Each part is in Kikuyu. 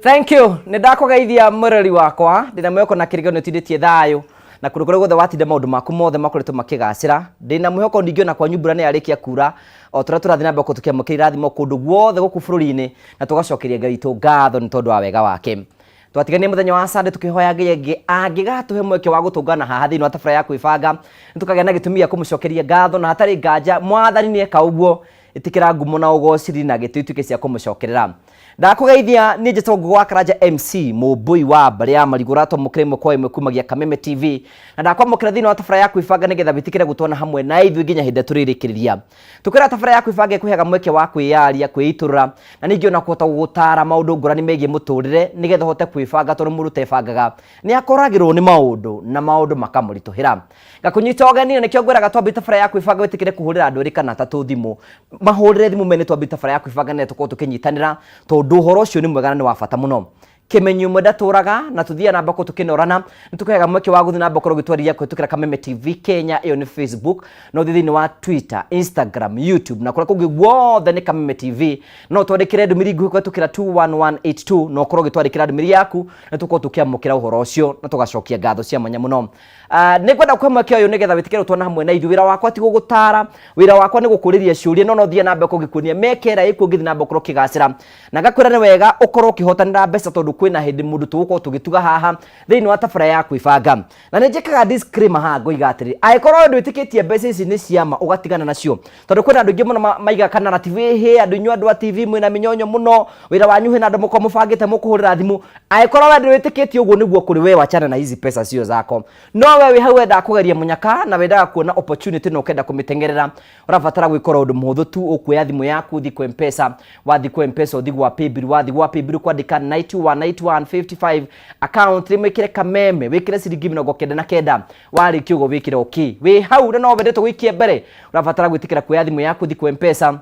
Thank you. Nĩ ndakũgeithia mũrori wakwa, ndĩna mwĩhoko na kĩrĩgĩrĩro nĩ ũtindĩtie thayũ na kũndũ kũrĩa guothe watinda maũndũ maku mothe makoretwo makĩgacĩra. Ndĩna mwĩhoko ningĩ ona kwanyu mbura nĩ yarĩkia kura o tũrĩa tũrathiĩ na mbere tũkĩamũkĩra irathimo kũndũ guothe gũkũ bũrũri-inĩ na tũgacokeria Ngai witũ ngatho nĩ tondũ wa wega wake. Twatiganie mũthenya wa Sunday tũkĩhoya Ngai angĩ angĩgatũhe mweke wa gũtũngana haha thĩinĩ wa tabarĩra ya kwĩbanga nĩ tũkagĩa na gĩtũmi gĩa kũmũcokeria ngatho na hatarĩ nganja Mwathani nĩ eka ũguo ĩtĩkĩra ngumo na ũgociri na gĩtĩo ituĩke cia kũmũcokerera. Ndakũgeithia niĩ njĩtagwo Ngũgũ wa Karanja MC mũmbũi wa mbarĩ ya marigũ ũratwamũkĩra ĩmwe kwa ĩmwe kumagia Kameme TV na ndakwamũkĩra thĩinĩ wa tabarĩra ya kwĩbanga nĩgetha wĩtĩkĩre gũtwana hamwe na ithuĩ nginya hĩndĩ ĩrĩa tũrĩrĩkĩrĩria. Tũkwĩra tabarĩra ya kwĩbanga ĩkũheaga mweke wa kwĩyaria, kwĩitũrũra na ningĩ ona kũhota gũgũtaara maũndũ ngũrani megiĩ mũtũrĩre nĩgetha ũhote kwĩbanga tondũ mũndũ ũtebangaga nĩ akoragĩrwo nĩ maũndũ na maũndũ makamũritũhĩra. Ngakũnyita ũgeni na nĩkĩo ngwĩraga twambie tabarĩra ya kwĩbanga wĩtĩkĩre kũhũrĩra andũ erĩ kana atatũ thimũ. Mahũrĩre thimũ mene twambie tabarĩra ya kwĩbanga nĩgetha tũkorwo tũkĩnyitanĩra tondũ ũhoro ũcio nĩ mwega na nĩ wa bata mũno. Kĩmenyi ũmwe ndatũraga na tũthiaga na mbere tũkĩnorana nĩ tũkũheaga mweke wa gũthiĩ na mbere gũkorwo ũgĩtwarĩria kũhĩtũkĩra Kameme TV Kenya, ĩyo nĩ Facebook, no ũthiĩ thĩinĩ wa Twitter, Instagram, YouTube na kũrĩa kũngĩ guothe nĩ Kameme TV. No ũtwandĩkĩre ndũmĩrĩri nguhĩ kũhĩtũkĩra 21182 na ũkorwo ũgĩtwandĩkĩra ndũmĩrĩri yaku na tũkorwo tũkĩamũkĩra ũhoro ũcio na tũgacokia ngatho cia mwanya mũno. Ah, nĩ ngwenda kũhe mweke ũyũ nĩgetha wĩtĩkĩre gũtwana hamwe na ithuĩ. Wĩra wakwa ti gũgũtara, wĩra wakwa nĩ gũkũrĩria ciũria, no no thiĩ na mbere gũgĩkuonia mĩeke ĩrĩa ĩkuo ũngĩthiĩ na mbere gũkorwo ũkĩgacĩra. Na ngakwĩra nĩ wega ũkorwo ũkĩhotanĩra mbeca tondũ kwĩna hĩndĩ mũndũ tũgũkorwo tũgĩtuga haha thĩinĩ wa tabarĩra ya kwĩbanga. Na nĩ njĩkaga disclaimer haha ngoiga atĩrĩ, angĩkorwo we ndwĩtĩkĩtie mbeca ici nĩ cia ma ũgatigana nacio. Tondũ kwĩna andũ aingĩ mũno maigaga ka narrative, ĩhĩ andũ inyuĩ andũ a TV mwĩna mĩnyonyo mũno, wĩra wanyu hena andũ mũkoragwo mũbangĩte mũkũhũrĩra thimũ. Angĩkorwo we ndwĩtĩkĩtie ũguo nĩguo kũrĩ, we wachana na hizi pesa sio zako. No we wĩ hau wendaga kũgeria mũnyaka na wendaga kuona opportunity na ũkenda kũmĩteng'erera, ũrabatara gwĩka oro ũndũ mũhũthũ tu, ũkuoya thimũ yaku ũthiĩ kwa M-Pesa, wathiĩ kwa M-Pesa ũthiĩ gwa paybill, wathiĩ gwa paybill kwandĩka 91 91 55 account rĩmwe wĩkĩre kameme, wĩkĩre ciringi 99, warĩkia ũguo wĩkĩre okay. Wĩ hau na no wendete gũikia mbere, ũrabatara gwĩtĩkĩra kuoya thimũ yaku ũthiĩ kwa M-Pesa,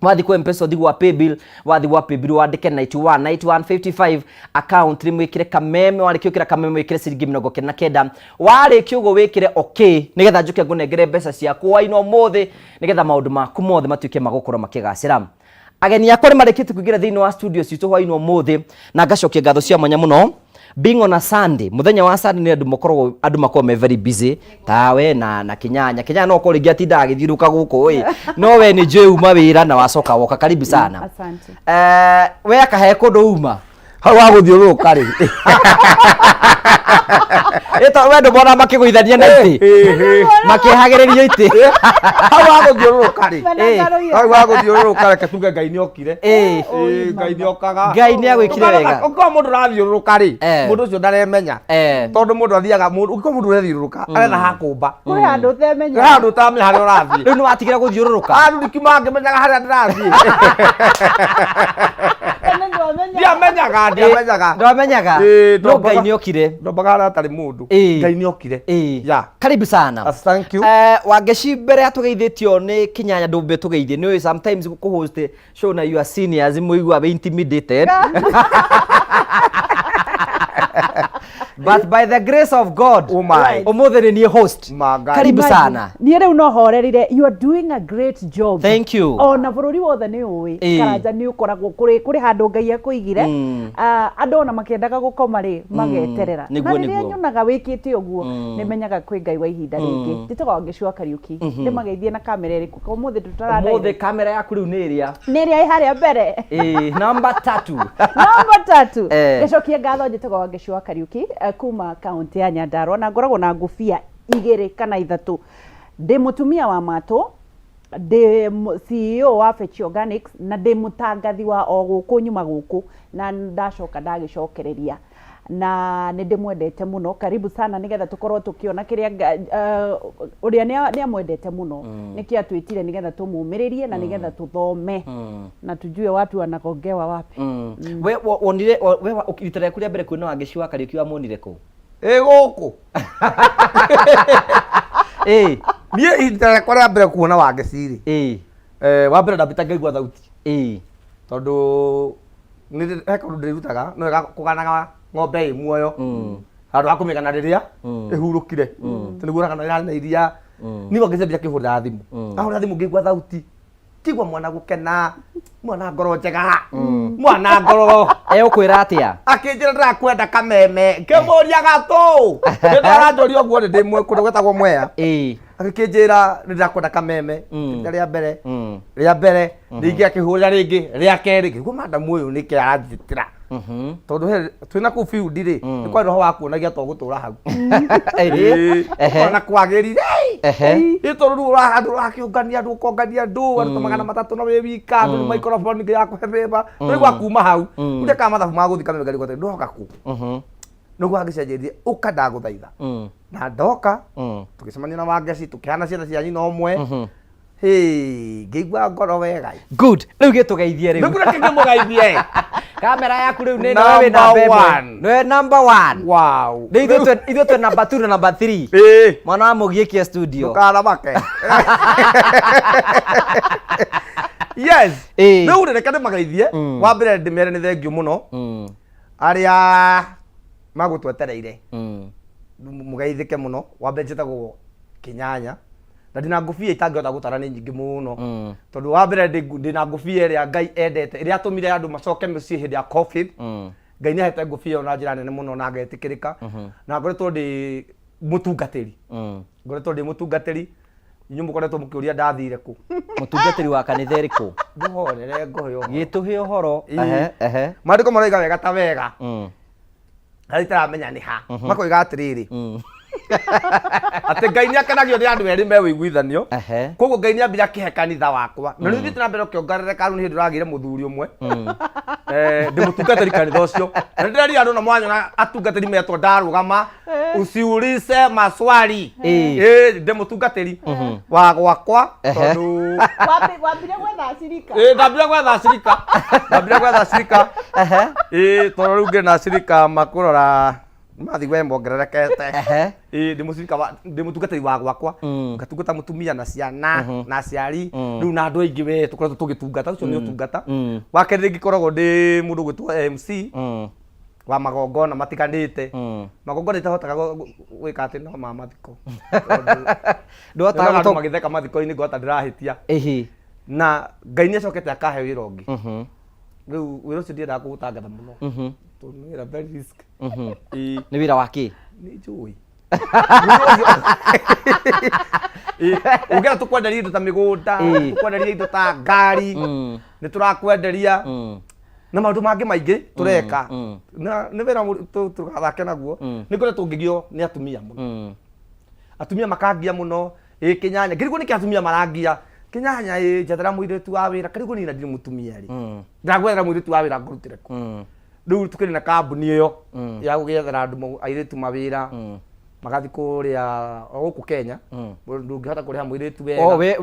wathiĩ kwa M-Pesa ũthiĩ gwa paybill, wathiĩ gwa paybill wandĩke 91 91 55 account rĩmwe wĩkĩre kameme, warĩkia gwĩkĩra kameme wĩkĩre ciringi 99, warĩkia ũguo wĩkĩre okay nĩgetha njũke ngũnengere mbeca ciaku hwainĩ ũmũthĩ nĩgetha maũndũ maku mothe matuĩke ma gũkorwo makĩgacĩra. Ageni akwa nĩ marĩkĩtie kũingĩra thĩinĩ wa studio citũ hwainĩ ũmũthĩ na ngacokia ngatho cia mwanya mũno being on a Sunday, mũthenya wa Sunday nĩ andũ makoragwo andũ makoragwo me very busy tawe na Kinyanya. Kinyanya no ũkorwo rĩngĩ atindaga agĩthiũrũrũka gũkũ ĩ, no we nĩ njũĩ uma wĩra na wacoka woka. Karibu sana. Asante. We akahe kũndũ uma Hau ha gũthiũrũrũka rĩ. Ĩ to we ndũmona makĩgũithania na itĩ makĩhagĩrĩrio itĩ. Hau ha gũthiũrũrũka rĩ. Mena Hau ha gũthiũrũrũka reke tuge Ngai nĩ okire. Ĩ. Ngai nĩ okaga. Ngai nĩ agwĩkire wega. Ũngĩkorwo mũndũ ũrathiũrũrũka rĩ, Eh. mũndũ ũcio ndaremenya. Eh. Tondũ mũndũ athiaga mũndũ ũngĩkorwo mũndũ ũrethiũrũrũka aretha ha kũmba. Kwĩ handũ ũtemenya. He handũ ũtaramenya harĩa ũrathiĩ. Rĩu nĩ watigĩra gũthiũrũrũka. Andũ ndikimangĩmenyaga harĩa ndĩrathiĩ. Tene ndwamenyaga. Ndiamenyaga, ndiamenyaga. Ndwamenyaga. Ĩĩ, No Ngai nĩ okire. Ndombaga harĩa hatarĩ mũndũ. Ĩĩ. Ngai nĩ okire. Ĩĩ. Yeah. Karibu sana. Thank you. Wangeci mbere ya tũgeithĩtio nĩ Kinyanya ndũmbe tũgeithie nĩ ũĩ sometimes kũ-host show na your seniors mũigua wĩ intimidated. But by the grace of God, Oh my. ũmũthĩ nĩ niĩ host. My God. Karibu Imagine. sana. Niĩ rĩu no horerire you are doing a great job. Thank you. Ona bũrũri wothe nĩ ũĩ Ĩĩ. Karanja nĩ ũkoragwo kũrĩ kũrĩ handũ Ngai akũigire. Ah, andũ ona makĩendaga gũkoma rĩ mageterera. Nĩguo, Na rĩrĩa nĩguo. nyonaga wĩkĩte ũguo nĩ menyaga kwĩ Ngai wa ihinda rĩngĩ. Njĩtagwo Wangeci wa Kariũki. Ndĩmageithie na kamera ĩrĩkũ? Ũmũthĩ tũtara Ũmũthĩ kamera yaku rĩu nĩ ĩrĩa. Nĩ ĩrĩa ĩ harĩa mbere. Ĩĩ, namba tatu. Namba tatu. Eh. Ngĩcokia ngatho njĩtagwo Wangeci wa Kariũki kuma kaũntĩ ya Nyandarua na ngoragwo na ngũbia igĩrĩ kana ithatũ. Ndĩ mũtumia wa matũ, ndĩ CEO wa Fechi Organics na ndĩ mũtangathi wa o gũkũ nyuma gũkũ na ndacoka ndagĩcokereria. Na nĩ ndĩmwendete mũno. Karibu sana nĩgetha tũkorwo tũkĩona kĩrĩa ũrĩa nĩ amwendete mũno. Nĩkĩo atwĩtire nĩgetha tũmũmĩrĩrie na nĩgetha tũthome na tujue watu wanagongewa wapi. We wonire we rita rĩaku rĩa mbere kuona Wangeci wa Kariũki wamuonire kũ? Ĩ gũkũ. Ĩ. Niĩ rita rĩakwa rĩa mbere kuona Wangeci rĩ. Ĩ. Wa mbere ndambĩte ngaigua thauti. Ĩ. Tondũ nĩ he kaũndũ ndĩrutaga no wega kũganaga ng'ombe ĩ muoyo handũ ha kũmĩgana rĩrĩa ĩhurũkire. Tondũ nĩguo ũragana ĩrarĩ na iria. Niĩ Wangeci ambia akĩhũrĩra thimũ. Ahũra thimũ ngĩigua thauti. Ngĩigua mwana gũkena. Mwana ngoro njega, mwana ngoro. Egũkwĩra atĩa? Akĩnjĩra ndĩrakwenda kameme, ngĩmũria gatũ hĩndĩ aranjũria ũguo nĩ ndĩ kũndũ gwetagwo Mwea. Agĩkĩnjĩra nĩ ndĩrakwenda kameme. Rita rĩa mbere, rĩa mbere rĩngĩ akĩhũrĩra rĩngĩ rĩa kerĩ, ngĩigua madamu ũyũ nĩkĩ aranjĩtĩra, tondũ he twĩna kũu field rĩ, nĩ kwarĩ roho wa kuonagia to gũtũra hau. Ũkona kwagĩrire. Ĩ tondũ rĩu andũ ũrakĩũngania andũ, ũkongania andũ, andũ ta 300 na wĩ wika, andũ nĩ maikoroboni ya kũhe bĩba rĩu wakuma hau ũrĩa kana mathabu ma gũthiĩ kameme ngarigwo atĩ ndoka kũ. Nĩguo angĩcenjerie ũka ndagũthaitha. Na ndoka tũgĩcemania na Wangeci, tũkĩhana ciana cia nyina ũmwe. Hĩ, ngĩigua ngoro wega. Good, rĩu gĩtũgeithie rĩu. Nĩguo reke ngĩmũgeithie. Kamera yaku rĩu nĩ nĩwe wĩ namba Number ĩmwe. one. Nĩwe number one. Wow. Rĩu ithuĩ twĩ number two na number three. Mwana wa mũgiĩkie studio. Ndũkanamake. Yes. Rĩu rĩ, reke ndĩmageithie. Wa mbere ndĩmere nĩ thengiũ mũno arĩa magũtwetereire. Mũgeithĩke mũno. Wa mbere njĩtagwo Kĩnyanya na ndĩna ngũbia itangĩhota gũtara, nĩ nyingĩ mũno, tondũ wa mbere ndĩna ngũbia ĩrĩa Ngai endete, ĩrĩa atũmire andũ macoke mũciĩ hĩndĩ ya COVID. Ngai nĩ ahete ngũbia ĩyo na njĩra nene mũno na ngetĩkĩrĩka, na ngoretwo ndĩ mũtungatĩri, ngoretwo ndĩ mũtungatĩri. Inyuĩ mũkoretwo mũkĩũria ndathire kũ. Mũtungatĩri wa kanitha ĩrĩkũ? Ndũhorere ngũhe ũhoro. Gĩtũhe ũhoro. Ĩĩ. Ehe, ehe. Maandĩko maroiga wega ta wega, harĩa itaramenya nĩ ha, makoiga atĩrĩrĩ, atĩ Ngai nĩ akenagio nĩ andũ erĩ me ũiguithanio. Koguo Ngai nĩ ambire akĩhe kanitha wakwa na rĩu thiĩte na mbere ũkĩongerereka. Rĩu nĩ hĩndĩ ũragĩire mũthuri ũmwe. Ndĩ mũtungatĩri kanitha ũcio na ndĩreria andũ na mwanyona atungatĩri metwo ndarũgama, usiulize maswali. Ndĩ mũtungatĩri wa gwakwa tondũ Wambire gwetha acirika. Ndambire gwetha acirika, ndambire gwetha acirika. Tondũ rĩu ngĩrĩ na acirika makũrora mathi we mongererekete. Ndĩ mũcirika ndĩ mũtungatĩri wa gwakwa, ngatungata mũtumia na ciana na aciari, rĩu na andũ aingĩ we tũkoretwo tũgĩtungata. Ũcio nĩ ũtungata. Wa kerĩ ngĩkoragwo ndĩ mũndũ ũgwĩtwo MC wa magongona matiganĩte. Magongona itahotaga gwĩka atĩ no ma mathiko. Tondũ Ndũhotaga nyonaga andũ magĩtheka mathiko-inĩ ngota ndĩrahĩtia. Na Ngai nĩ acokete akahe wĩra ũngĩ. Rĩu wĩra ũcio ndiendaga kũũtangatha mũno tondũ nĩ wĩra very risk. Nĩ wĩra wa kĩ? Nĩ njũĩ. Ũngĩenda tũkwenderia indo ta mĩgũnda, tũkwenderia indo ta ngari, nĩ tũrakwenderia na maũndũ mangĩ maingĩ tũreka. Na nĩ wĩra tũgathake naguo. Nĩ ngoretwo ngĩgio nĩ atumia mũno. Atumia makangia mũno, ĩ Kĩnyanya, ngĩrigwo nĩkĩ atumia marangia Kĩnyanya, ĩ njethera mũirĩtu wa wĩra. Karigwo niĩ na ndirĩ mũtumia rĩ, ndagwethera mũirĩtu wa wĩra ngũrutĩre kũ? Rĩu tũkĩrĩ na kambuni ĩyo ya gũgĩethera andũ airĩtu mawĩra, magathiĩ kũrĩa o gũkũ Kenya. Ndũngĩhota kũrĩha mũirĩtu wega. Oh, we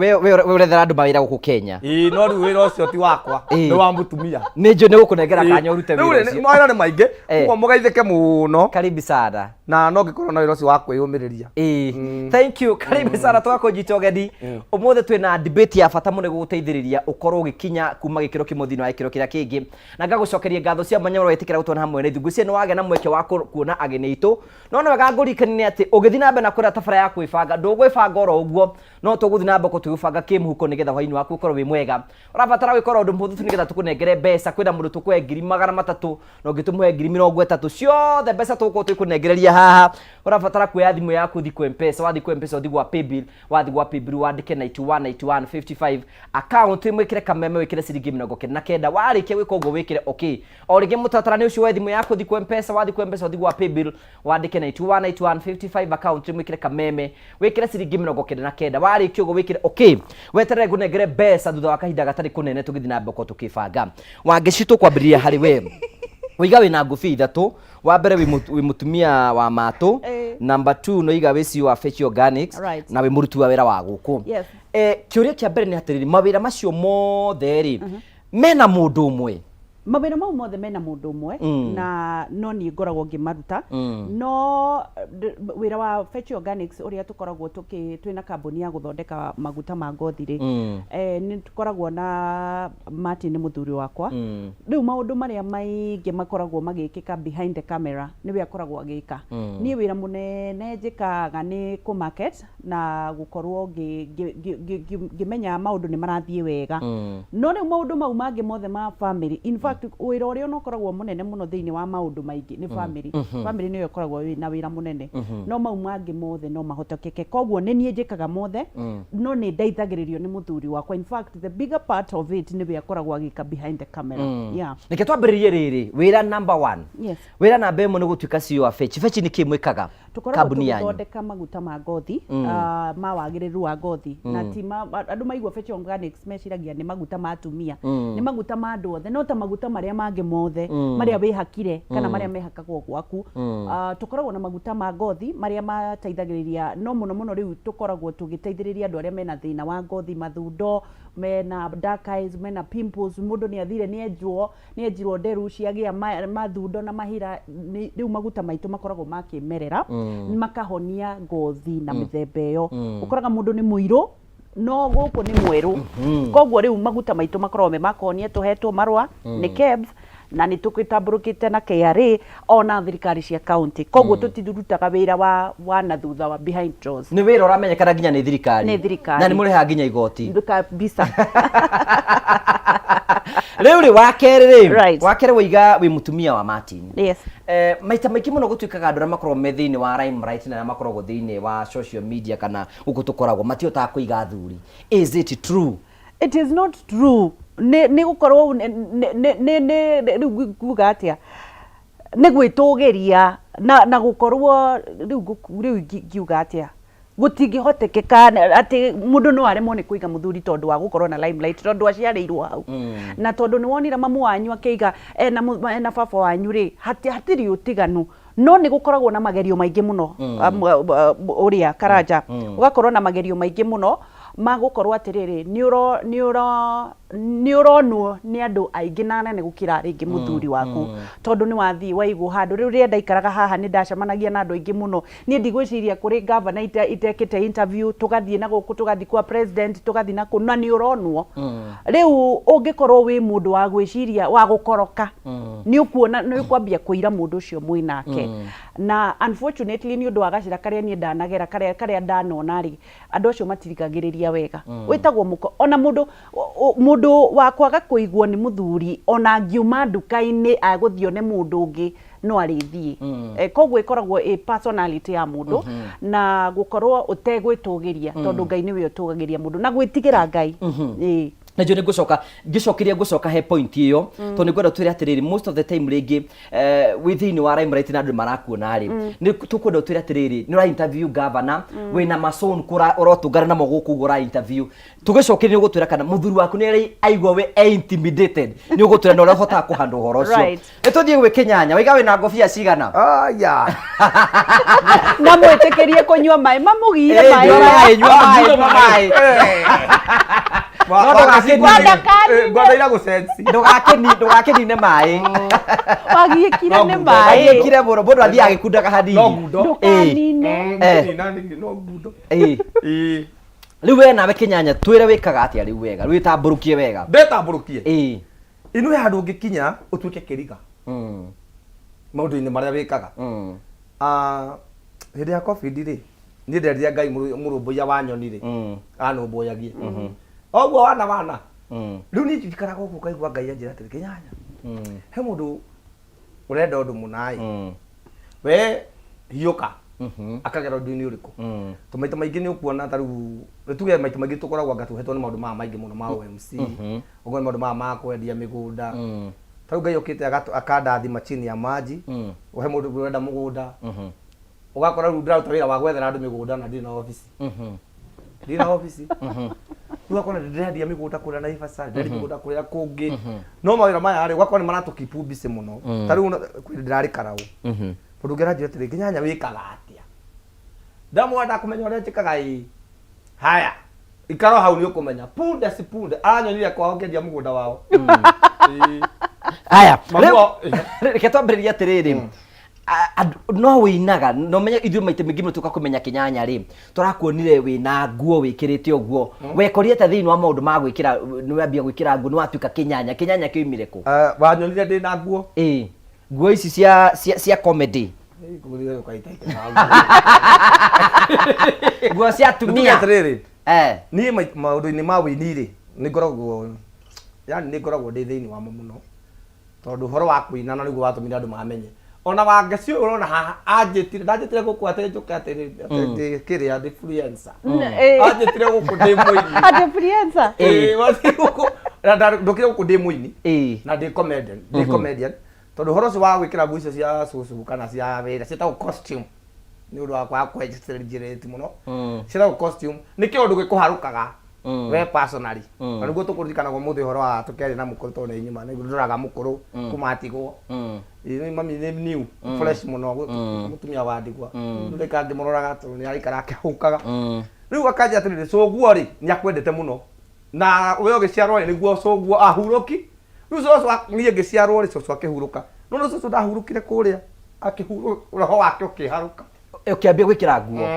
ũrethera andũ mawĩra gũkũ Kenya? Ĩĩ, no rĩu wĩra ũcio ti wakwa, nĩ wa mũtumia. Nĩ njũĩ nĩ gũkũnengera kanya ũrute Rĩu wĩra rĩ, ũcio. mawĩra nĩ maingĩ. Koguo mũgeithĩke mũno. Karibu sana. Na no ngĩkorwo na wĩra ũcio wa kwĩyũmĩrĩria. Ĩĩ. Thank you, karibu sana, twakũnyita ũgeni. Ũmũthĩ twĩna debate ya bata mũno gũgũteithĩrĩria ũkorwo ũgĩkinya kuma gĩkĩro kĩmwe thĩinĩ wa gĩkĩro kĩrĩa kĩngĩ, na ngagũcokeria ngatho cia mwanya ũrĩa wetĩkĩra gũtwana hamwe na ithuĩ. Ngwĩciria nĩ wagĩa na mweke wa kuona ageni aitũ, no nĩ wega ngũririkanie atĩ ũgĩthiĩ na mbere na kwĩra tabara ya kwĩbanga, ndũgwĩbanga oro ũguo, no tũgũthiĩ na mbere tũgĩbanga kĩmũhuko nĩgetha hwainĩ waku ũkorwo wĩ mwega. Ũrabatara gwĩka oro ũndũ mũhũthũ tu nĩgetha tũkũnengere mbeca. Kwĩna mũndũ tũkũhe 300,000 na ũngĩ tũmũhe 30,000. Ciothe mbeca tũgũkorwo tũgĩkũnengereria haha. Ũrabatara kuoya thimũ yaku ũthiĩ kwĩ M-Pesa. Wathiĩ kwĩ M-Pesa ũthiĩ gwa paybill. Wathiĩ gwa paybill wandĩke 91 91 55, account ĩmwĩkĩre kameme, wĩkĩre ciringi 99. Warĩkia gwĩka ũguo wĩkĩre okay. O rĩngĩ mũtaratara nĩ ũcio, woe thimũ yaku ũthiĩ kwĩ M-Pesa. Wathiĩ kwĩ M-Pesa ũthiĩ gwa paybill wandĩke 91 91 55, account ĩmwĩkĩre kameme, wĩkĩre ciringi 99. Warĩkia ũguo wĩkĩre okay, weterere ngũnengere mbeca thutha wa kahinda gatarĩ kũnene tũgĩthiĩ na mbere gũkorwo tũkĩbanga. Wangeci, tũkwambĩrĩria harĩ we. Waiga wĩna ngũbia ithatũ. Wa mbere wĩ mũtumia wa matũ. Number two noiga wĩ CEO wa Fetch Organics. Na wĩ mũruti wa wĩra wa gũkũ. Yes. Kĩũria kĩa mbere nĩ atĩrĩrĩ, mawĩra macio mothe rĩ, mena mũndũ ũmwe? Mawĩra mau mothe mena mũndũ ũmwe na no niĩ ngoragwo ngĩmaruta. No wĩra wa Fetch Organics ũrĩa tũkoragwo tũkĩ twĩna kambuni ya gũthondeka maguta ma ngothi rĩ, nĩ tũkoragwo na Martin nĩ mũthuri wakwa. Rĩu maũndũ marĩa maingĩ makoragwo magĩkĩka behind the camera nĩwe akoragwo agĩka. Niĩ wĩra mũnene njĩkaga nĩ kũ market na gũkorwo ngĩmenya maũndũ nĩ marathiĩ wega. No rĩu maũndũ mau mangĩ mothe ma family, in fact wĩra ũrĩa ona ũkoragwo mũnene mũno thĩinĩ wa maũndũ maingĩ nĩ family. Family nĩyo ĩkoragwo na wĩra mũnene. No mau mangĩ mothe no mahotekeke. Koguo nĩ niĩ njĩkaga mothe, no nĩ ndeithagĩrĩrio nĩ mũthuri wakwa. In fact the bigger part of it nĩwe akoragwo agĩka behind the camera. Yeah. Reke twambĩrĩrie rĩrĩ wĩra number one. Yes. Wĩra namba ĩmwe nĩ gũtuĩka CEO wa Fetch. Fetch nĩ kĩ mwĩkaga? Tũkoragwo Kambuni yanyu. Tũgĩthondeka maguta ma ngothi, ma wagĩrĩru wa ngothi. Na ti ma, andũ maigua Fetch Organics meciragia nĩ maguta ma atumia. Nĩ maguta ma andũ othe, no ta maguta marĩa mangĩ mothe marĩa wĩhakire kana marĩa mehakagwo gwaku. Tũkoragwo na maguta ma ngothi marĩa mateithagĩrĩria, no mũno mũno rĩu tũkoragwo tũgĩteithĩrĩria andũ arĩa mena thĩna wa ngothi, mathundo, mena dark eyes, mena pimples, mũndũ nĩ athire nĩ enjwo, nĩ enjirwo nderu ciagĩa mathundo na mahira, rĩu maguta maitũ makoragwo ma kĩmerera, makahonia ngothi na mĩthemba ĩyo. Ũkoraga mũndũ nĩ mũirũ no gũkũ nĩ mwerũ. Koguo rĩu maguta maitũ makoragwo me makũhonia, tũhetwo marũa nĩ KEBS na nĩ tũgĩtambũrũkĩte na KRA ona thirikari cia county. Koguo tũtirutaga wĩra wa na thutha wa behind doors. Nĩ wĩra ũramenyekana nginya nĩ thirikari. Nĩ thirikari. Na nĩ mũrĩhaga nginya igoti. Kabisa. Rĩu rĩ wa kerĩ rĩ, Right. wa kerĩ waiga wĩ mũtumia wa Martin. Yes. Maita maingĩ mũno gũtuĩkaga andũ arĩa makoragwo me thĩinĩ wa limelight na arĩa makoragwo thĩinĩ wa social media kana gũkũ tũkoragwo matihotaga kũiga athuri. Is it true? It is not true. Nĩ gũkorwo nĩ rĩu nguga atĩa, nĩ gwĩtũgĩria na gũkorwo rĩu ngiuga atĩa, gũtingĩhotekeka atĩ mũndũ no aremwo nĩ kũiga mũthuri tondũ wa gũkorwo na limelight, tondũ aciarĩirwo hau na tondũ nĩ wonire mamu wanyu akĩiga ena baba wanyu rĩ, hatirĩ ũtiganu. No nĩ gũkoragwo na magerio maingĩ mũno, ũrĩa Karanja, ũgakorwo na magerio maingĩ mũno ma gũkorwo atĩrĩrĩ, nĩ ũronwo nĩ andũ aingĩ na anene gũkĩra rĩngĩ mũthuri waku, tondũ nĩ wathiĩ waigwo handũ. Rĩu rĩrĩa ndaikaraga haha nĩ ndacemanagia na andũ aingĩ mũno. Niĩ ndigwĩciria kũrĩ gavana itekĩte interview, tũgathiĩ na gũkũ, tũgathiĩ kwa president, tũgathiĩ na kũ, na nĩ ũronwo. Rĩu ũngĩkorwo wĩ mũndũ wa gwĩciria wa gũkoroka, nĩ ũkuona nĩ ũkwambia kũira mũndũ ũcio mwĩ nake. Na unfortunately nĩ ũndũ wa gacĩra karĩa niĩ ndanagera, karĩa ndanona rĩ, andũ acio matirigagĩrĩria wega. Wĩtagwo mũko ona mũndũ wa kwaga kũigwo nĩ mũthuri, ona angiuma nduka-inĩ agũthiĩ one mũndũ ũngĩ no arĩthiĩ. Koguo ĩkoragwo ĩ personality ya mũndũ na gũkorwo ũtegwĩtũgĩria, tondũ Ngai nĩwe ũtũgagĩria mũndũ, na gwĩtigĩra Ngai. Ĩĩ. Na njũ nĩ ngũcoka ngĩcokeria, ngũcoka he point ĩyo, tondũ nĩ ngwenda twĩre atĩrĩrĩ, most of the time rĩngĩ wĩ thĩinĩ wa limelight na andũ marakuona rĩ, nĩ tũkwenda ũtwĩre atĩrĩrĩ, nĩ ũra interview governor, wĩna mason kũra ũrotũngana namo gũkũ ũguo ũra interview, tũgĩcokeria nĩ ũgũtwĩra kana mũthuri waku nĩ arĩ aigua we e intimidated, nĩ ũgũtwĩra na ũrĩa ũhotaga kũhandle ũhoro ũcio. Nĩ tũthiĩ gwĩ Kĩnyanya. Waiga wĩna ngobia cigana? Aya. Na mwĩtĩkĩrie kũnyua maĩ, mamũgire maĩ. Nyua maĩ, nyua maĩ, nyua maĩ. No Ndũkanine. Ngwenda ira gũcenci. Ndũgakĩnine maĩ. Wagiĩkire No nĩ ngundo. maĩ. Agĩkire mũno, mũndũ athiaga agĩkundaga hanini. No ngundo. Ndũkanine. No ngundo. Ĩĩ. Rĩu we nawe Kĩnyanya, twĩre wĩkaga atĩa rĩu wega, rĩu wĩtambũrũkie wega. Ndetambũrũkie. Ĩĩ. Ino he handũ ũngĩkinya ũtuĩke kĩriga maũndũ-inĩ marĩa wĩkaga. Hĩndĩ ya COVID rĩ, niĩ nderire Ngai mũrũmbũiya wa nyoni rĩ, anũmbũyagie oguo wana wana. Rĩu niĩ njikaraga ũguo ngaigua Ngai anjĩra atĩrĩ, Kĩnyanya, he mũndũ ũrenda ũndũ mũna ĩ, we hiũka akagera ũndũ-inĩ ũrĩkũ. To maita maingĩ nĩ ũkuona ta rĩu nĩ tuge maita maingĩ tũkoragwo anga tũhetwo nĩ maũndũ maya maingĩ mũno ma OMC, ũguo nĩ maũndũ maya ma kwendia mĩgũnda. Ta rĩu Ngai okĩte akandathima chini ya maji, he mũndũ ũrenda mũgũnda, ũgakora rĩu ndĩraruta wĩra wa gwethera andũ mĩgũnda na ndirĩ na obici, ndirĩ na obici. Rĩu ũgakora ndĩrendia mĩgũnda kũrĩa Naivasha, ndĩrendia mĩgũnda kũrĩa kũngĩ, no mawĩra maya rĩ, ũgakora nĩ maratũ keep busy mũno. Ta rĩu kwĩ ndĩrarĩ karaũ, mũndũ ũngĩ aranjĩra atĩrĩ, Kĩnyanya, wĩkaga atĩa? Ndamwenda kũmenya ũrĩa njĩkaga. Ĩ haya, ikara hau nĩ ũkũmenya. Punde si punde aranyonire kwao ngĩendia mũgũnda wao. Ĩĩ. Aya, Maguo- rĩu reke twambĩrĩrie atĩrĩrĩ. No wĩinaga no menye ithuĩ maita maingĩ mũno tũka kũmenya kĩnyanya rĩ, tũrakuonire wĩna nguo wĩkĩrĩte ũguo. Wekorire atĩa thĩinĩ wa maũndũ ma gwĩkĩra? Nĩ wambia gwĩkĩra nguo, nĩ watuĩka kĩnyanya? Kĩnyanya kĩoimire kũ? Wanyonire ndĩ na nguo? Ĩĩ, nguo ici cia comedy, nguo cia atumia. Atĩrĩrĩ, Eh. Niĩ maũndũ-inĩ ma wĩini rĩ, nĩ ngoragwo, yani nĩ ngoragwo ndĩ thĩinĩ wamo mũno, tondũ ũhoro wa kũina na nĩguo watũmire andũ mamenye. Ona Wangeci ũyũ ũrona haha anjĩtire, ndanjĩtire gũkũ atĩ njũke atĩ ndĩ kĩrĩa, ndĩ influencer. Anjĩtire gũkũ ndĩ mũini. Ati influencer. Ĩĩ, wathiĩ gũkũ na ndokire gũkũ ndĩ mũini na ndĩ comedian, ndĩ comedian, tondũ ũhoro ũcio wa gwĩkĩra nguo icio cia cũcũ kana cia wĩra ciĩtagwo costume, nĩ ũndũ wa kwaga kwenjecerate mũno. Ciĩtagwo costume, nĩ kĩũndũ gĩkũharũkaga we personally, na nĩguo tũkũririkanaga ũmũthĩ ũhoro wa tũkĩaria na mũkũrũ, tondũ nĩ nyuma nĩ ndoraga mũkũrũ kuma atigwo. Ĩĩ, mami nĩ new fresh mũno, mũtumia wa ndigwa ndũrĩka ngĩmũroraga tondũ nĩ araikara akĩhũkaga. Rĩu akanjia atĩrĩrĩ, cũguo rĩ, nĩ akwendete mũno na we ũgĩciarwo rĩ, nĩguo cũguo ahurũki. Rĩu cũcũ niĩ ngĩciarwo rĩ, cũcũ akĩhurũka, no nĩ cũcũ ndahurũkire kũrĩa akĩhurũka, roho wake ũkĩharũka. Ũkĩambia gwĩkĩra nguo.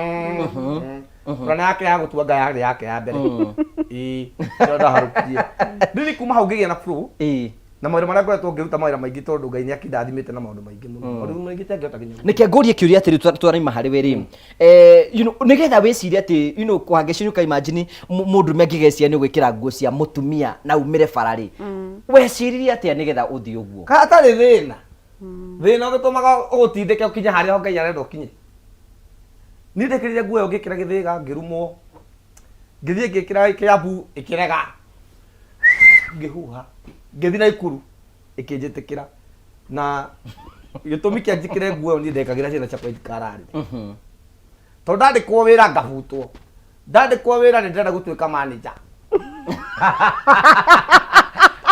Burana yake ya gũtua nga yarĩ yake ya mbere. Ĩĩ, nĩyo ndaharũkirie. Rĩu kuma hau ngĩgĩa na flow na mawĩra marĩa ngoretwo ngĩruta, mawĩra maingĩ, tondũ Ngai nĩ akĩndathimĩte na maũndũ maingĩ mũno, maũndũ maingĩ itangĩhota nginya. Nĩke ngũrie kĩũria atĩrĩ, twaraima harĩ we rĩ, nĩgetha wĩcirie atĩ Wangeci, ũka imagine mũndũrũme angĩgeciria nĩ gwĩkĩra nguo cia mũtumia na umĩre bara rĩ, weciririe atĩa nĩgetha ũthiĩ ũguo? Ka hatarĩ thĩna, thĩna ũgĩtũmaga ũgũtindĩke ũkinye harĩa Ngai arenda ũkinye. Niĩ ndekĩrire nguo ĩyo, ngĩkĩra gĩthĩga, ngĩrumwo, ngĩthiĩ ngĩkĩra Kĩambu, ĩkĩrega, ngĩhuha, ngĩthiĩ Naikuru, ĩkĩnjĩtĩkĩra. Na gĩtũmi kĩa njĩkĩre nguo ĩyo, niĩ ndekagĩra ciana ciakwa itikararire, tondũ ndandĩkwo wĩra ngabutwo, ndandĩkwo wĩra nĩ ndĩrenda gũtuĩka manager.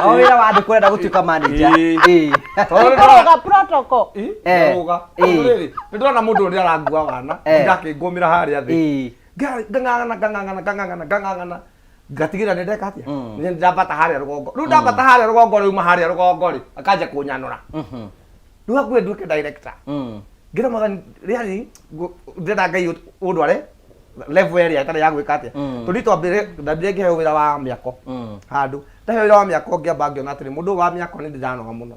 O wĩra wandĩkwo ũrenda gũtuĩka manager. Ĩĩ. Tondũ nĩ Kũrũga protocol. Ndarũga. Tondũ rĩrĩ, nĩ ndĩrona mũndũ ũrĩa arangua wana, ndakĩngũmĩra harĩa thĩ. Ngang'ang'ana, ngang'ang'ana, ngang'ang'ana, ngang'ang'ana, ngatigĩrĩra nĩ ndeka atĩa, nĩ ndambata harĩa rũgongo. Rĩu ndambata harĩa rũgongo, rĩu ma harĩa rũgongo rĩ, akanjia kũnyanũra, rĩu hakuhĩ nduĩke director. Ngĩra Mwathani rĩarĩ ndĩrenda Ngai ũndware level ĩrĩa ĩtarĩ ya gwĩka atĩa, tondũ twambire, ndambire ngĩheo wĩra wa mĩako handũ. Ndaheo wĩra wa mĩako, ngĩamba ngĩona atĩrĩ, mũndũ ũyũ wa mĩako nĩ ndĩranoga mũno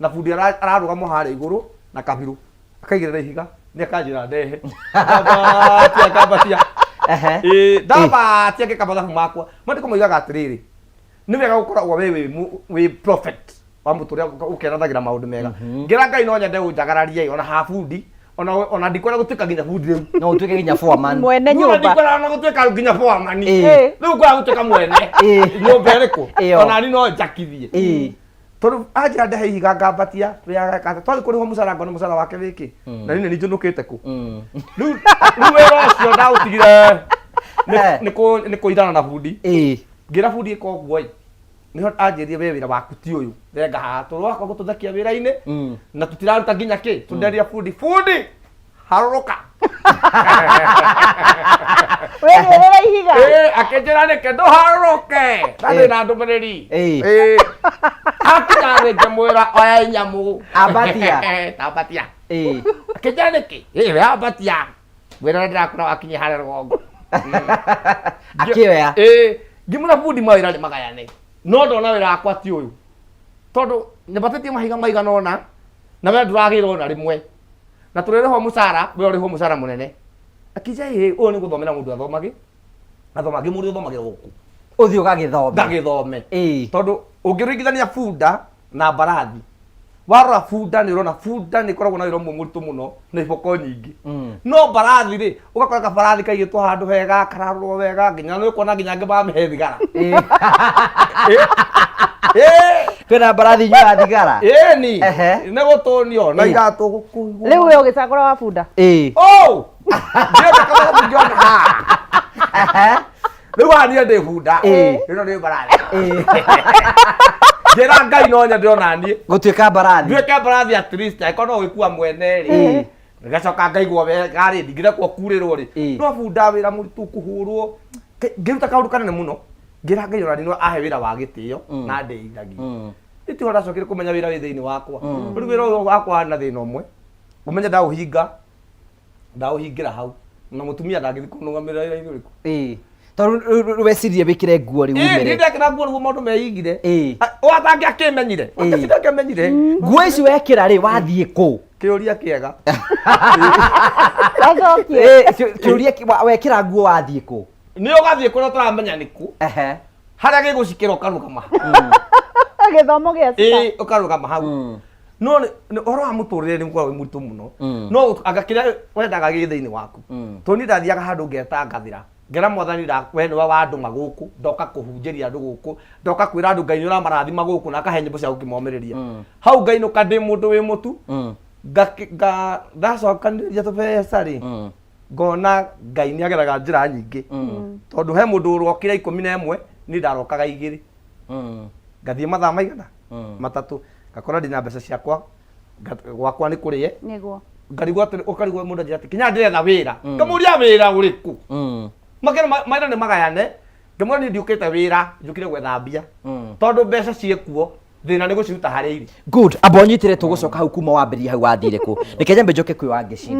na bundi ararũgama harĩa igũrũ na kabirũ akaigĩrĩra ihiga, nĩ akanjĩra ndehe, ndambatia, ngambatia. Ĩĩ, ndambatia, ngĩka mathabu makwa. Mandĩko moigaga atĩrĩrĩ, nĩ wega gũkoragwo we wĩ prophet wa mũtũrĩre, ũkerathagira maũndũ mega. Ngĩra Ngai no nyende ũnjagararie ona ha bundi, ona ndikwenda gũtuĩka nginya bundi rĩu. No ũtuĩke nginya foreman. Mwene Ona nyũmba. ndikwenda ona gũtuĩka nginya foreman. Rĩu ngwenda gũtuĩka mwene nyũmba ĩrĩkũ. Ona ni no njakithie, tondũ anjĩra ndehe ihiga ngambatia wĩra, twathiĩ kũrĩhwo mũcara ngona mũcara wake wĩkĩ, na niĩ nĩ njũnũkĩte kũ. Rĩu wĩra ũcio ndaũtigire nĩ kũirana na bundi. Ngĩra bundi ĩka ũguo ĩ, nĩho anjĩrire, we wĩra waku ti ũyũ, thenga haha, tondũ wakwa gũtũthekia wĩra-inĩ na tũtiraruta nginya kĩ. Tũnderia bundi, bundi harũrũka. Wĩgĩrĩra ihiga. Ĩĩ, akĩnjĩra nĩkĩ ndũharũrũke na ndĩ na ndũmĩrĩri. Ĩĩ. Akinya thĩ ngĩmwĩra, oya inyamũ. Ambatia. Ambatia. Akĩnjĩra nĩkĩ? Ĩĩ, we ambatia, wĩra ndĩrakũra wakinyia harĩa rũgongo. Akĩoya. Ĩĩ, ngĩmwĩra bundi mawĩra nĩ magayane, no ndona wĩra wakwa ti ũyũ, tondũ nyambatĩtie mahiga maigana ũna na we ndũragĩra ona rĩmwe, na tũrĩrĩhwo mũcara, we ũrĩhwo mũcara mũnene. Akĩnjĩra, ĩĩ, ũyũ nĩ gũthomera mũndũ athomagĩ athoma, ngĩmũria ũthomagĩra gũkũ? Ũthiĩ ũgagĩthome. Ngagĩthome. Tondũ ũngĩringithania bunda na mbarathi, warora bunda nĩ ũrona bunda nĩ ĩkoragwo na wĩra ũmwe mũritũ mũno na iboko nyingĩ. No mbarathi rĩ, ũgakora kabarathi kaigĩtwo handũ hega, kararorwo wega, nginya nĩ ũkuona nginya angĩ mamĩhe thigara. Ĩĩ. Kwĩna mbarathi inyuaga thigara? Ĩni. Ehe. Nĩ gũtũnio na iratũ gũkũ igũrũ. Rĩu we ũgĩcagũra wa bunda. Oh! Ndĩrenda kamwe ngĩona haha. Rĩu haha niĩ ndĩ bunda. Ĩno nĩ mbarathi. Njĩra Ngai no nyende ona niĩ Gũtuĩka mbarathi. Nduĩke mbarathi, at least angĩkorwo no gĩkua mwene rĩ, ngacoka ngaigua wega rĩ, ndingĩrekwo kurĩrwo rĩ. No bunda wĩra mũritũ, kũhũrwo. Ngĩruta kaũndũ kanene mũno, ngĩra Ngai ona niĩ no ahe wĩra wa gĩtĩo na ndeithagie. Itiho ndacokire kũmenya wĩra wĩ thĩinĩ wakwa. Rĩu wĩra ũyũ wakwa na thĩna ũmwe, ũmenye ndaũhinga, ndaũhingĩra hau, na mũtumia ndangĩthiĩ kũnũgamĩrĩra wĩra-inĩ ũrĩkũ. Ĩĩ. Tondũ rĩu wecirie wĩkĩre nguo rĩu Ĩĩ, umĩre. niĩ ndekĩra nguo nĩguo maũndũ meigire. Ĩĩ. Watangĩakĩmenyire, Ĩĩ. ndangĩamenyire. Nguo ici wekĩra rĩ wathiĩ kũ? Kĩũria kĩega. Acokie. Ĩĩ, kĩũria wekĩra nguo wathiĩ kũ? Nĩ ũgathiĩ kũrĩa ũtaramenya nĩ kũ. Ehe. Harĩa gĩgũcikĩra ũkarũgama. Gĩthomo gĩa cika. Ĩĩ, ũkarũgama hau. No ũhoro wa mũtũrĩre nĩ ũkoragwo wĩ mũritũ mũno. No anga kĩrĩa wendaga gĩ thĩinĩ waku. Tondũ niĩ ndathiaga handũ ngetangathĩra. Ngera mwathani we nĩwe wandũma gũkũ, ndoka kũhunjĩria andũ gũkũ, ndoka kwĩra andũ Ngai nĩ ũramarathima gũkũ na akahe nyĩmbo cia gũkĩmomĩrĩria. Hau ngainũka ndĩ mũndũ wĩ mũtu, ndacokanĩrĩria tũbeca rĩ, ngona Ngai nĩ ageraga njĩra nyingĩ. Tondũ he mũndũ ũrokire 11, niĩ ndarokaga 2. Ngathiĩ mathaa maigana? 3. Ngakora ndĩna mbeca ciakwa, gwakwa nĩ kũrĩe. Nĩguo. Ngarigwo atĩrĩ, ũkarigwo mũndũ anjĩra atĩ kinya ndĩretha wĩra. Ngamũria wĩra ũrĩkũ? Makĩra mawĩra nĩ magayane. Ngamwĩra niĩ ndiũkĩte wĩra, njũkire gwetha mbia. Tondũ mbeca ciĩkuo, thĩna nĩ gũciruta harĩa irĩ. Good. Amba ũnyitĩre tũgũcoka hau kuma wambĩrĩria hau wathire kũ. Reke nyambe njoke kwĩ Wangeci.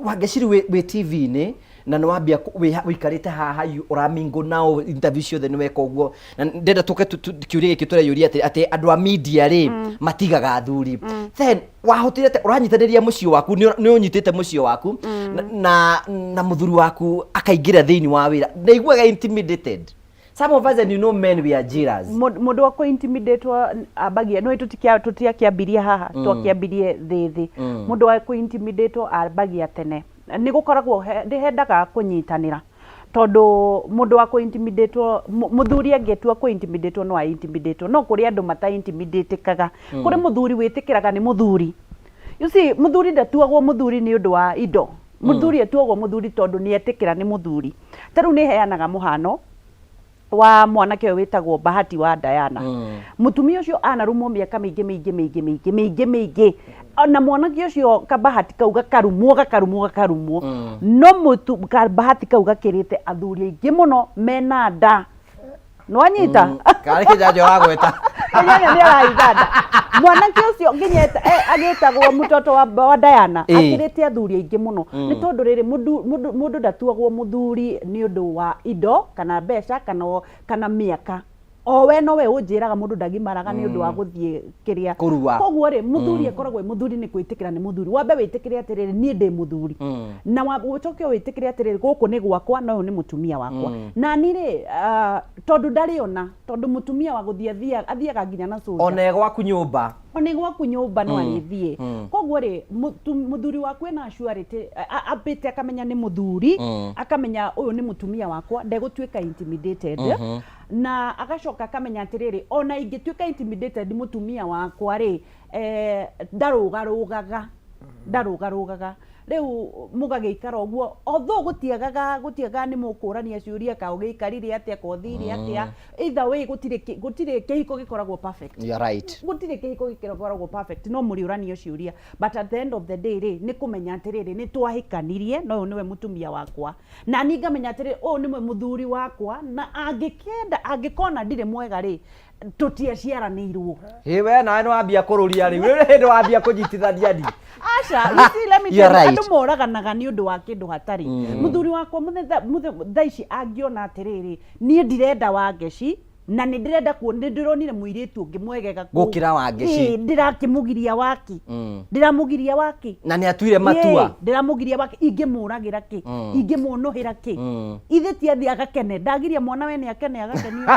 Wangeci rĩu wĩ TV-inĩ na nĩ wambia wĩikarĩte haha ũramingo nao interview ciothe nĩ weka ũguo. Na ndĩrenda tũke kĩũria gĩkĩ tũreyũria atĩ andũ a media rĩ matigaga athuri. Then wahotire atĩa ũranyitanĩria mũciĩ waku nĩ ũnyitĩte mũciĩ waku na mũthuri waku akaingĩra thĩinĩ wa wĩra. Ndaiguaga intimidated. Some of us and you know men we are jealous. Mũndũ wa kũ-intimidatwo ambagia nĩ tũtiakĩambirie haha, twakĩambirie thĩ thĩ. Mũndũ wa kũ-intimidatwo ambagia tene. Nĩ gũkoragwo nĩ hendaga kũnyitanĩra tondũ mũndũ wa kũ-intimidatwo, mũthuri angĩtua kũ-intimidatwo no a-intimidatwo, no kũrĩ andũ mata-intimidatĩkaga. Kũrĩ mũthuri wĩtĩkĩraga nĩ mũthuri. You see, mũthuri ndatuagwo mũthuri nĩ ũndũ wa indo. Mũthuri atuagwo mũthuri tondũ nĩ etĩkĩra nĩ mũthuri. Ta rĩu nĩ heanaga mũhano wa mwanake ũyũ wĩtagwo Bahati wa Diana. Mũtumia ũcio anarumwo mĩaka mĩingĩ mĩingĩ mĩingĩ mĩingĩ mĩingĩ mĩingĩ. Na mwanake ũcio kabahati kau gakarumwo gakarumwo gakarumwo. No kabahati kau gakĩrĩte athuri aingĩ mũno mena nda. Nĩwanyita? Karĩ kĩnjanja ũragweta. Kĩnjanja nĩ araiga nda. Mwanake ũcio nginya agĩtagwo mũtoto wa Diana, akĩrĩte athuri aingĩ mũno. Nĩ tondũ rĩrĩ, mũndũ ndatuagwo mũthuri nĩ ũndũ wa indo, kana mbeca, kana mĩaka. O we nowe ũnjĩraga mũndũ ndagimaraga nĩ ũndũ wa gũthiĩ kĩrĩa. Kũrua. Koguo rĩ, mũthuri akoragwo e mũthuri nĩ kwĩtĩkĩra nĩ mũthuri. Wambe wĩtĩkĩre atĩrĩrĩ, niĩ ndĩ mũthuri. Na ũcoke wĩtĩkĩre atĩrĩrĩ, gũkũ nĩ gwakwa na ũyũ nĩ mũtumia wakwa. Na niĩ rĩ, tondũ ndarĩ ona, tondũ mũtumia wa gũthiĩ athiaga nginya na soldier. Ona e gwaku nyũmba. Ona e gwaku nyũmba no arĩthiĩ. Koguo rĩ, mũthuri waku ena surety, ambĩte akamenya nĩ mũthuri, akamenya ũyũ nĩ mũtumia wakwa, ndegũtuĩka intimidated. Na agacoka akamenya atĩrĩrĩ, ona ingĩtuĩka intimidated mũtumia wakwa rĩ, ndarũgarũgaga, ndarũgarũgaga. Rĩu mũgagĩikara ũguo, although gũtiagaga nĩ mũkũrania ciũria ka ũgĩikarire atĩa, ka ũthire atĩa, either way gũtirĩ kĩhiko gĩkoragwo perfect. You are right. Gũtirĩ kĩhiko gĩkoragwo perfect, no mũrĩũranio ciũria. But at the end of the day rĩ, nĩ kũmenya atĩrĩrĩ, nĩ twahikanirie, na ũyũ nĩwe mũtumia wakwa. Na niĩ ngamenya atĩrĩrĩ, ũyũ nĩwe mũthuri wakwa, na angĩkenda, angĩkona ndirĩ mwega rĩ, tũtiaciaranĩirwo. Ĩ we nawe nĩ wambia kũrũria rĩu, rĩu hĩndĩ wambia kũnyitithania ni. Aca, you see, let me You're tell you, right. andũ moraganaga nĩ ũndũ wa kĩndũ hatarĩ. Mũthuri wakwa thaa ici angĩona atĩrĩrĩ, niĩ ndirenda Wangeci, na nĩ ndĩrenda kuona, nĩ ndĩronire mũirĩtu ũngĩ mwegega kũu. Gũkĩra Wangeci. Ĩ, ndĩrakĩmũgiria waki. Ndĩramũgiria waki. Na nĩ atuire matua. Ĩ, ndĩramũgiria waki, ingĩmũragĩra kĩ? Ingĩmũnũhĩra kĩ? Ithe ti athiĩ agakene, ndagiria mwana wene akene agakenio.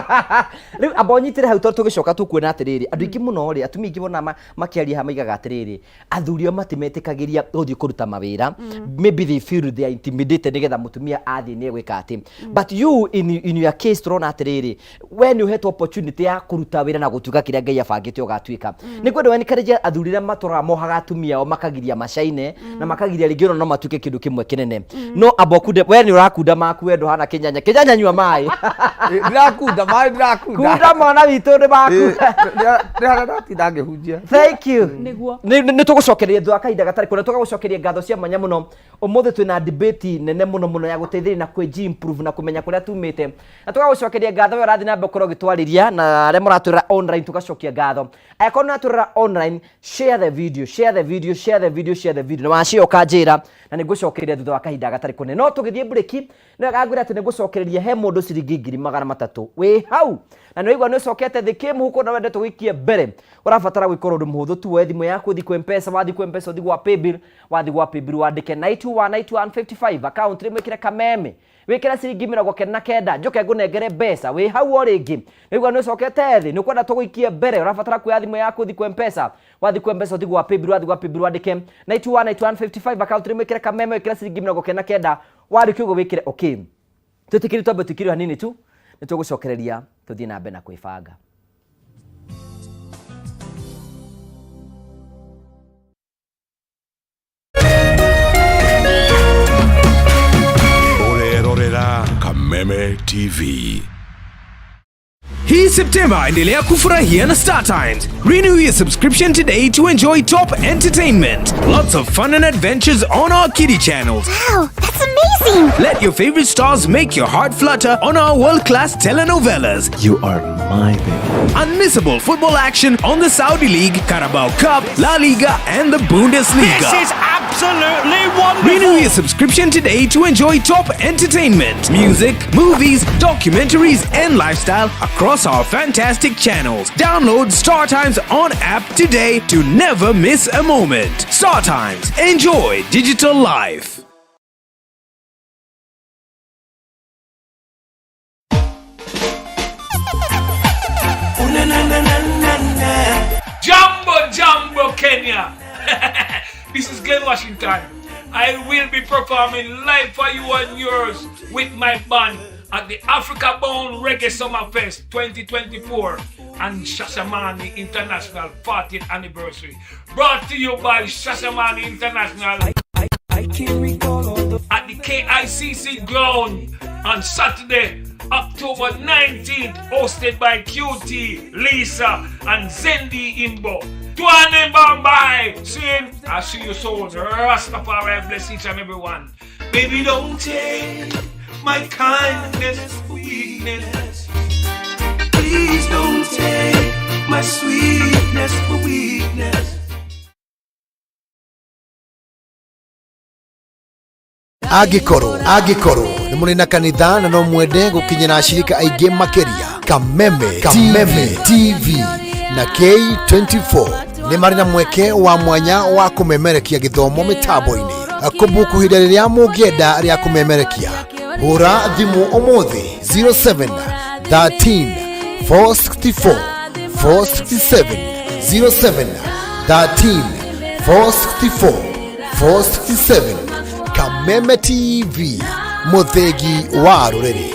Rĩu amba ũnyitĩre hau tondũ tũgĩcoka tũkuona atĩrĩrĩ, andũ aingĩ mũno rĩ, atumia aingĩ wona makĩaria haha maigaga atĩrĩrĩ, athuri ao matimetĩkagĩria gũthiĩ kũruta mawĩra. Maybe they feel they are intimidated nĩgetha mũtumia athiĩ nĩ egwĩka atĩ. But you in your case tũrona atĩrĩrĩ, we nĩ ũhetwo opportunity ya kũruta wĩra na gũtuĩka kĩrĩa Ngai abangĩte ũgatuĩka. Nĩ ngwenda encourage athuri arĩa matũraga mohaga atumia ao makagiria macaine na makagiria rĩngĩ ona no matuĩke kĩndũ kĩmwe kĩnene. No amba ũkunde, we nĩ ũrakunda maku, we ndũhana kĩnyanya. Kĩnyanya nyua maĩ. Ndirakunda, maĩ ndirakunda. Kunda mwana witũ nĩ maku. Nĩ harĩa ndatinda ngĩhunjia. Thank you. Nĩguo. Nĩ tũgũcokeria thutha wa kahinda gatarĩ kũnene, tũgagũcokeria ngatho cia mwanya mũno. Ũmũthĩ twĩna debate nene mũno mũno ya gũteithĩrĩria na kwĩji improve na kũmenya kũrĩa tumĩte. Na tũgagũcokeria ngatho we ũrathiĩ na mbere gũkorwo ũgĩkorwo ũgĩtwarĩria na arĩa mũratwĩrora online tũgacokia ngatho. Angĩkorwo nĩ ũratwĩrora online, share the video, share the video, share the video, share the video. Na washare ũkanjĩra na nĩ ngũcokereria thutha wa kahinda gatarĩ kũnene. No tũgĩthiĩ mburĩki, nĩ wega ngwĩre atĩ nĩ ngũcokereria he mũndũ ciringi 300,000 wĩ hau. Na nĩ waigua nĩ ũcokete thĩ kĩmũhuko na wende tũgũikie mbere. Ũrabatara gwĩka ũndũ mũhũthũ tu, woe thimũ yaku ũthiĩ kwĩ M-Pesa, wathiĩ kwĩ M-Pesa ũthiĩ gwa paybill, wathiĩ gwa paybill wandĩke 9219155 account rĩmwe ĩkĩre kameme wĩkĩre ciringi 99 njoke ngũnengere mbeca wĩ hau o rĩngĩ nĩguo nĩ ũcokete thĩ nĩ ũkwenda tũgũikie mbere ũrabatara kuoya thimũ yaku ũthiĩ kwĩ M-Pesa wathiĩ kwĩ M-Pesa ũthiĩ gwa paybill wathiĩ gwa paybill wandĩke 9219155 account rĩmwe ĩkĩre kameme wĩkĩre ciringi 99 warĩkia ũguo wĩkĩre okay twĩtĩkĩrie twambe tũikĩrio hanini tu nĩ tũgũcokereria tũthiĩ na mbere na kwĩbanga. Ũrerorera Kameme TV. Hii September endelea kufurahia na Star Times. Renew your subscription today to enjoy top entertainment, lots of fun and adventures on our kiddie channels. Wow, that's amazing! Let your favorite stars make your heart flutter on our world-class telenovelas. You are my baby. Unmissable football action on the Saudi League, Carabao Cup, La Liga, and the Bundesliga. This is absolutely wonderful! Renew your subscription today to enjoy top entertainment, music, movies, documentaries, and lifestyle across our fantastic channels. Download Star Times on app today to never miss a moment. Star Times, enjoy digital life. Jambo, Jambo, Kenya. This is Glen Washington. I will be performing live for you and yours with my band at the Africa Bound Reggae Summer Fest 2024 and Shashamane International 40th Anniversary. Brought to you by Shashamane International at the KICC ground on Saturday, October 19th, hosted by QT, Lisa, and Zendi Imbo. Tuane Bombay! Soon, I'll see you soon. Rastafari bless each and every one. Baby, don't take my kindness for weakness. Please don't take my sweetness for weakness. Angĩkorwo angĩkorwo nĩ mũrĩ na kanitha na no mwende gũkinyĩra ashirika aingĩ makĩria, Kameme Kameme TV na K24 nĩ marĩ na mweke wa mwanya wa kũmemerekia gĩthomo mĩtambo-inĩ. Kũbuku ihinda rĩrĩa mũngĩenda rĩa kũmemerekia, hũra thimũ ũmũthĩ 07 13 464 467 07 13 464 467. Kameme TV, mũthĩgi wa rũrĩrĩ.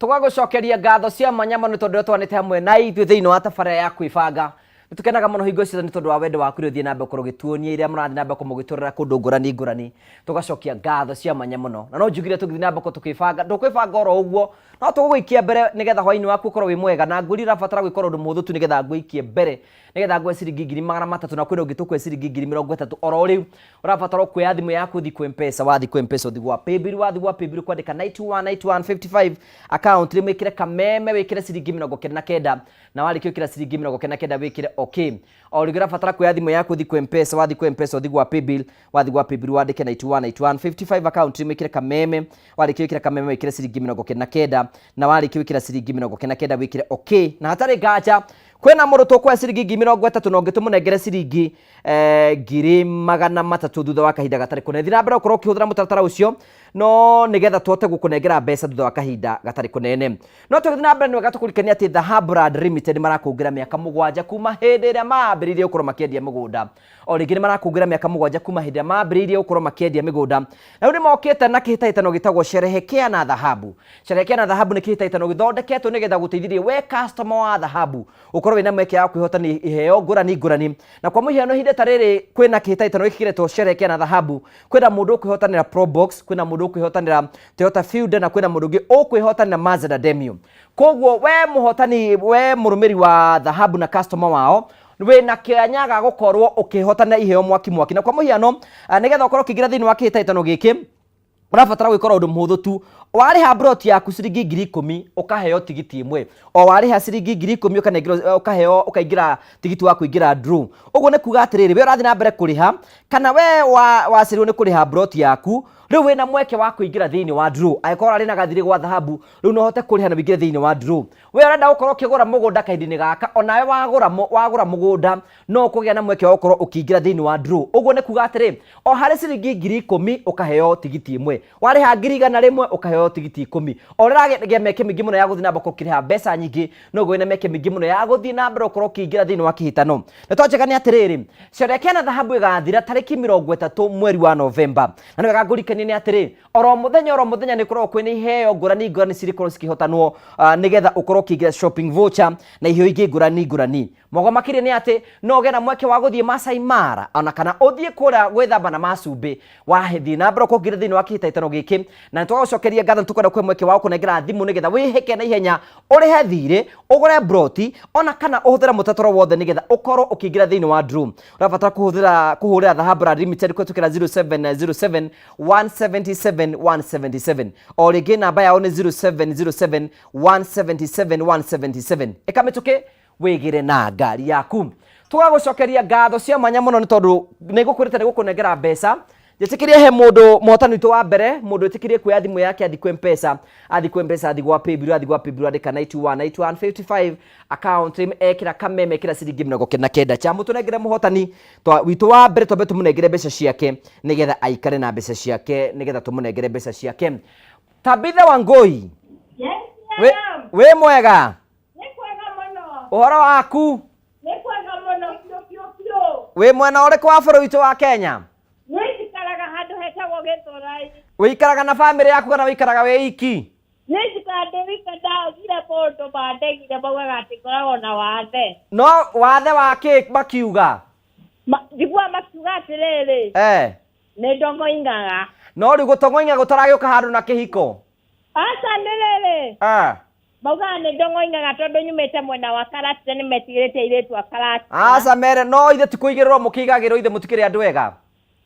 Tũgagũcokeria ngatho cia mwanya mũno nĩ tondũ ũrĩa twanĩte hamwe na ithuĩ thĩinĩ wa tabarĩra ya kwĩbanga. Nĩ tũkenaga mũno hingo ciothe nĩ tondũ wa wendo waku ũrĩa ũthiĩ na mbere gũkorwo ũgĩtuonia iria mũrathiĩ na mbere gũkorwo mũgĩtũrĩra kũndũ ngũrani ngũrani. Tũgacokia ngatho cia mwanya mũno. Na no njugire tũgĩthiĩ na mbere gũkorwo tũkĩbanga, ndũkwĩbanga oro ũguo, no tũgũgũikia mbere nĩgetha hwainĩ waku ũkorwo wĩ mwega. Na ngũria ũrabatara gwĩka ũndũ mũhũthũ tu nĩgetha ngũikie mbere, nĩgetha ngũhe ciringi 300,000, na kwĩna ũngĩ tũkũhe ciringi 30,000 oro rĩu. Ũrabatara kuoya thimũ yaku ũthiĩ kwĩ M-Pesa, wathiĩ kwĩ M-Pesa ũthiĩ gwa paybill, wathiĩ gwa paybill kwandĩka 919155 account rĩmwe ĩkĩre kameme wĩkĩre ciringi 99, na warĩkia gwĩkĩra ciringi 99 wĩkĩre okay. O rĩngĩ ũrabatara kuoya thimũ yaku ũthiĩ kwĩ M-Pesa, wathiĩ kwĩ M-Pesa ũthiĩ gwa paybill, wathiĩ gwa paybill wandĩke 919155 account rĩmwe ĩkĩre kameme, warĩkia gwĩkĩra kameme wĩkĩre ciringi 99, na warĩkia gwĩkĩra ciringi 99 wĩkĩre okay. Na hatarĩ nganja kwĩna mũndũ tũkũhe ciringi 30,000 na ũngĩ tũmũnengere ciringi 300,000 thutha wa kahinda gatarĩ kũnene. Thiĩ na mbere gũkorwo ũkĩhũthĩra mũtaratara ũcio no nĩgetha tũhote gũkũnengera mbeca thutha wa kahinda gatarĩ kũnene. No tũgĩthiĩ na mbere nĩ wega tũkũririkania atĩ Dhahabu Land Limited marakũngĩra mĩaka 7 kuma hĩndĩ ĩrĩa mambĩrĩirie gũkorwo makĩendia mĩgũnda. O rĩngĩ nĩ marakũngĩra mĩaka 7 kuma hĩndĩ ĩrĩa mambĩrĩirie gũkorwo makĩendia mĩgũnda. Na rĩu nĩ mokĩte na kĩhĩtahĩtano gĩtagwo Sherehekea na Dhahabu. Sherehekea na Dhahabu nĩ kĩhĩtahĩtano gĩthondeketwo nĩgetha gũteithĩrĩria we customer wa Dhahabu ũkorwo wĩna mweke wa kwĩhotania iheo ngũrani ngũrani. Na kwa mũhiano ihinda ta rĩrĩ kwĩna kĩhĩtahĩtano gĩkĩ kĩretwo Sherehekea na Dhahabu, kwĩna mũndũ ũkwĩhotanĩra Probox, kwĩna mũndũ ũkwĩhotanĩra Toyota Fielder na kwĩna mũndũ ũngĩ ũkwĩhotanĩra Mazda Demio. Koguo we mũhotani, we mũrũmĩri wa Dhahabu na customer wao, Wĩna kĩanya ga gũkorwo ũkĩhotana iheo mwaki mwaki. Na kwa mũhiano, nĩgetha ũkorwo ũkĩingĩra thĩinĩ wa kĩhĩtahĩtano gĩkĩ, ũrabatara gwĩkora ũndũ mũhũthũ tu. Warĩha mburoti yaku ciringi 10,000, ũkaheo tigiti ĩmwe. O warĩha ciringi 10,000 ũkanengerwo, ũkaheo, ũkaingĩra tigiti wa kũingĩra draw. Ũguo nĩ kuga atĩrĩrĩ, we ũrathiĩ na mbere kũrĩha, kana we wacĩrĩirwo nĩ kũrĩha mburoti yaku, rĩu wĩna mweke wa kũingĩra thĩinĩ wa draw. Angĩkorwo ũrarĩ na gathirĩ gwa thahabu, rĩu no ũhote kũrĩha na ũingĩre thĩinĩ wa draw. We ũrenda gũkorwo ũkĩgũra mũgũnda kahinda-inĩ gaka, onawe wagũra wagũra mũgũnda no ũkũgĩa na mweke wa gũkorwo ũkĩingĩra thĩinĩ wa draw. Ũguo nĩ kuga atĩrĩ, o harĩ ciringi 10,000 ũkaheo tigiti ĩmwe. Warĩha 100,000 ũkaheo tigiti 10. O ũrĩa ũragĩa mĩeke mĩingĩ mũno ya gũthiĩ na mbere ũkĩrĩha mbeca nyingĩ, noguo wĩna mĩeke mĩingĩ mũno ya gũthiĩ na mbere gũkorwo ũkĩingĩra thĩinĩ wa kĩhĩtano. Ndeto njega nĩ atĩrĩrĩ, Sherehe ya Thahabu ĩgathira tarĩki 30 mweri wa Novemba. Na nĩ wega ngũririkanie nĩ atĩrĩ, oro mũthenya oro mũthenya nĩ koragwo kwĩna iheo ngũrani ngũrani cirĩkorwo cikĩhotanwo, nĩgetha ũkorwo ũkĩingĩra shopping voucher na iheo ingĩ ngũrani ngũrani. Mogo makĩria nĩ atĩ no ũgĩe na mweke wa gũthiĩ Masai Mara ona kana ũthiĩ kũrĩa gwĩthamba na macumbĩ. Wathiĩ na mbere ũkũingĩra thĩinĩ wa kĩhĩtahĩtano gĩkĩ, na nĩ twagũcokeria ngatho, nĩ tũkwenda kũhe mweke wa gũkũnengera thimũ nĩgetha wĩhĩke na ihenya, ũrĩhe thirĩ, ũgũre mburoti ona kana ũhũthĩre mũtaratara wothe nĩgetha ũkorwo ũkĩingĩra thĩinĩ wa draw. Ũrabatara kũhũthĩra kũhũrĩra Dhahabu Land Limited kũhĩtũkĩra 0707 177 177. O rĩngĩ namba yao nĩ 0707 177 177. Ĩka mĩtũkĩ wĩgĩre na ngari yaku. Tũgagũcokeria ngatho cia mwanya mũno nĩ tondũ nĩ ngũkwĩrĩte nĩ gũkũnengera mbeca. Njĩtĩkĩrie he mũndũ mũhotani witũ wa mbere, mũndũ wĩtĩkĩrie kuoya thimũ yake athi kwĩ M-Pesa, athi kwĩ M-Pesa, athi gwa Paybill, athi gwa Paybill andĩka 91 91 55 account name, ekĩra kameme, ekĩra ciringi 99. Cha mũtũnengere mũhotani witũ wa mbere, twambe tũmũnengere mbeca ciake nĩgetha aikare na mbeca ciake, nĩgetha tũmũnengere mbeca ciake. Tabitha Wangũi. Yes, Wĩ madam. wĩ mwega? Nĩ kwega mũno. Ũhoro waku? Nĩ kwega mũno biũ biũ biũ. Wĩ mwena ũrĩkũ wa bũrũri witũ wa Kenya? Niĩ njikaraga handũ hetagwo Gĩthũrai. Wĩikaraga na bamĩrĩ yaku kana wĩikaraga wĩ iki? Niĩ njikaraga ndĩ wika, ndathire kũndũ mandegire maugaga atĩ ngoragwo na wathe. No wathe wa kĩ makiuga? Njiguaga makiuga atĩrĩrĩ, nĩ ndongoingaga. No rĩu gũtongoinga gũtaragĩũka handũ na kĩhiko? Aca, nĩ rĩrĩ. Maugaga nĩ ndongoingaga tondũ nyumĩte mwena wa Karatina, nĩ metigĩrĩte airĩtu a Karatina. Aca mere, no ithe ti kũigĩrĩrwo mũkĩigagĩrwo, ithe mũtikĩrĩ andũ ega.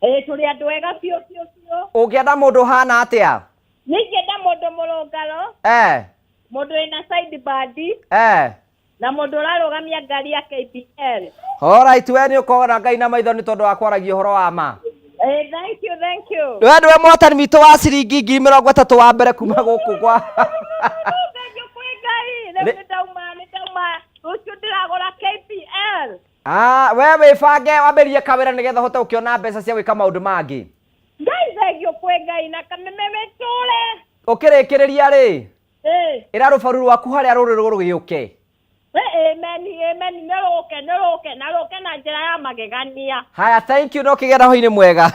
Ĩĩ, tũrĩ andũ ega biũ biũ biũ. Ũngĩenda mũndũ ũhana atĩa? Niĩ ingĩenda mũndũ mũrũngaro, mũndũ wĩna side band, na mũndũ ũrarũgamia ngari ya KBL. Alright, we nĩ ũkona Ngai na maitho nĩ tondũ wa kwaragia ũhoro wa ma. Thank you, thank you. We nĩwe mũhotani witũ wa ciringi 30,000 wa mbere kuma gũkũ kwa. Thank you kwĩ Ngai. Rĩu nĩ ndauma, nĩ ndauma. Rũciũ ndĩragũra KBL. We wĩbange wambĩrĩrie kawĩra nĩgetha ũhote gũkĩona mbeca cia gwĩka maũndũ mangĩ. Ngai thengio kwĩ Ngai na kameme wĩtũre. Ũkĩrĩkĩrĩria rĩ, ĩra rũbaru rwaku harĩa rũrĩ rũgĩũke. Amen, amen, nĩ rũke, nĩ rũke, na rũke na njĩra ya magegania. Haya, thank you, no kĩgĩa na hwainĩ mwega.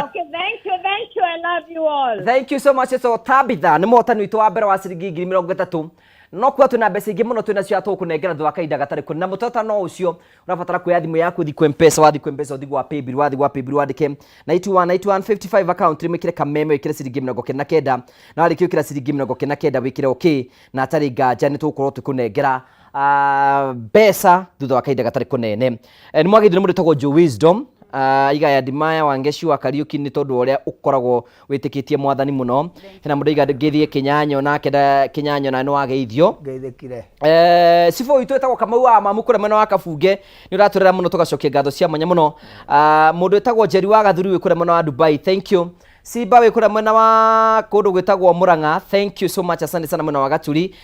Okay, thank you, thank you, I love you all. Thank you so much. So Tabitha nĩ mũhotani witũ wa mbere wa ciringi 30,000. No kuga twĩna mbeca ingĩ mũno twĩna cio tũgũkũnengera thutha wa kahinda gatarĩ kũnene. Na mũtaratara no ũcio, ũrabatara kuoya thimũ yaku ũthiĩ kwĩ M-Pesa, wathiĩ kwĩ M-Pesa ũthiĩ gwa Paybill, wathiĩ gwa Paybill wandĩke 91 91 55 account name, wĩkĩre kameme, wĩkĩre ciringi 99, na warĩkia gwĩkĩra ciringi 99 wĩkĩre okay, na hatarĩ nganja nĩ tũgũkorwo tũkũnengera mbeca thutha wa kahinda gatarĩ kũnene. Nĩ mwagĩrĩirwo nĩ mũndũ wĩtagwo Joe Wisdom, Igaya Ndimaya Wangechi wa Kariuki nĩ tondũ wa ũrĩa ũkoragwo wĩtĩkĩtie mwathani mũno. Hena mũndũ aiga ngĩthiĩ Kĩnyanyo nake Kĩnyanyo na nĩ wageithio. Ngeithĩkire. Cibũ witũ wĩtagwo Kamau wa Mamu kũrĩa mwena wa Kabunge nĩ ũratũrera mũno, tũgacokia ngatho cia mwanya mũno. Mũndũ wĩtagwo Njeri wa Gathuri wĩ kũrĩa mwena wa Dubai, thank you. Simba wĩ kũrĩa mwena wa kũndũ gwĩtagwo Murang'a, thank you so much, asante sana mwena wa Gaturi.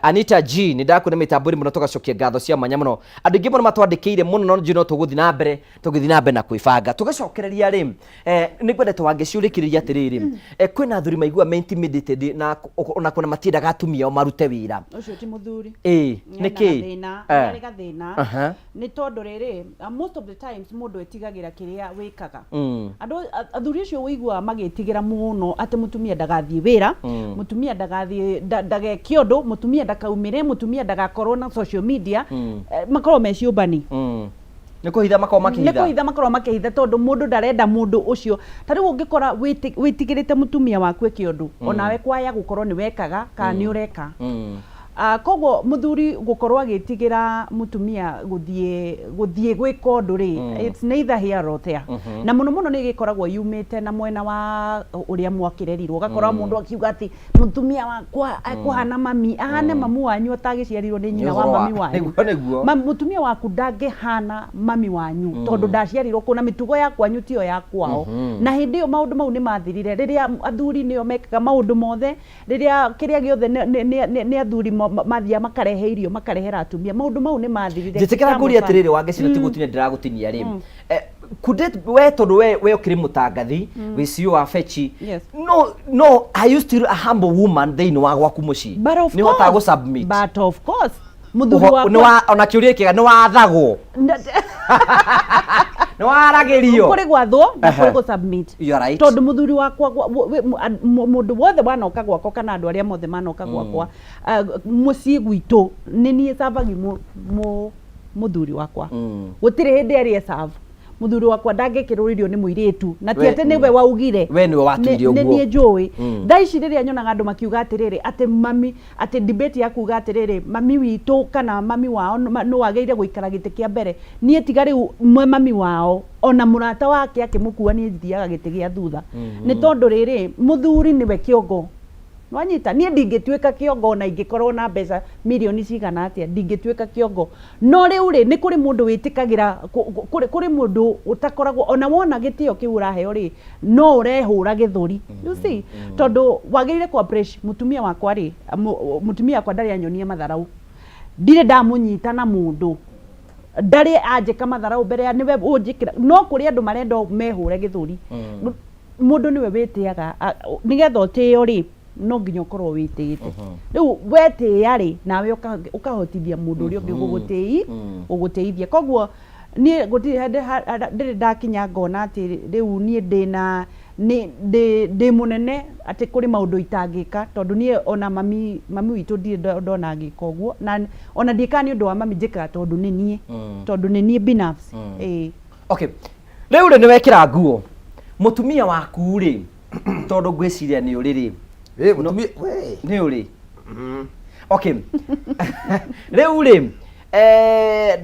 Anita G nĩ ndakuona mĩtambo-inĩ mũno, tũgacokia ngatho cia mwanya mũno. Andũ aingĩ mũno matwandĩkĩire mũno, no njũĩ no tũgũthiĩ na mbere, tũgĩthiĩ na mbere na kwĩbanga. Tũgĩcokereria rĩ, nĩ ngwendete wangĩciũrĩkĩrĩria atĩrĩrĩ, kwĩna athuri maigua me intimidated na ona kuna matiendaga atumia ao marute wĩra. Ũcio ti mũthuri. Ĩĩ, Ena nĩkĩ? gathĩna, nĩ arĩ gathĩna. Nĩ tondũ rĩrĩ, most of the times mũndũ etigagĩra kĩrĩa wĩkaga. Andũ, athuri acio ũiguaga magĩtigĩra mũno atĩ mũtumia ndagathiĩ wĩra, mũtumia ndagathiĩ, ndageke ũndũ, mũtumia ndakaumĩre, mũtumia ndagakorwo na social media, makoragwo me ciũmbani. Nĩ kũhitha makoragwo makĩhitha. Nĩ kũhitha makoragwo makĩhitha tondũ mũndũ ndarenda mũndũ ũcio. Ta rĩu ũngĩkora wĩtigĩrĩte mũtumia waku eke ũndũ, onawe kwaya gũkorwo nĩ wekaga kana nĩ ũreka. Ah, koguo muthuri gukorwo agitigĩra mutumia guthie guthie gwika undu ri it's neither here or there. Na muno muno nĩ gĩkoragwo yumĩte na mwena wa ũrĩa mwakĩrerirwo, ũgakora mũndũ akiuga atĩ mutumia wakwa ekũhana mami, ahane mamu wanyu atagĩciarirwo nĩ nyina wa Nĩ ũhoro wa- mami wanyu. Nĩguo, nĩguo. Mutumia waku ndangĩhana mami wanyu tondũ ndaciarirwo kũu na mĩtugo ya kwanyu tiyo ya kwao. Na hĩndĩ ĩyo maũndũ mau nĩ mathirire rĩrĩa athuri nĩo mekaga maũndũ mothe, rĩrĩa kĩrĩa gĩothe nĩ athuri mathiaga makarehe irio makarehera atumia, maũndũ mau nĩ mathirire. Njĩtĩkĩra ngũrie atĩrĩrĩ, Wangeci, na tigũtinia ndĩragũtinia rĩ, could it we tondũ we ũkĩrĩ mũtangathi wĩ CEO wa Fetchi, no are you still a humble woman thĩinĩ wa gwaku mũciĩ? But of Nĩ ũhotaga course, gũ-submit? But of course mũthuri Nĩ wakwa ona kĩũria kĩega, nĩ wathagwo, nĩ waragĩrio? Kũrĩ gwathwo na kũrĩ gũ submit. You are right. Tondũ mũthuri wakwa mũndũ wothe wanoka gwakwa kana andũ arĩa mothe manoka gwakwa mũciĩ gwitũ, nĩ niĩ cambagi mũthuri wakwa. Gũtirĩ hĩndĩ arĩ serve. Mũthuri wakwa ndangĩkĩrwo irio nĩ mũirĩtu na ti atĩ nĩwe waugire. We nĩwe watuire Nĩ ũguo. niĩ njũĩ. Thaa ici rĩrĩa nyonaga andũ makiuga atĩrĩrĩ atĩ mami, atĩ debate ya kuga atĩrĩrĩ mami witũ kana mami wao nĩ wagĩrĩire gũikara gĩtĩ kĩa mbere, niĩ tiga rĩu mwe mami wao ona mũrata wake akĩmũkua, niĩ thiaga gĩtĩ gĩa thutha. Nĩ tondũ rĩrĩ, mũthuri nĩwe kĩongo. Nwanyita, niĩ ndingĩtuĩka kĩongo ona ingĩkorwo na mbeca mirioni cigana atĩa, ndingĩtuĩka kĩongo. No rĩu rĩ, nĩ kũrĩ mũndũ wĩtĩkagĩra, kũrĩ mũndũ ũtakoragwo ona wona gĩtĩo kĩu ũraheo rĩ, no ũrehũra gĩthũri, you see, tondũ wagĩrĩire ku appreciate mũtumia wakwa rĩ, mũtumia wakwa ndarĩ anyonia matharau, ndirĩ ndamũnyita na mũndũ, ndarĩ anjĩka matharau mbere ya nĩwe ũnjĩkĩra. No kũrĩ andũ marenda mehũre gĩthũri. Mũndũ nĩwe wĩtĩaga. Nĩgetha ũtĩo rĩ, no nginya ũkorwo wĩtĩĩte. Rĩu wetĩĩa rĩ, nawe ũkahotithia mũndũ ũrĩa ũngĩ gũgũtĩithia. Koguo niĩ gũtirĩ hĩndĩ ndĩrĩ ndakinya ngona atĩ rĩu niĩ ndĩna nĩ ndĩ mũnene atĩ kũrĩ maũndũ itangĩka, tondũ niĩ ona mami witũ ndirĩ ndona agĩka ũguo, na ona ndiĩkaga nĩ ũndũ wa mami, njĩkaga tondũ nĩ niĩ, tondũ nĩ niĩ binafsi, ĩĩ. Okay, rĩu rĩ, nĩ wekĩra nguo, mũtumia waku rĩ, tondũ ngwĩciria nĩ ũrĩ rĩ? Ĩ, mũtumia we. Nĩ ũrĩ. Okay, rĩu rĩ,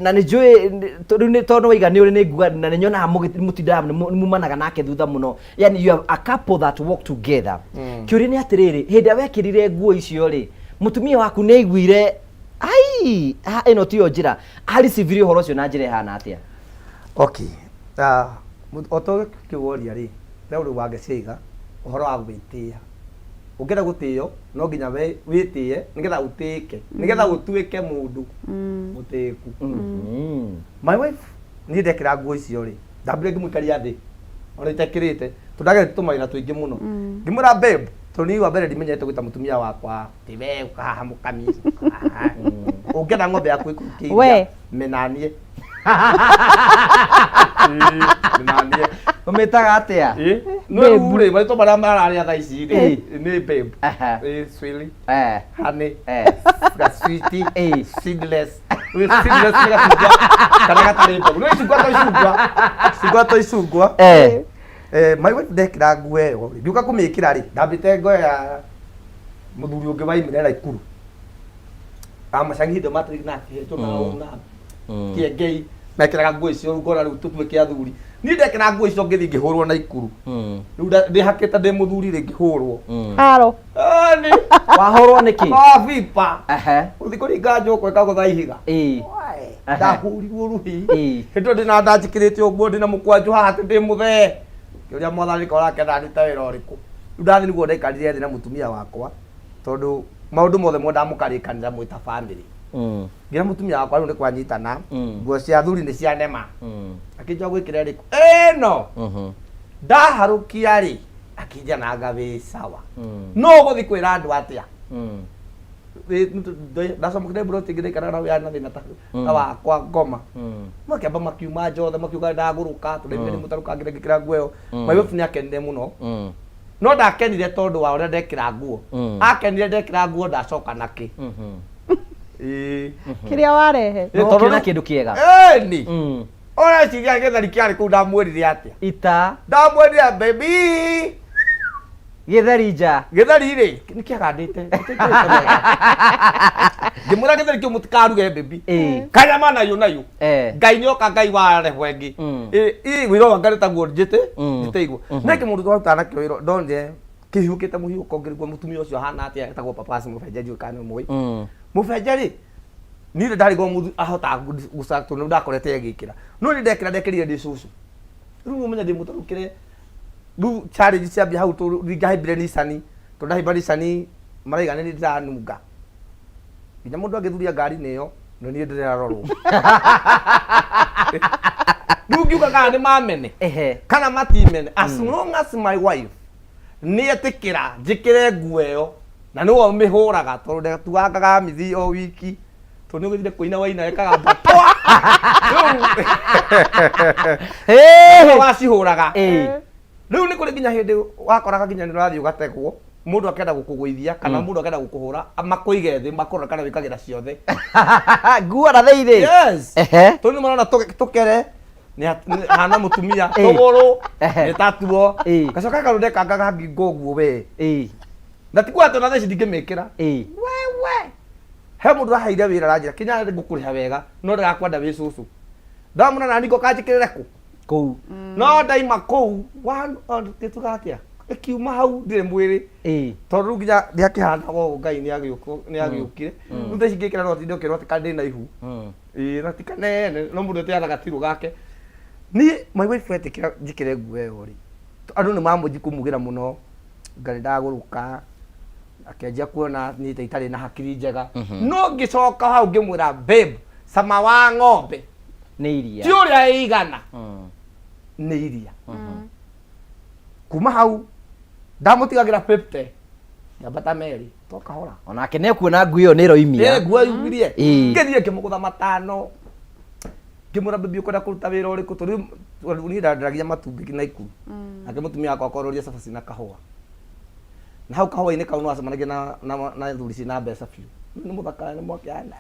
na nĩ njũĩ rĩu nĩ tondũ waiga nĩ ũrĩ, nĩ nguga na nĩ nyonaga mũtindaga nĩ mumanaga nake thutha mũno, yani you have a couple that work together. Kĩũria nĩ atĩrĩrĩ, hĩndĩ ĩrĩa wekĩrire nguo icio rĩ, mũtumia waku nĩ aiguire ai ĩno tiyo njĩra aricivire ũhoro ũcio na njĩra ĩhana atĩa? Okay, o ta ũrĩa kĩworia rĩ, rĩu rĩu wangĩciaiga ũhoro wa gwĩtĩĩa, ũngĩenda gũtĩo no nginya we wĩtĩe nĩgetha ũtĩĩke, nĩgetha ũtuĩke mũndũ mũtĩĩku. My wife, niĩ ndekĩra nguo icio rĩ, ndambire ngĩmũikaria thĩ ona itekĩrĩte, tondũ ndagerete tũmawĩra tũingĩ mũno. Ngĩmwĩra, "Babe," tondũ niĩ wa mbere ndimenyerete gwĩta mũtumia wakwa atĩ we ũka haha mũkami, ũka haha. Ũngĩenda ng'ombe yaku ĩkũrutĩire We. mĩnanie. Ĩĩ, mĩnanie. Ũmĩtaga atĩa? Ĩ, no rĩu rĩ, marĩtwa marĩa mararĩa thaa ici rĩ nĩ babe, ĩ swili, honey, gaswiti, seedless. Rĩu seedless nĩ gacungwa kana gatarĩ mbegũ, nĩ icungwa to icungwa, icungwa to icungwa. My wife ndekĩra nguo ĩyo rĩ, ngiũka kũmĩkĩra rĩ, ndambĩte ngoya mũthuri ũngĩ waimire Naikuru amacang'i hĩndĩ matũrĩ nake hetwo na na kĩengei mekĩraga nguo icio. Rĩu ngona rĩu tũtuĩke athuri, niĩ ndekĩra nguo icio ngĩthiĩ ngĩhũrwo Naikuru. Rĩu ndĩhakĩte ndĩ mũthuri rĩ, ngĩhũrwo. Haro. Nĩ Wahũrwo nĩkĩ? Mabiba ũthiĩ kũringa njũkũ ĩkagũtha ihiga. Ndahũrirwo rũhi. Hĩndĩ ĩyo ndĩna ndanjĩkĩrĩte ũguo, ndĩna mũkwanjũ haha atĩ ndĩ mũthee, kĩũria mwathani korwo akenda ndute wĩra ũrĩkũ. Rĩu ndathiĩ nĩguo ndaikarire thĩ na mũtumia wakwa, tondũ maũndũ mothe mwendaga mũkarĩkanĩra mwĩ ta bamĩrĩ. Ngira mũtumia wakwa, rĩu nĩ kwanyitana, nguo cia athuri nĩ cia nema. Akĩnjĩra gwĩkĩra ĩrĩkũ ĩno ndaharũkia rĩ, akĩnjĩra nanga wĩ sawa, no ũgũthiĩ kwĩra andũ atĩa? Ndacamũkire mburoti ĩngĩ ndaikaraga nao yarĩ na thĩna ta wakwa ngoma. Makĩamba makiuma njothe, makiuga ndagũrũka tondũ nĩ mũtarũkangĩre ngĩkĩra nguo ĩyo. My wife nĩ akenire mũno, no ndakenire tondũ wa ũrĩa ndekĩra nguo. Akenire ndekĩra nguo ndacoka nakĩ. Ĩĩ. Kĩrĩa warehe. Ĩ, tondũ Ũkĩona rĩu- kĩndũ kĩega. Ĩni ũreciria gĩtheri kĩarĩ kũu ndamwĩrire atĩa? Ita. Ndamwĩrire, "Baby, Gĩtheri nja. Gĩtheri rĩ, nĩ kĩagandĩte. Ngĩmwĩra gĩtheri kĩu mũtikaruge baby. Kanyama nayo nayo. Ngai nĩoka Ngai wa reho ĩngĩ. Ĩ wĩra wa Ngai taguo njĩtĩ, njĩtĩirwo. Na kĩmũndũ twarutaga nakĩo wĩra ndonire kĩhiũkĩte mũhiũko ngĩrigwo mũtumia ũcio ahana atĩa etagwo Papasi Mũbenje ndiũĩ kana nĩ ũmũĩ. Mũbenje rĩ, niĩ ndarigwo mũthu ahotaga gũca tondũ ndakorete agĩkĩra. No niĩ ndekĩra ndekĩrire ndĩ cũcũ. Rĩu ũmenye ndĩ mũtarũkĩre rĩu challenge ciambia hau tondũ ndingĩhaimbire Nissan tondũ ndahaimba Nissan maraiga nĩ ndĩranunga. Nginya mũndũ angĩthuria ngari-inĩ ĩyo no niĩ ndĩrarorwo. Rĩu ngiuga kana nĩ mamene kana matimene as long as my wife nĩetĩkĩra njĩkĩre nguo ĩyo na nĩwe ũmĩhũraga tondũ ndatuangaga mithi o wiki tondũ nĩ ũgĩthire kũina waina ĩkagamba twa rĩu nĩwe wacihũraga rĩu nĩ kũrĩ nginya hĩndĩ wakoraga nginya nĩ ũrathiĩ ũgategwo mũndũ akenda gũkũgũithia kana mũndũ akenda gũkũhũra makũige thĩ makũrora kana wĩkagĩra ciothe Nguo na thĩinĩ. Yes. Tondũ nĩ marona tũkere nĩ hana mũtumia tũgũrũ nĩ tatuo gacoka gathondekangaga ngingo ũguo we na ti kuga atĩ ona thaa ici ndingĩmĩkĩra wewe he mũndũ aheire wĩra aranjĩra kinya ngũkũrĩha wega no ndĩrakwenda wĩ cũcũ ndamũna nani ngoka njĩkĩrĩre kũ kũu no ndaima kũu gĩtuga atĩa ĩkiuma hau ndirĩ mwĩrĩ tondũ rĩu nginya ndiakĩhanaga ũguo ngai nĩagĩũkire rĩu thaa ici ngĩkĩra no tinde ũkĩrwo atĩ ka ndĩna ihu ĩĩ na ti kanene no mũndũ ĩteanaga gatirũ gake niĩ my wife etĩkĩra njĩkĩre nguo ĩyo rĩ andũ nĩ mamũnji kũmugĩra mũno ngarĩ ndagũrũka akĩanjia kuona niĩ ta itarĩ na hakiri njega no ngĩcoka hau ngĩmwĩra babe cama wa ng'ombe nĩ iria ti ũrĩa ĩigana nĩ iria kuma hau ndamũtigagĩra 50 ngĩambata meri to kahora onake nĩ ekuona ngui ĩyo nĩ ĩroimia Ĩ, nguo yumirie Ĩ. ngĩthiĩ ngĩmũgũtha matano ngĩmwĩra bibi ũkwenda kũruta wĩra ũrĩkũ tondũ rĩu niĩ ndandaragia matumbĩ Naikuru nake mũtumia wakwa akororia cabaci na kahũa na hau kahũa-inĩ kau nĩwacemanagia na na na thuri ciĩna mbeca biũ nĩ mũthaka nĩ mwakĩana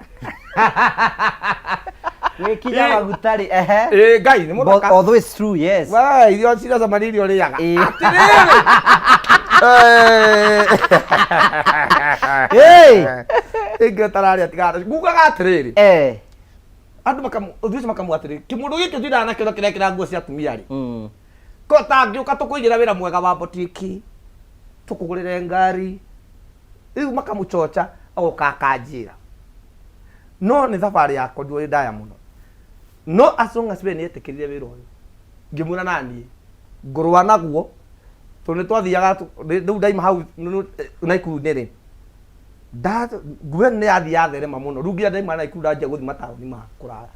Gwĩkinya maguta rĩ ehe Ĩ, Ngai nĩ mũthaka But although it's true yes Wee, irio ciracama nĩ irio ũrĩaga atĩrĩrĩ Hey! ĩngĩ ũtararĩa tiga ngugaga atĩrĩrĩ andũ makamu ũthiĩ ũcio makamuga atĩrĩrĩ kĩmũndũ gĩkĩ ũtindaga nakĩo na kĩrekĩra nguo cia atumia rĩ ko tangĩũka tũkũigĩra wĩra mwega wa botiki tũkũgũrĩre ngari rĩu makamũchocha agoka akanjĩra no nĩ thabarĩ yakwa nduo ndaya mũno no as long as we nĩetĩkĩrire wĩra ũyũ ngĩmwĩra naniĩ ngũrũa naguo tondũ nĩ twathiaga rĩu ndaima hau Naikuru-inĩ rĩ nguo ĩno nĩ yathiĩ yatherema mũno rĩu nginya ndaima Naikuru ndanjia gũthiĩ mataũni ma kũraya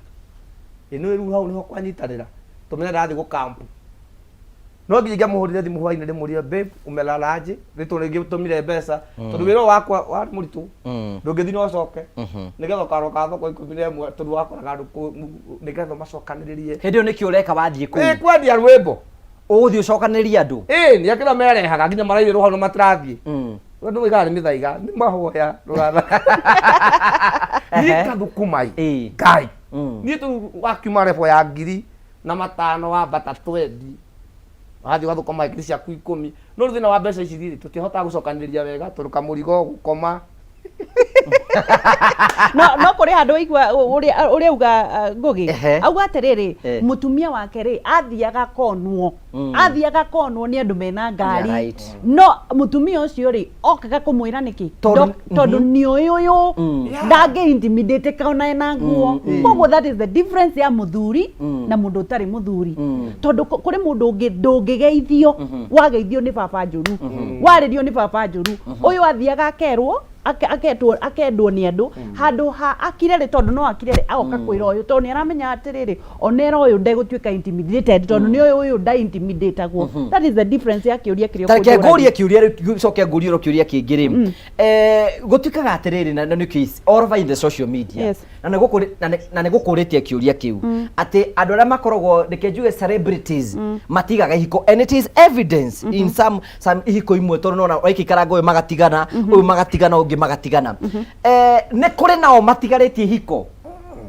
ĩno rĩu hau nĩho kwanyitanĩra tũmenya ndĩrathiĩ gũkampu no nginya ingĩamũhũrire thimũ hwainĩ ndĩmũrie babe umelala aje nĩ tondũ nĩngĩtũmire mbeca tondũ wĩra ũyũ wakwa warĩ mũritũ ndũngĩthiĩ na ũcoke nĩgetha ũkaroka thoko 11 tondũ wakoraga andũ nĩgetha ũmacokanĩrĩrie Hĩndĩ ĩyo nĩkĩ ũreka wathiĩ kũu? Ĩ, kwendia rwĩmbo Ũgũthiĩ ũcokanĩrĩrie andũ? Ĩ, nĩ akĩra merehaga nginya marairĩrwo hau na matirathiĩ andũ moigaga nĩ mĩthaiga nĩ mahoya ndũgatha niĩ kathũkũmai ngai niĩ tu wakiuma rebo ya ngiri na matano wambata twendi wathiĩ ũgathũkũma ngiri ciaku ikũmi no rĩu thĩna wa mbeca ici rĩ tũtihotaga gũcokanĩrĩria wega tondũ kamũrigo gũkoma no no kũrĩ handũ waigua ũrĩa ũrĩa auga Ngũgĩ auga atĩrĩrĩ mũtumia wake rĩ athiaga konwo athiaga konwo nĩ andũ mena ngari Yeah, right. no mũtumia ũcio rĩ okaga kũmwĩra nĩkĩ Tondũ- Tondũ nĩoĩ ũyũ ndangĩ intimidate ona ena nguo koguo that is the difference ya mũthuri na mũndũ ũtarĩ mũthuri tondũ kũrĩ mũndũ ũngĩ ndũngĩgeithio wageithio nĩ baba njũru warĩrio nĩ baba njũru ũyũ athiaga akerwo aketwo akendwo nĩ andũ handũ ha akire rĩ tondũ no akire rĩ agoka kwĩra ũyũ tondũ nĩ aramenya atĩrĩrĩ onera ũyũ ndegũtuĩka intimidated tondũ nĩ ũyũ ũyũ nda intimidatagwo that is the difference ya kĩũria kĩrĩa Ta reke ũkũnjũragia. ngũrie kĩũria rĩu coke ngũrie oro kĩũria kĩngĩ rĩ gũtuĩkaga atĩrĩrĩ na nĩ case all over in the social media Yes. na nĩ gũkũrĩ- na nĩ gũkũrĩtie kĩũria kĩu atĩ andũ arĩa makoragwo reke njuge celebrities matigaga ihiko and it is evidence in some ihiko imwe tondũ nona waikĩikaranga ũyũ magatigana ũyũ magatigana ũngĩ magatigana nĩ kũrĩ nao matigarĩtie ihiko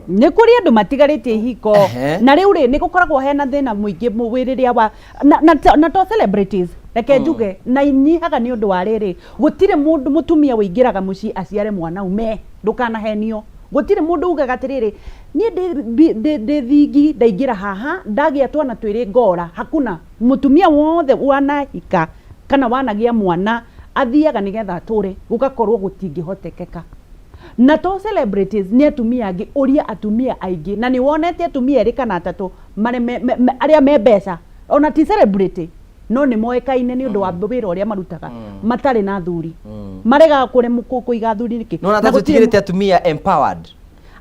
Nĩ kũrĩ andũ matigarĩtie ihiko na rĩu rĩ nĩ gũkoragwo hena thĩna mũingĩ wĩ rĩrĩa wa na to celebrities. Reke njuge na inyihaga nĩ ũndũ wa rĩrĩ, gũtirĩ mũndũ mũtumia ũingĩraga mũciĩ aciare mwana ume, ndũkanahenio. Gũtirĩ mũndũ ugaga atĩrĩrĩ, niĩ ndĩ thingi ndaingĩra haha ndagĩa twana twĩrĩ ngora. Hakuna. Mũtumia wothe wanahika kana wanagĩa mwana athiaga nĩgetha atũre, gũgakorwo gũtingĩhotekeka. Na to celebrities, nĩ atumia angĩ, ũria atumia aingĩ na nĩ wonete atumia erĩ kana atatũ arĩa me mbeca, ona ti celebrity, no nĩ moĩkaine nĩ ũndũ wa wĩra ũrĩa marutaga, matarĩ na athuri. Maregaga kũiga athuri nĩkĩ? Nĩwona ta Na gũtirĩ twĩtigĩrĩte atumia empowered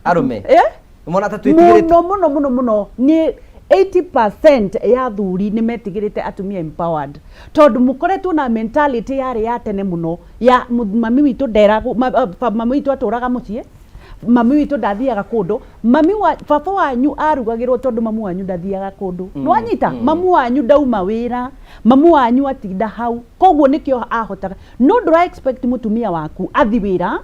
arũme? Eh? Nĩwona ta twĩtigĩrĩte? Mũno mũno mũno mũno. Nĩ 80% ya athuri nĩ metigĩrĩte atumia empowered, tondũ mũkoretwo na mentality yarĩ ya tene mũno ya mami witũ nderagwo, mami witũ atũraga mũciĩ, mami witũ ndathiaga kũndũ, mami wa baba wanyu arugagĩrwo tondũ mamu wanyu ndathiaga kũndũ. Nĩwanyita? Mamu wanyu ndauma wĩra, mamu wanyu atinda hau, koguo nĩkĩo ahotaga. No ndũra expect mũtumia waku athi wĩra,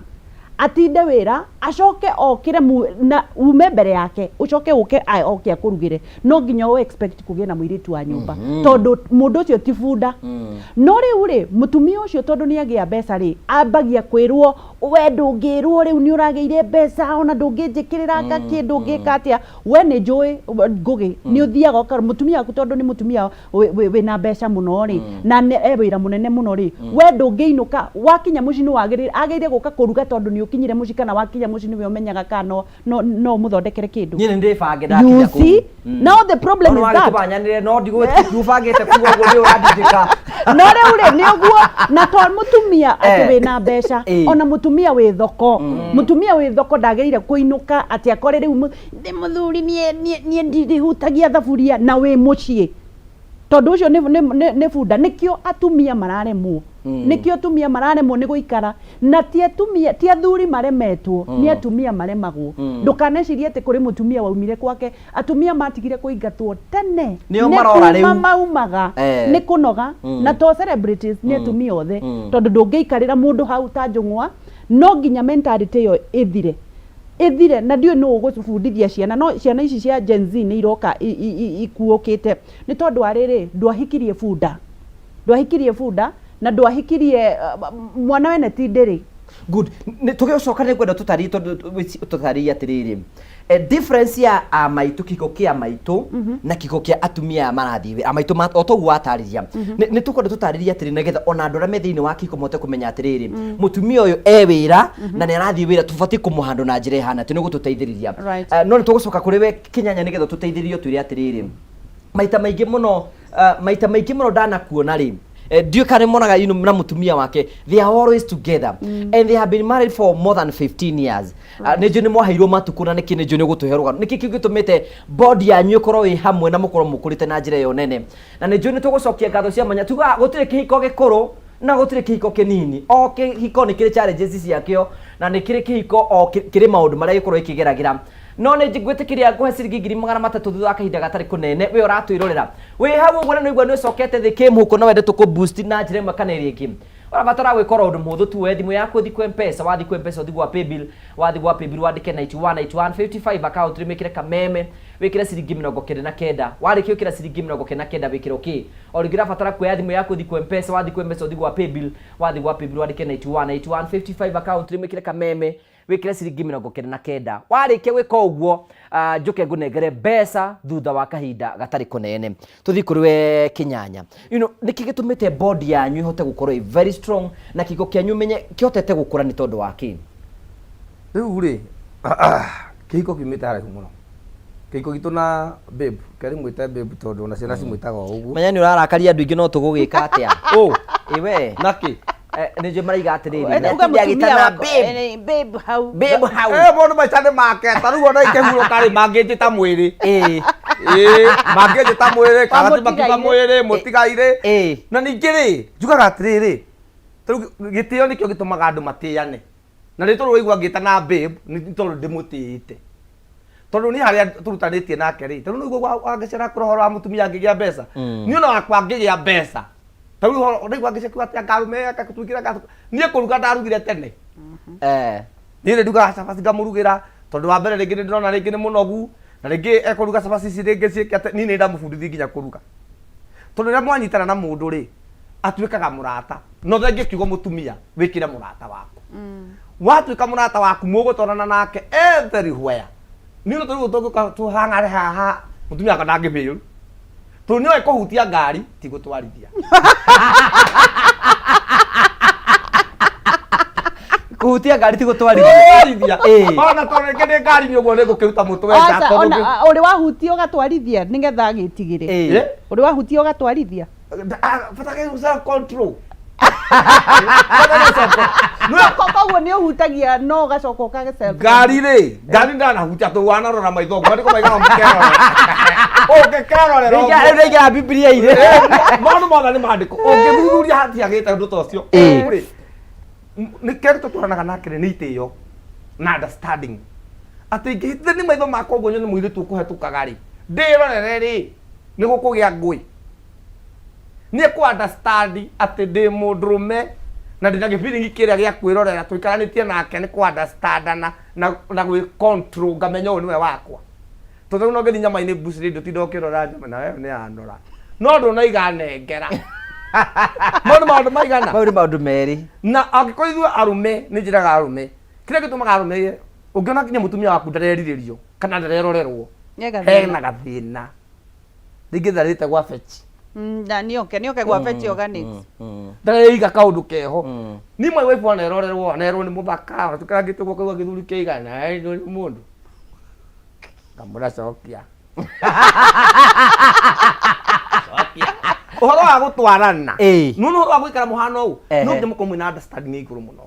atinde wĩra, acoke okĩre na ume mbere yake, ũcoke ũke oke akũrugĩre. No nginya ũ expect kũgĩe na mũirĩtu wa nyũmba, tondũ mũndũ ũcio ti bunda. No rĩu rĩ, mũtumia ũcio tondũ nĩ agĩa mbeca rĩ, ambagia kwĩrwo, we ndũngĩrwo rĩu nĩ ũragĩire mbeca, ona ndũngĩnjĩkĩrĩra ngakĩ, ndũngĩka atĩa. We nĩ njũĩ Ngũgĩ, nĩ ũthiaga ũkarora mũtumia waku, tondũ nĩ mũtumia wĩna mbeca mũno rĩ, na e wĩra mũnene mũno rĩ, we ndũngĩinũka wakinya mũciĩ nĩ wagĩrĩire, agĩrĩire gũka kũruga tondũ nĩ ũkinyire mũciĩ, kana wakinya mũciĩ nĩwe ũmenyaga kana no ũmũthondekere kĩndũ. Niĩ nĩ ndĩbange ndakinya You kũu. see? Now the problem No is that nĩwagĩtũbanyanĩre, no ndigũbangĩte kuga ũguo nĩ ũrandindĩka. No rĩu rĩ, nĩ ũguo, na to mũtumia atĩ wĩna mbeca, ona mũtumia wĩ thoko, mũtumia wĩ thoko ndagĩrĩire kũinũka atĩ akore rĩu ndĩ mũthuri, niĩ ndihutagia thaburia na wĩ mũciĩ, tondũ ũcio nĩ bunda. Nĩkĩo atumia mararemwo, nĩkĩo atumia mararemwo nĩ gũikara, na ti atumia, ti athuri maremetwo, nĩ atumia maremagwo. Ndũkanecirie atĩ kũrĩ mũtumia waumire kwake. Atumia matigire kũingatwo tene. Nĩo Nĩ marora kuma rĩu. Maumaga nĩ kũnoga. Na to celebrities, nĩ atumia othe, tondũ ndũngĩikarĩra mũndũ hau ta njũng'wa. No nginya mentality ĩyo ĩthire, ĩthire, na ndiũĩ nũ ũgũbundithia ciana. No ciana ici cia Gen Z nĩ iroka ikuũkĩte, nĩ tondũ wa rĩrĩ, ndwahikirie bunda, ndwahikirie bunda, na ndwahikirie mwana wene ti ndĩrĩ. Good. Nĩ tũgĩcoka nĩ ngwenda tũtarĩrie, tondũ tũtarĩrie atĩrĩrĩ, difference ya amaitũ, kĩhiko kĩa maitũ na kĩhiko kĩa atumia aya marathiĩ wĩra. Amaitũ o toguo watarĩria, nĩ tũkwenda tũtarĩrie atĩrĩrĩ, nĩgetha ona andũ arĩa me thĩinĩ wa kĩhiko mahote kũmenya atĩrĩrĩ, mũtumia ũyũ e wĩra na nĩ arathiĩ wĩra, tũbatiĩ kũmũhandũ na njĩra ĩhana atĩ nĩ gũtũteithĩrĩria. No nĩ tũgũcoka kũrĩ we Kĩnyanya, nĩgetha tũteithĩrĩrio, twĩre atĩrĩrĩ, maita maingĩ mũno, maita maingĩ mũno ndanakuona rĩ, ndiũĩ kana nĩmonaga na mũtumia wake, they are always together and they have been married for more than 15 years. Nĩ njũĩ nĩ mwaheirwo matukũ, na nĩkĩ nĩ njũĩ nĩ ũgũtũhe rũgano nĩkĩ kĩu gĩtũmĩte bond yanyu ĩkorwo ĩ hamwe na mũkorwo mũkũrĩte na njĩra ĩyo nene. Na nĩ njũĩ nĩ tũgũcokia ngatho cia mwanya. Tugaga gũtirĩ kĩhiko gĩkũrũ na gũtirĩ kĩhiko kĩnini, o kĩhiko nĩ kĩrĩ challenges ciakĩo, na nĩ kĩrĩ kĩhiko o kĩrĩ maũndũ marĩa gĩkorwo gĩkĩgeragĩra. No nĩ ngwĩtĩkĩria ngũhe ciringi 300,000 thutha wa kahinda gatarĩ kũnene. We ũratwĩrorera wĩ hau ũguo na nĩũigua nĩ ũcokete thĩ kĩmũhuko, no wende tũkũ boost na njĩra ĩmwe kana ĩrĩa ĩngĩ, ũrabatara gwĩka oro ũndũ mũhũthũ tu. Woe thimũ yaku, ũthiĩ kwĩ Mpesa. Wathiĩ kwĩ Mpesa, ũthiĩ gwa paybill. Wathiĩ gwa paybill, wandĩke 91 91 55, account rĩmĩkĩre Kameme, wĩkĩre ciringi 99. Warĩkia gwĩkĩra ciringi 99, wĩkĩre okay. O rĩngĩ ũrabatara kuoya thimũ yaku, ũthiĩ kwĩ Mpesa. Wathiĩ kwĩ Mpesa, ũthiĩ gwa paybill. Wathiĩ gwa paybill, wandĩke 91 91 55, account rĩmĩkĩre Kameme, wĩkĩre ciringi 99. Warĩkia gwĩka ũguo, njũke ngũnengere mbeca thutha wa kahinda gatarĩ kũnene. Tũthiĩ kũrĩ we Kĩnyanya. Nĩkĩ gĩtũmĩte bond yanyu ĩhote gũkorwo ĩ very strong na kĩhiko kĩanyu menye kĩhotete gũkũra nĩ tondũ wa kĩ? Rĩu rĩ, kĩhiko kiumĩte haraihu mũno. Kĩhiko gitũ na babe, keri mwĩte babe tondũ ona ciana cimwĩtaga o ũguo. Menya nĩ ũrarakaria andũ aingĩ, no tũgũgĩka atĩa? Ũ? Ĩ we. Nakĩ? Nĩ njũĩ maraiga atĩrĩrĩ, Uga nĩ atinde mũtumia agĩtana wakwa, babe. babe hau. Babe hau. Mũndũ maica nĩ make, ta rĩu ona ikĩhurũka rĩ, mangĩnjĩta mwĩrĩ. Ĩ, mangĩnjĩta mwĩrĩ, kana ti makiuga Wamũtigaire. mwĩrĩ, mũtigaire. Na ningĩ rĩ, njugaga atĩrĩrĩ, ta rĩu gĩtĩo nĩkĩo gĩtũmaga andũ matĩane. Na nĩ tondũ waigua ngĩtana babe, nĩ tondũ ndĩmũtĩĩte. Tondũ niĩ harĩa tũrutanĩtie nake rĩ, tondũ nĩguo wangĩcera kũrora ũhoro wa mũtumia angĩgĩa mbeca. Niĩ ona wakwa angĩgĩa mbeca, ta rĩu ũhoro ndaigua ngĩcekua kuga atĩ anga arũme agatuĩkĩra niĩ kũruga ndarugire tene. Niĩ nĩ ndugaga cabaci ngamũrugĩra, tondũ wa mbere rĩngĩ nĩ ndĩrona rĩngĩ nĩ mũnogu, na rĩngĩ ekũruga cabaci ici rĩngĩ ciĩke atĩ, niĩ nĩ ndamũbundithia nginya kũruga. Tondũ rĩrĩa mwanyitana na mũndũ rĩ, Atuĩkaga mũrata, no thengie kiugo mũtumia, wĩkĩre mũrata waku. Watuĩka mũrata waku, mũgũtwarana nake everywhere. Nĩ ũndũ rĩu tũngĩũka tũhang'are haha, mũtumia wakwa ndangĩbĩrũ tondũ nĩoĩ kũhutia ngari ti gũtwarithia. Kũhutia ngari ti gũtwarithia. Gũtwarithia. Ĩĩ. Ona tondũ rĩngĩ ndĩ ngari-inĩ ũguo nĩ ngũkĩruta mũtwe nja. Aca, Tondũ ona ũrĩ wahutia ũgatwarithia nĩgetha agĩtigĩre. Ĩĩ. Ũrĩ wahutia ũgatwarithia. Bata kĩ self control. Koguo nĩ ũhutagia no ũgacoka ũkage self. Ngari rĩ, ngari ndanahutia tũ wanarora maitho ũguo, andĩko maigaga mũkerore ũngĩkerorera ũguo. Rĩu ndaingĩra Bibilia-inĩ. Maũndũ mothe nĩ mandĩko, ũngĩthuthuria hatiagĩte ũndũ ta ũcio. Rĩ, nĩ kĩrĩa tũtwaranaga nake rĩ, nĩ itĩo na understanding, atĩ ingĩhĩtithania maitho makwa ũguo nyone mũirĩtu ũkũhetũkaga rĩ, ndĩrorere rĩ, nĩ gũkũgĩa ngũĩ. Nĩ kũ understand atĩ ndĩ mũndũrũme na ndĩna gĩbiringi kĩrĩa gĩa kwĩrorera tũikaranĩtie nake, nĩ kũ understandana na gwĩ control, ngamenya ũyũ nĩwe wakwa. Tondũ rĩu no ngĩthiĩ nyama-inĩ mbucĩrĩ, ndũtinda ũkĩrora nyama na wewe nĩ yanora, no ndũnaiga nengera. Mau nĩ maũndũ maigana? Mau nĩ maũndũ merĩ. Na angĩkorwo ithuĩ arũme, nĩ njĩraga arũme, kĩrĩa gĩtũmaga arũme, ũngĩona nginya mũtumia waku ndarerirĩrio kana ndarerorerwo, He gathĩna. Hena gathĩna rĩngĩ ndarĩte gwa fetch. Na nĩoke gwa Fetch Organics. Ndareiga kaũndũ keho. Ni my wife anerorerwo, anerwo nĩ mũthaka, ona tũkarangĩte guoko gwa gĩthuri kĩigana nĩ mũndũ ngamũra cokia ũhoro wa gũtwarana. No nĩ ũhoro wa gũikara mũhano ũũ, no nginya mũkorwo mwĩna understanding ya igũrũ mũno,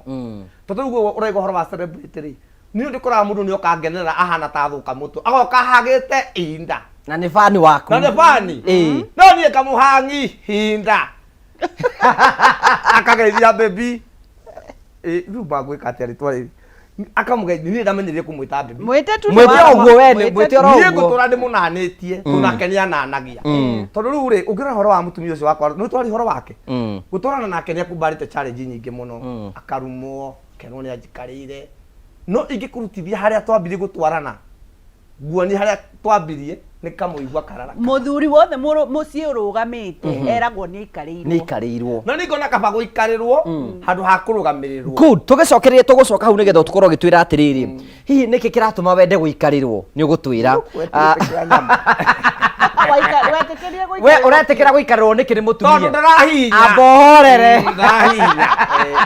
tondũ rĩu ũraiga ũhoro wa celebrity rĩ, niĩ ndĩkoraga mũndũ nĩ oka ngenera ahana ta thũka mũtwe, agoka hagĩte inda. Na nĩ bani waku. Na nĩ bani. No niĩ ngamũhangi hinda, akageithia baby. Rĩu mangwĩka atĩa rĩtwa rĩrĩ akamũgeithia, niĩ ndamenyerie kũmwĩta baby. Mwĩte tu. Mwĩte ũguo we, mwĩte oro Niĩ ũguo. ngũtũra ndĩmũnanĩtie tondũ nake nĩ ananagia. Tondũ rĩu rĩ, ũngĩrora ũhoro wa mũtumia ũcio wakwa, nĩ twari ũhoro wake, gũtwarana nake nĩ akumbarĩte challenge nyingĩ mũno, akarumwo, kerwo nĩ anjikarĩire. No ingĩkũrutithia harĩa twambirie gũtwarana, nguonie harĩa twambirie, nĩ kamũigua karara. Mũthuri wothe mũciĩ ũrũgamĩte eragwo nĩ aikarĩirwo. Nĩ ikarĩirwo. Na nĩ ngona kaba gũikarĩrwo handũ ha kũrũgamĩrĩrwo. Good, tũgĩcokereria, tũgũcoka hau nĩgetha tũkorwo ũgĩtwĩra atĩrĩrĩ, hihi nĩkĩ kĩratũma wende gũikarĩrwo? Nĩ ũgũtwĩra. Wetĩkĩra nyama. Wetĩkĩrie We gũikarĩrwo. ũretĩkĩra gũikarĩrwo nĩkĩ nĩ tondũ mũtumia? ndarahinya. Amba ũhorere. Ndarahinya.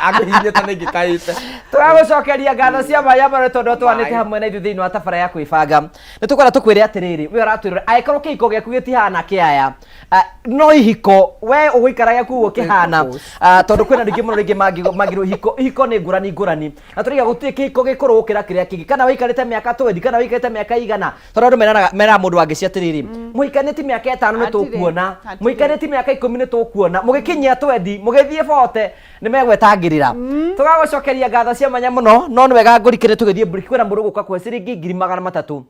Angĩhinyĩte nĩ ingĩkaĩte. Tũragũcokeria ngatho cia mwanya mũno tondũ twanĩte hamwe na ithuĩ thĩinĩ wa tabara ya kwĩbanga. Nĩ tũkwenda tũkwĩre atĩrĩrĩ, we ũratwĩrora, angĩkorwo kĩhiko gĩaku gĩtihana kĩaya, no ihiko we ũgũikara gĩaku ũguo kĩhana, tondũ kwĩna andũ aingĩ mũno rĩngĩ mangĩrwo ihiko nĩ ngũrani ngũrani, na tũraiga gũtirĩ kĩhiko gĩkũrũ gũkĩra kĩrĩa kĩngĩ, kana wĩikarĩte mĩaka 20 kana wĩikarĩte mĩaka igana, tondũ andũ meraga mũndũ wangĩci atĩrĩrĩ, mũhikanĩtie mĩaka 5 nĩ Hatirĩ, tũkuona, hatirĩ. mũhikanĩtie mĩaka 10 nĩ tũkuona, mũgĩkinyia 20 mũgĩthiĩ 40 nĩ megwetangĩrĩra. Tũgagũcokeria ngatho cia mwanya mũno, no nĩ wega ngũrikĩre tũgĩthiĩ break, kwĩna mũndũ ũgũka kũhe ciringi 300,000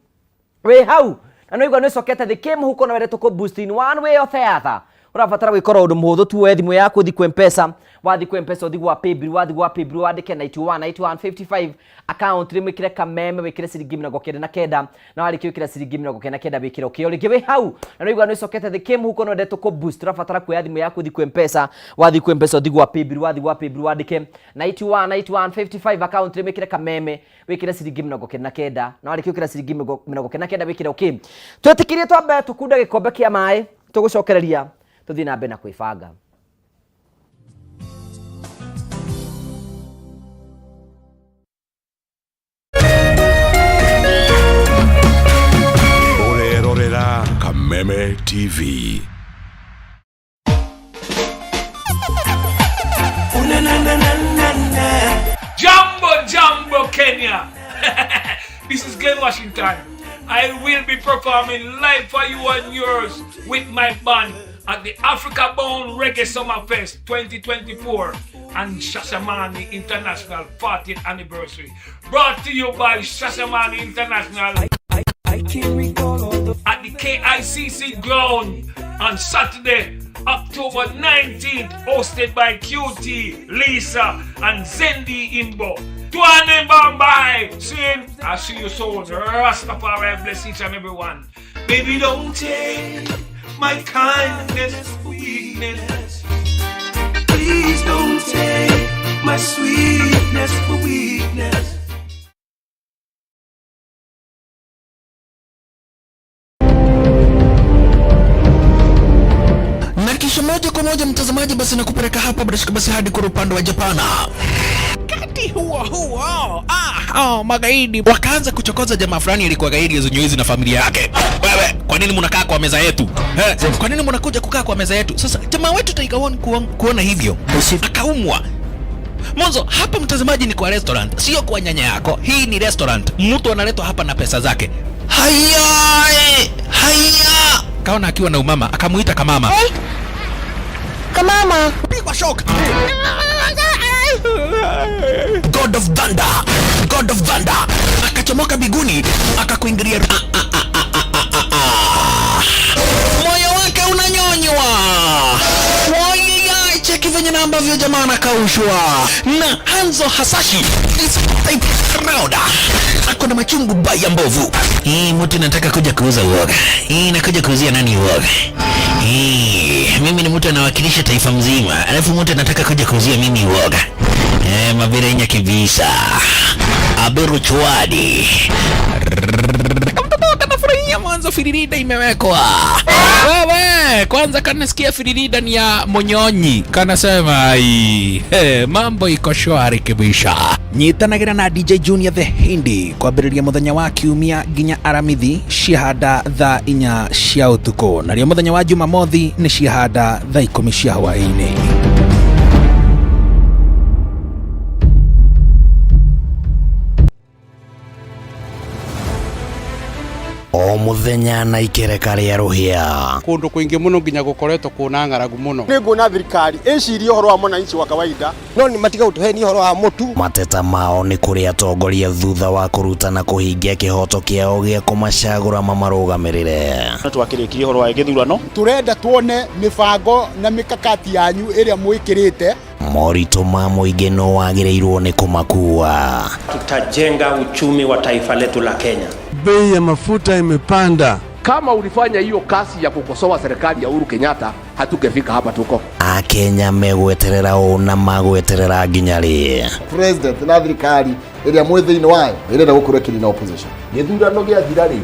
wĩ hau na nĩ waigua nĩ ũcokete thĩ kĩmũhuko na wende tũkũ boost in one way or the other. Ũrabatara gwĩka oro ũndũ mũhũthũ tu, woe thimũ yaku ũthiĩ kwĩ Mpesa, wathiĩ kwĩ Mpesa ũthiĩ gwa Paybill, wathiĩ gwa Paybill wandĩke 91 91 55 account rĩmwe, wĩkĩre kameme, wĩkĩre ciringi 99, na warĩkia gwĩkĩra ciringi 99 wĩkĩre okay. O rĩngĩ wĩ hau na nĩ waigua nĩ ũcokete thĩ kĩmũhuko na wende tũkũ boost, ũrabatara kuoya thimũ yaku ũthiĩ kwĩ Mpesa, wathiĩ kwĩ Mpesa ũthiĩ gwa Paybill, wathiĩ gwa Paybill wandĩke 91 91 55 account rĩmwe, wĩkĩre kameme, wĩkĩre ciringi 99, na warĩkia gwĩkĩra ciringi 99 wĩkĩre okay. Twĩtĩkĩrie twambe tũkunde gĩkombe kĩa maĩ, tũgũcokereria tũthiĩ na mbere na kwĩbanga. Ũrerorera Kameme TV. Jambo, Jambo, Kenya. This is Glen Washington. I will be performing live for you and yours with my band at the Africa Bound Reggae Summer Fest 2024 and Shashamane International 40th Anniversary. Brought to you by Shashamane International at the KICC ground on Saturday, October 19th, hosted by QT, Lisa, and Zendi Imbo. Tuane Bombay! See, I see you soon. Rastafari bless each and every one. Baby, don't take my kindness for weakness. my sweetness for weakness. Na kisha moja kwa moja mtazamaji, basi nakupeleka hapa bila shaka basi hadi kwa upande wa Japana. Wakati huo huo, magaidi wakaanza kuchokoza jamaa fulani alikuwa gaidi ya na familia yake. Wewe, kwa nini mnakaa kwa meza yetu? Kwa nini mnakuja kukaa kwa meza yetu? Sasa jamaa wetu Tiger One kuona hivyo akaumwa. Mwanzo hapa mtazamaji ni kwa restaurant, sio kwa nyanya yako. Hii ni restaurant, mtu analetwa hapa na pesa zake. Haya, haya. Kaona akiwa na umama, akamuita kamama. Hey. Kamama. Pigwa shock. God of Thunder, God of Thunder akachomoka biguni akakuingilia. Moyo wake unanyonywa. Wai, cheki venye na ambavyo jamaa anakaushwa na Hanzo Hasashi is type round. Ako na machungu baya mbovu. Hii mtu nataka kuja kuuza uoga. Hii nakuja kuuzia nani uoga? Hii mimi ni mtu anawakilisha taifa mzima, alafu mtu anataka kuja kuuzia mimi uoga. Mabirenya kibisa. Aberu chwadi. Kamtoto kanafurahia mwanzo firirida imewekwa. Wewe, kwanza kanasikia firirida ni ya monyonyi. Kanasema ai, hey, mambo iko shwari kibisha. Nyitanagira na DJ Junior the Hindi kwambĩrĩria mũthenya wa kiumia nginya aramithi ciahanda thaa 4 cia ũtukũ, narĩo mũthenya wa Jumamothi nĩ ciahanda thaa 10 cia hwaĩ-inĩ. O mũthenya na ikereka rĩa rũhĩa. Kũndũ kũingĩ mũno nginya gũkoretwo kwĩna ng'aragu mũno. Nĩ nguona thirikari ĩcirie ũhoro wa mwananchi wa kawaida, no nĩ matiga gũtũhenia ũhoro wa mũtu. Mateta mao nĩ kũrĩ atongoria thutha wa kũruta na kũhingia kĩhoto kĩao gĩa kũmacagũra mamarũgamĩrĩre. Twakĩrĩkirie ũhoro wa gĩthurano. Tũrenda tuone mĩbango na mĩkakati yanyu ĩrĩa mwĩkĩrĩte. Moritũ ma mũingĩ no wagĩrĩirwo nĩ kũmakua. Tutajenga uchumi wa taifa letu la Kenya. Bei ya mafuta imepanda. Kama ulifanya hiyo kazi ya kukosoa serikali ya Uhuru Kenyatta, hatungefika hapa tuko. Akenya megweterera ũ na magweterera nginya rĩ? President na thirikari ĩrĩa mwĩ thĩinĩ wayo ĩrenda gũkorwo ĩkĩnina opposition. Gĩthurano gĩathira rĩ,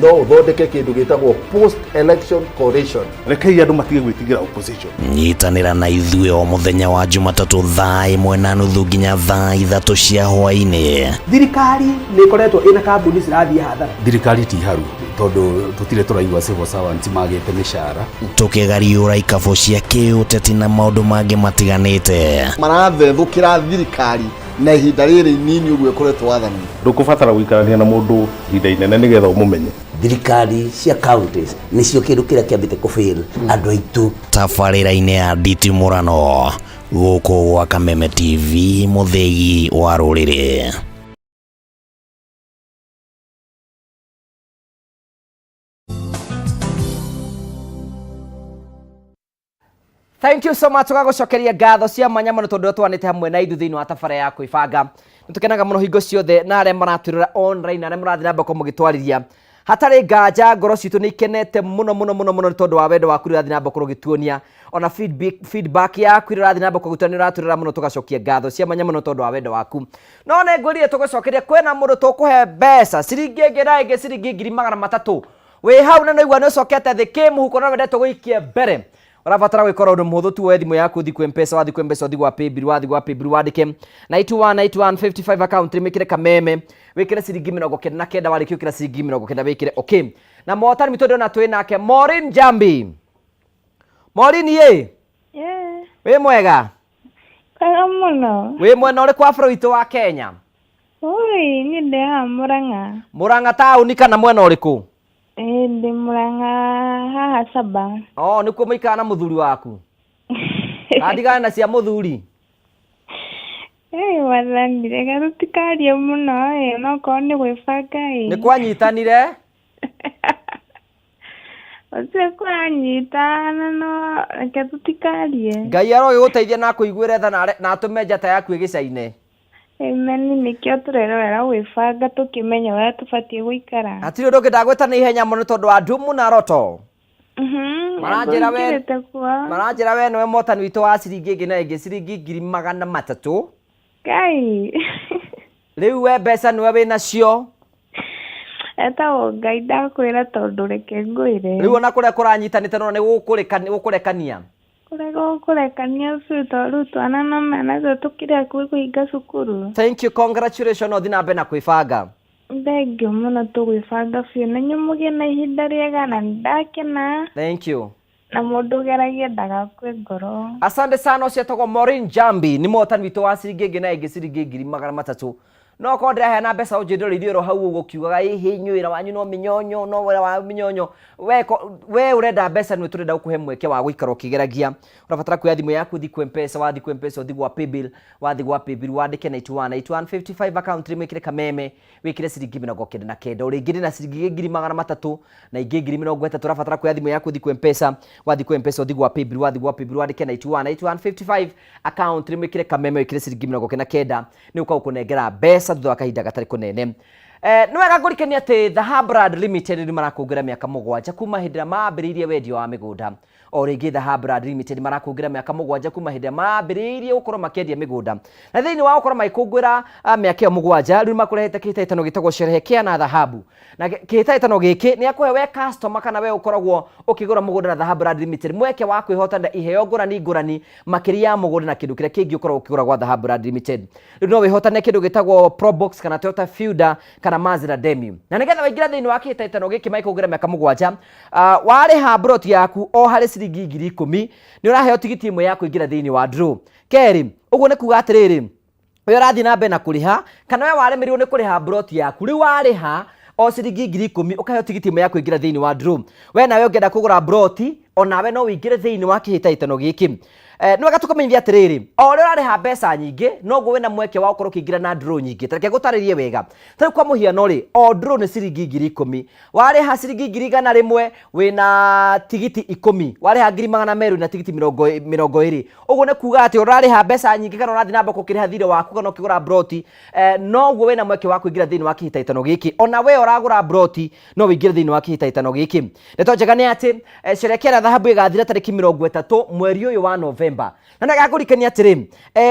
no ũthondeke kĩndũ gĩtagwo post election coalition. Rekei andũ matige gwĩtigĩra opposition. Nyitanĩra na ithuĩ o mũthenya wa Jumatatũ thaa 1:30 nginya thaa 3 cia hwaĩ-inĩ. Thirikari nĩ ĩkoretwo ĩna kambuni cirathiĩ hathara. Thirikari ti haru tondũ tũtirĩ tũraigua civil servants magĩte mĩcara. Tũkĩgariũra ikabũ cia kĩũteti na maũndũ mangĩ matiganĩte. Marathethũkĩra thirikari na ihinda rĩrĩ inini ũguo ĩkoretwo wathani. Ndũkũbatara gũikarania na mũndũ ihinda inene nĩgetha ũmũmenye. Thirikari cia counties nĩcio kĩndũ kĩrĩa kĩambĩte kũfail andũ aitũ. Tabarĩra-inĩ ya nditimũrano gũkũ gwa Kameme TV, mũthĩgi wa rũrĩrĩ. Thank you so much tũgagũcokeria ngatho cia mwanya mũno tondũ twanĩte hamwe na ithuĩ thĩinĩ wa tabara ya kwĩbanga. Nĩtũkenaga mũno hingo ciothe na arĩa maratwĩrora online na arĩa mũrathiĩ na mbere mũgĩtwarĩria. Hatarĩ nganja ngoro citũ nĩ ikenete mũno mũno mũno mũno nĩ tondũ wa wendo waku ũrĩa ũrathiĩ na mbere ũgĩtuonia. Ona feedback yaku ĩrĩa ũrathiĩ na mbere kũgĩtuonia nĩ ũratwĩrora mũno tũgacokia ngatho cia mwanya mũno tondũ wa wendo waku. No nĩ ngwĩrire tũgũcokeria kwĩna mũndũ tũkũhe mbeca ciringi ĩngĩ na ĩngĩ ciringi 300,000. Wĩ hau na nĩũigua nĩ ũcokete thĩ kĩmũhuko no wendete gũikia mbere. Ũrabatara gwĩkora ũndũ mũhũthũ tu, woe thimũ yaku ũthiĩ kwĩ M-Pesa, wathiĩ kwĩ M-Pesa ũthiĩ gwa Paybill, wathiĩ gwa Paybill wandĩke 921 9155 account wĩkĩre Kameme, wĩkĩre ciringi 99, warĩkia gwĩkĩra ciringi 90 wĩkĩre okay. Na mũhotani witũ ndĩrona twĩ nake Maureen Njambi. Maureen ĩ? Yeah. Wĩ mwega? Kwega mũno. Wĩ mwena ũrĩkũ wa bũrũri witũ wa Kenya? Oi, niĩ ndĩ haha Mũrang'a. Mũrang'a taũni kana mwena ũrĩkũ? Ĩĩ ndĩ Mũrang'a haha Saba. Oh, nĩkuo mũikaraga na mũthuri waku? Kandigane na cia mũthuri? Ĩĩ wathani, reke tũtikarie mũno ĩ, onokorwo nĩ gwĩbanga ĩ. Nĩ kwanyitanire? Gũtirĩ kũranyitana no reke tũtikarie. Ngai arogĩgũteithia na akũiguĩre tha na atũme njata yaku ĩgĩcaine. Amen, nĩkĩo tũrerorera gwĩbanga tũkĩmenya ũrĩa tũbatiĩ gũikara. Hatirĩ ũndũ ũngĩ ndagwĩta na ihenya mũno nĩ tondũ wa Ndumu na Roto. Maranjĩra we Nĩngũingĩrĩte kuo. Maranjĩra we nĩwe mũhotani witũ wa ciringi ĩngĩ na ĩngĩ ciringi 300,000. Ngai. Rĩu we mbeca nĩwe wĩnacio. Etagwo Ngai ndakwĩra tondũ reke ngwĩre. Rĩu ona kũrĩa kũranyitanĩte no nĩ gũkũrekania. Kũrĩa gũkũrekania biũ tondũ rĩu twana no mena tũkĩrĩ hakuhĩ kũhinga cukuru. Thank you, congratulations, no ũthiĩ na mbere na kwĩbanga. Thengiũ mũno tũgwĩbanga biũ na inyuĩ mũgĩe na ihinda rĩega na nĩndakena. Thank you. Na mũndũ ũgeragia ndagakue ngoro. Asante sana ũcio etagwo Maureen Njambi nĩ mũhotani witũ wa ciringi ĩngĩ na ĩngĩ ciringi 300,000. No korwo ndĩraheana mbeca ũnjĩndũrĩirie oro hau ũguo ũkiugaga ĩhĩ inyuĩ wĩra wanyu no mĩnyonyo no wĩra wa mĩnyonyo. We we ũrenda mbeca nĩwe tũrenda gũkũhe mweke wa gũikara ũkĩgeragia. Ũrabatara kuoya thimũ yaku ũthiĩ kwĩ Mpesa, wathiĩ kwĩ Mpesa ũthiĩ gwa Paybill, wathiĩ gwa Paybill wandĩke 91 91 55 account name wĩkĩre kameme wĩkĩre ciringi 99. O rĩngĩ ndĩna ciringi 300,000 na ingĩ 30,000. Ũrabatara kuoya thimũ yaku ũthiĩ kwĩ Mpesa, wathiĩ kwĩ Mpesa ũthiĩ gwa Paybill, wathiĩ gwa Paybill wandĩke 91 91 55 account name wĩkĩre kameme wĩkĩre ciringi 99 nĩ ũka gũkũnengera mbeca thutha wa kahinda gatarĩ kũnene. Nĩ wega ngũrikanie atĩ The Hub Limited nĩ marakũngũĩra mĩaka 7 kuma hĩndĩ ĩrĩa mambĩrĩirie wendia wa mĩgũnda. O rĩngĩ The Hub Limited marakũngũĩra mĩaka 7 kuma hĩndĩ ĩrĩa mambĩrĩirie gũkorwo makĩendia mĩgũnda. Na thĩinĩ wa gũkorwo magĩkũngũĩra mĩaka ĩyo 7, rĩu nĩmakũrehete kĩhĩtahĩtano gĩtagwo Sherehekea na Dhahabu. Na kĩhĩtahĩtano gĩkĩ nĩ akũhe we customer kana we ũkoragwo ũkĩgũra mũgũnda na The Hub Limited mweke wa kwĩhotanĩra iheo ngũrani ngũrani makĩria ya mũgũnda na kĩndũ kĩrĩa kĩngĩ ũkoragwo ũkĩgũra gwa The Hub Limited. Rĩu no wĩhotane kĩndũ gĩtagwo Probox kana Toyota Fielder kana Mazda Demio. Na nĩgetha waingĩra thĩinĩ wa kĩhĩtahĩtano gĩkĩ magĩkũngũĩra mĩaka 7, warĩha mburoti yaku o harĩ ciringi 10,000 nĩ ũraheo tigiti ĩmwe ya kũingĩra thĩinĩ wa draw. Kerĩ, ũguo nĩ kuga atĩrĩrĩ, we ũrathiĩ na mbere na kũrĩha kana we waremerirwo nĩ kũrĩha mburoti yaku, rĩu warĩha o ciringi 10,000 ũkaheo tigiti ĩmwe ya kũingĩra thĩinĩ wa draw. We nawe ũngĩenda kũgũra mburoti onawe no ũingĩre thĩinĩ wa kĩhĩtahĩtano gĩkĩ. Nĩ wega tũkũmenyithia atĩrĩrĩ, o ũrĩa ũrarĩha mbeca nyingĩ noguo wĩna mweke wa gũkorwo ũkĩingĩra na draw nyingĩ. Ta reke ngũtarĩrie wega. Ta rĩu kwa mũhiano rĩ, o draw nĩ ciringi 10,000. Warĩha ciringi 100,000 wĩna tigiti 10, warĩha 200,000 wĩna tigiti 20. Ũguo nĩ kuga atĩ ũrarĩha mbeca nyingĩ kana ũrathiĩ na mbere gũkĩrĩha thirĩ waku kana ũkĩgũra mburoti, noguo wĩna mweke wa kũingĩra thĩinĩ wa kĩhĩtahĩtano gĩkĩ. Ona we ũragũra mburoti no ũingĩre thĩinĩ wa kĩhĩtahĩtano gĩkĩ. Ndeto njega nĩ atĩ sherekea na dhahabu ĩgathira tarĩki 30 mweri ũyũ wa Novemba. Na nĩ ngũrikania atĩrĩ,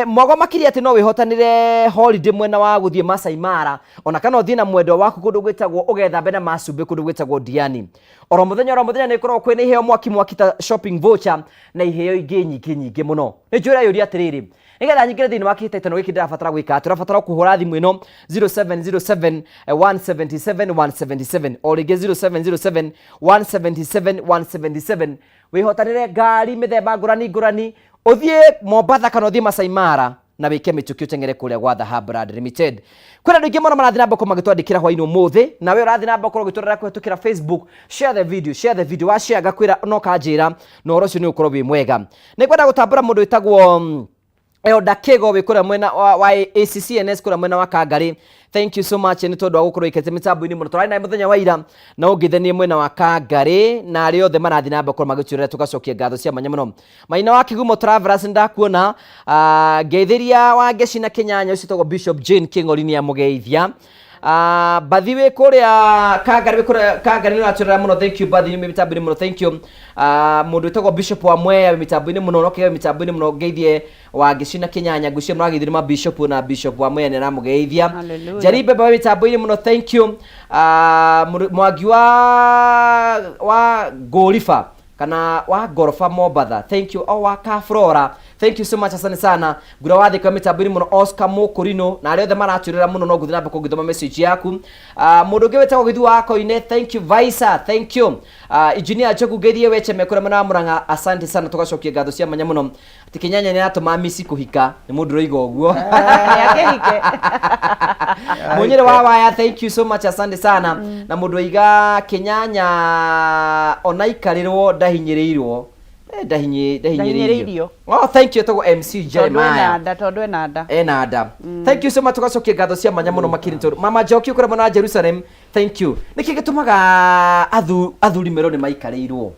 mwago makĩria atĩ no wĩhotanĩre holiday mwena wa gũthiĩ Masai Mara, ona kana ũthiĩ na mwendwa waku kũndũ gwĩtagwo ũgethambe na macumbĩ kũndũ gwĩtagwo Diani. Oro mũthenya oro mũthenya nĩ ĩkoragwo kwĩna iheo mwaki mwaki ta shopping voucher na iheo ingĩ nyingĩ nyingĩ mũno. Nĩ njũra yũria atĩrĩrĩ, nĩgetha nyingĩre thĩinĩ wa kĩhĩtahĩtano gĩkĩ ndĩrabatara gwĩka atĩ, ũrabatara kũhũra thimũ ĩno 0707 177 177 o rĩngĩ 0707 177 177 wĩhotanĩre ngari mĩthemba ngũrani ngũrani, ũthiĩ Mombatha kana ũthiĩ Masai Mara na wĩke mĩtũkĩ ũteng'ere kũrĩa gwa The Hub Brand Limited. Kwĩna andũ aingĩ mũno marathiĩ na mbere gũkorwo magĩtwandĩkĩra hwainĩ ũmũthĩ, nawe ũrathiĩ na mbere gũkorwo ũgĩtũrora kũhetũkĩra Facebook, share the video, share the video, wa share ngakwĩra no kanjĩra na ũhoro ũcio nĩ ũgũkorwo wĩ mwega. Nĩ ngwenda gũtambũra mũndũ wĩtagwo Elder Kego wĩ kũrĩa mwena wa ACCNS kũrĩa mwena wa Kangarĩ. Thank you so much nĩ tondũ wa gũkorwo wĩkĩrĩte mĩtambo-inĩ mũno. Tũrarĩ nawe mũthenya wa ira na ũngĩthenie mwena wa Kangarĩ na arĩa othe marathiĩ na mbere gũkorwo magĩtwĩrora tũgacokia ngatho cia mwanya mũno. Maina wa Kĩgumo Travelers nĩndakuona, ngeithĩria wa Ngeci na Kĩnyanya ũcio wĩtagwo Bishop Jane Kĩng'ori nĩ amũgeithia. Bathi wĩ kũrĩa Kangarĩ, wĩ kũrĩa Kangarĩ nĩ ũratwĩrora mũno, thank you Bathi, wĩ mĩtambo-inĩ mũno, thank you. Mũndũ wĩtagwo Bishop wa Mwea wĩ mĩtambo-inĩ mũno, no kĩgeo mĩtambo-inĩ mũno, ngeithie wa Ngeci na Kĩnyanya, ngwĩciria mũrageithio nĩ ma Bishop na Bishop wa Mwea nĩ aramũgeithia. Hallelujah. Njeri Mbembe wĩ mĩtambo-inĩ mũno, thank you. Mwangi wa Ngũriba kana wa Ngoroba Mombatha, thank you. O wa Kafrora, thank you so much, asante sana. Ngura wa thika mĩtambo-inĩ mũno, Oscar Mũkũrinũ na arĩa othe maratwĩrora mũno, no ngũthiĩ na mbere kũngĩthoma message yaku. Mũndũ ũngĩ wĩtagwo Gĩthu wa Koine, thank you. Vaisa, thank you. Engineer Njogu ngeithie wecheme kũrĩa mwena wa Murang'a, asante sana, tũgacokia ngatho cia mwanya mũno. Atĩ Kĩnyanya nĩ aratũma misi kũhika, nĩ mũndũ ũroiga ũguo. Mũnyĩrĩ wa waya, thank you so much, asante sana. Na mũndũ oiga Kĩnyanya ona ikarĩrwo ndahinyĩrĩirwo. Ndahinyĩrĩirio. Oh, thank you, etagwo MC Jeremiah. Tondũ ena nda. Ena nda. Thank you so much, tũgacokia ngatho cia mwanya mũno makĩria tondũ Mama Njoki ũkũrĩa mwena wa Jerusalem, thank you. Nĩkĩ gĩtũmaga athuri merwo nĩ maikarĩirwo?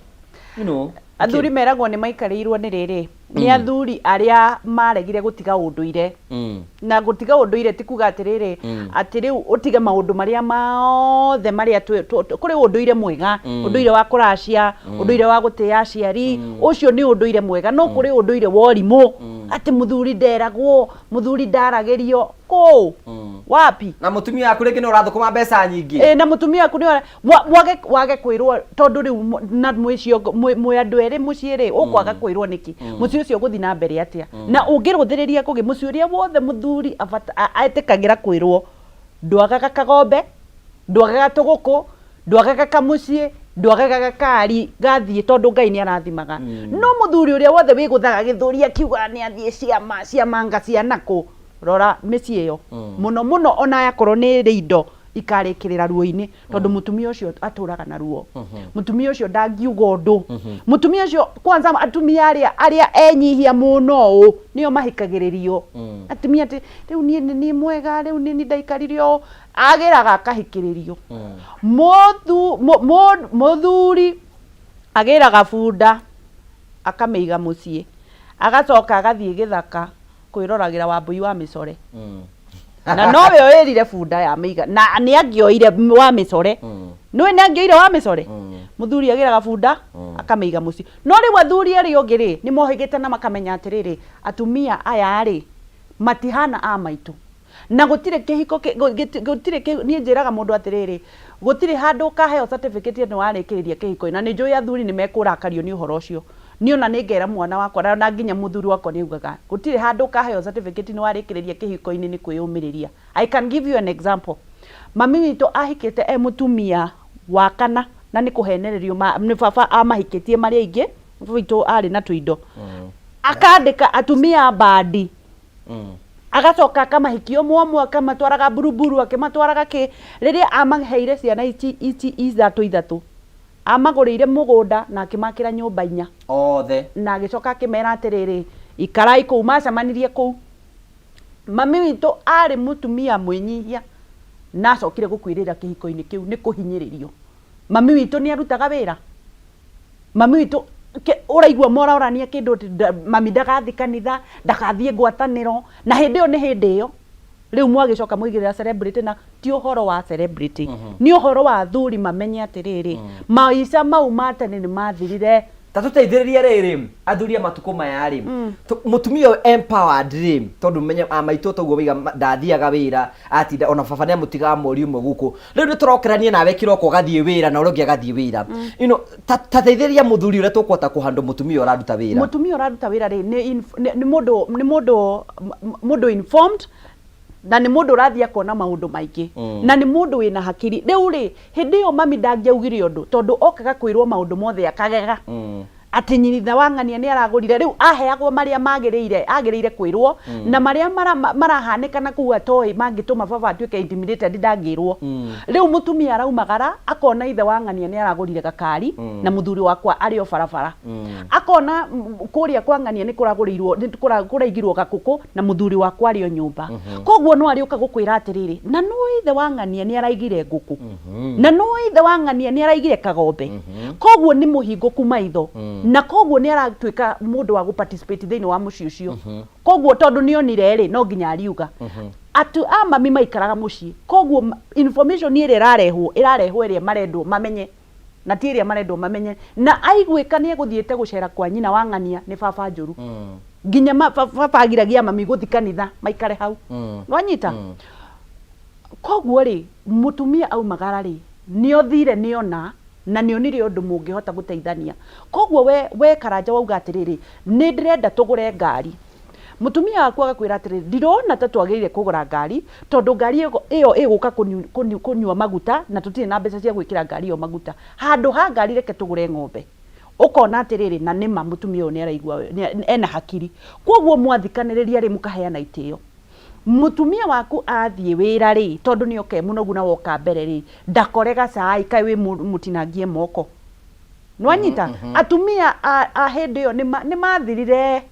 You know, Athuri meragwo nĩ maikarĩirwo nĩ rĩrĩ, nĩ athuri arĩa maregire gũtiga ũndũire. Na gũtiga ũndũire ti kuga atĩrĩrĩ, atĩ rĩu ũtige maũndũ marĩa mothe marĩa kũrĩ ũndũire mwega, ũndũire wa kũracia, ũndũire wa gũtĩa aciari, ũcio nĩ ũndũire mwega, no kũrĩ ũndũire wa ũrimũ. Atĩ mũthuri nderagwo, mũthuri ndaragĩrio kũ wapi. Na mũtumia waku rĩngĩ nĩ ũrathũkũma mbeca nyingĩ. Ĩ, na mũtumia waku nĩ wage wage kwĩrwo tondũ rĩu na mwĩ ciongo mwĩ mwĩ andũ erĩ mũciĩ rĩ, ũkwaga kwĩrwo nĩkĩ? Mũciĩ ũcio ũgũthiĩ na mbere atĩa? Na ũngĩrũthĩrĩria kũgĩ mũciĩ ũrĩa wothe mũthuri etĩkagĩra kwĩrwo, ndwagaga kagombe, ndwagaga tũgũkũ, ndwagaga kamũciĩ, ndwagaga gakari gathiĩ tondũ Ngai nĩ arathimaga. No mũthuri ũrĩa wothe wĩgũthaga gĩthũri akiugaga nĩ athiĩ ciama, ciamanga cia nakũ, rora mĩciĩ ĩyo mũno mũno ona yakorwo nĩ ĩrĩ indo ikarĩkĩrĩra ruo-inĩ tondũ mũtumia ũcio atũraga na ruo. Mũtumia ũcio ndangiuga ũndũ. Mũtumia ũcio kwanza atumia arĩa arĩa enyihia mũno ũũ nĩo mahikagĩrĩrio. Atumia atĩ rĩu niĩ nĩ niĩ mwega, rĩu nĩ niĩ ndaikarire ũũ, agĩraga akahikĩrĩrio. Mũthuri agĩraga bunda akamĩiga mũciĩ, agacoka agathiĩ gĩthaka kwĩroragĩra wambũi wa mĩcore. Na nowe oĩrire bunda yamĩiga, na nĩ angĩoire wa mĩcore. Nĩũĩ nĩ angĩoire wa mĩcore? Mũthuri agĩraga bunda akamĩiga mũciĩ. No rĩu athuri arĩa ũngĩ rĩ, nĩ mohĩgĩte na makamenya atĩrĩrĩ, atumia aya rĩ, matihana a maitũ. Na gũtirĩ kĩhiko gũtirĩ niĩ njĩraga mũndũ atĩrĩrĩ, gũtirĩ handũ ũkaheo certificate atĩ nĩ warĩkĩrĩria kĩhiko-inĩ. Na nĩ njũĩ athuri nĩ mekũrakario nĩ ũhoro ũcio. Niĩ ona nĩ ngera mwana wakwa na nginya mũthuri wakwa nĩ augaga, gũtirĩ handũ ũkaheo certificate nĩ warĩkĩrĩria kĩhiko-inĩ nĩ kwĩyũmĩrĩria. I can give you an example. Mami witũ ahikĩte e mũtumia wa kana na nĩ kũhenererio nĩ baba amahikĩtie marĩ aingĩ, baba witũ arĩ na tũindo. Akandĩka atumia a mbandi. Agacoka akamahikia ũmwe ũmwe, akamatwaraga mburuburu, akĩmatwaraga kĩ. Rĩrĩa amaheire ciana ici ici ithatũ ithatũ, amagũrĩire mũgũnda na akĩmakĩra nyũmba inya. Othe. Na agĩcoka akĩmera atĩrĩrĩ, ikarai kũu. Macemanirie kũu. Mami witũ arĩ mũtumia mwĩnyihia na acokire gũkuĩrĩra kĩhiko-inĩ kĩu nĩ kũhinyĩrĩrio. Mami witũ nĩ arutaga wĩra? Mami witũ ũraigua mororania kĩndũ atĩ mami ndagathiĩ kanitha, ndagathiĩ ngwatanĩro, na hĩndĩ ĩyo nĩ hĩndĩ ĩyo. Rĩu mwagĩcoka mwaigĩrĩra celebrity na ti ũhoro wa celebrity, nĩ ũhoro wa athuri mamenye atĩrĩrĩ, maica mau ma tene nĩ mathirire. Ta tũteithĩrĩrie rĩrĩ, athuri a matukũ maya rĩ, mũtumia ũyũ empowered rĩ, tondũ menye a maitũ toguo waiga ndathiaga wĩra, atinda ona baba nĩ amũtigaga mweri ũmwe gũkũ. Rĩu nĩ tũrokerania nawe kĩroko ũgathiĩ wĩra na ũrĩa ũngĩ agathiĩ wĩra. You know, ta ta teithĩrĩria mũthuri ũrĩa tũkũhota kũhandle mũtumia ũraruta wĩra. Mũtumia ũraruta wĩra rĩ, nĩ nĩ nĩ mũndũ nĩ mũndũ mũndũ informed na nĩ mũndũ ũrathiĩ akona maũndũ maingĩ. Na nĩ mũndũ wĩna hakiri. Rĩu rĩ, hĩndĩ ĩyo mami ndangĩaugire ũndũ tondũ okaga kwĩrwo maũndũ mothe akagega. Atĩ nyina wa ng'ania nĩ aragũrire, rĩu aheagwo marĩa magĩrĩire, agĩrĩire kwĩrwo, na marĩa marahanĩka na kũu atoĩ mangĩtũma baba atuĩke intimidated ndangĩrwo. Rĩu mũtumia araumagara, akona ithe wa ng'ania nĩ aragũrire gakari, na mũthuri wakwa arĩ o barabara. Akona kũrĩa kwa ng'ania nĩ kũragũrĩirwo, nĩ kũraigirwo gakũkũ, na mũthuri wakwa arĩ o nyũmba. Koguo no arĩũka gũkwĩra atĩrĩrĩ, na nũĩ ithe wa ng'ania nĩ araigire ngũkũ, na nũĩ ithe wa ng'ania nĩ araigire kagombe. Koguo nĩ mũhingũku maitho, na koguo nĩ aratuĩka mũndũ wa gũ-participate thĩinĩ wa mũciĩ ũcio. Koguo tondũ nĩ onire rĩ, no nginya ariuga. Atu a mami maikaraga mũciĩ, koguo information ĩrĩa ĩrarehwo, ĩrarehwo ĩrĩa marendwo mamenye, na ti ĩrĩa marendwo mamenye. Na aiguĩka nĩ egũthiĩte gũcera kwa nyina wa ng'ania nĩ baba njũru. Nginya baba agiragia mami gũthiĩ kanitha maikare hau. Nĩwanyita? Koguo rĩ, mũtumia aumagara rĩ, nĩothire nĩona, na nĩonire ũndũ mũngĩhota gũteithania. Koguo we, we Karanja wauga atĩrĩrĩ, nĩndĩrenda tũgũre ngari. Mũtumia waku agakwĩra atĩrĩrĩ, ndirona ta twagĩrĩire kũgũra ngari, tondũ ngari ĩyo ĩgũka kũnyua maguta, na tũtirĩ na mbeca cia gwĩkĩra ngari ĩyo maguta. Handũ ha ngari reke tũgũre ng'ombe. Ũkona atĩrĩrĩ, na nĩma mũtumia ũyũ nĩaraigua, ena hakiri. Koguo mwathikanĩrĩria rĩ, mũkaheana itĩo. Mũtumia waku athiĩ wĩra rĩ, tondũ nĩ oka e mũnogu na woka mbere rĩ, ndakore gacai kaĩ wĩ mũtinangie moko. Nĩwanyita? Atumia a hĩndĩ ĩyo nĩ mathirire,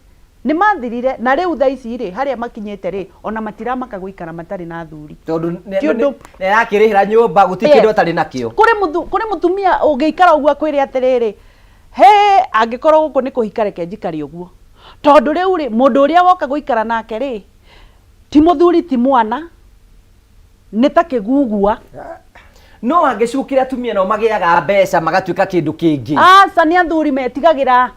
nĩ mathirire, na rĩu thaa ici rĩ, harĩa makinyĩte rĩ, ona matiramaka gũikara matarĩ na athuri. Tondũ nĩ arakĩrĩhĩra nyũmba, gũtirĩ kĩndũ atarĩ nakĩo. Kũrĩ mũtumia ũngĩikara ũguo akwĩre atĩrĩrĩ, hĩ, angĩkorwo gũkũ nĩ kũhika reke njikare ũguo. Tondũ rĩu rĩ, mũndũ ũrĩa woka gũikara nake rĩ, ti mũthuri ti mwana, nĩ ta kĩgugua. No angĩcukĩra atumia nao magĩaga mbeca magatuĩka kĩndũ kĩngĩ. Aca, nĩ athuri metigagĩra.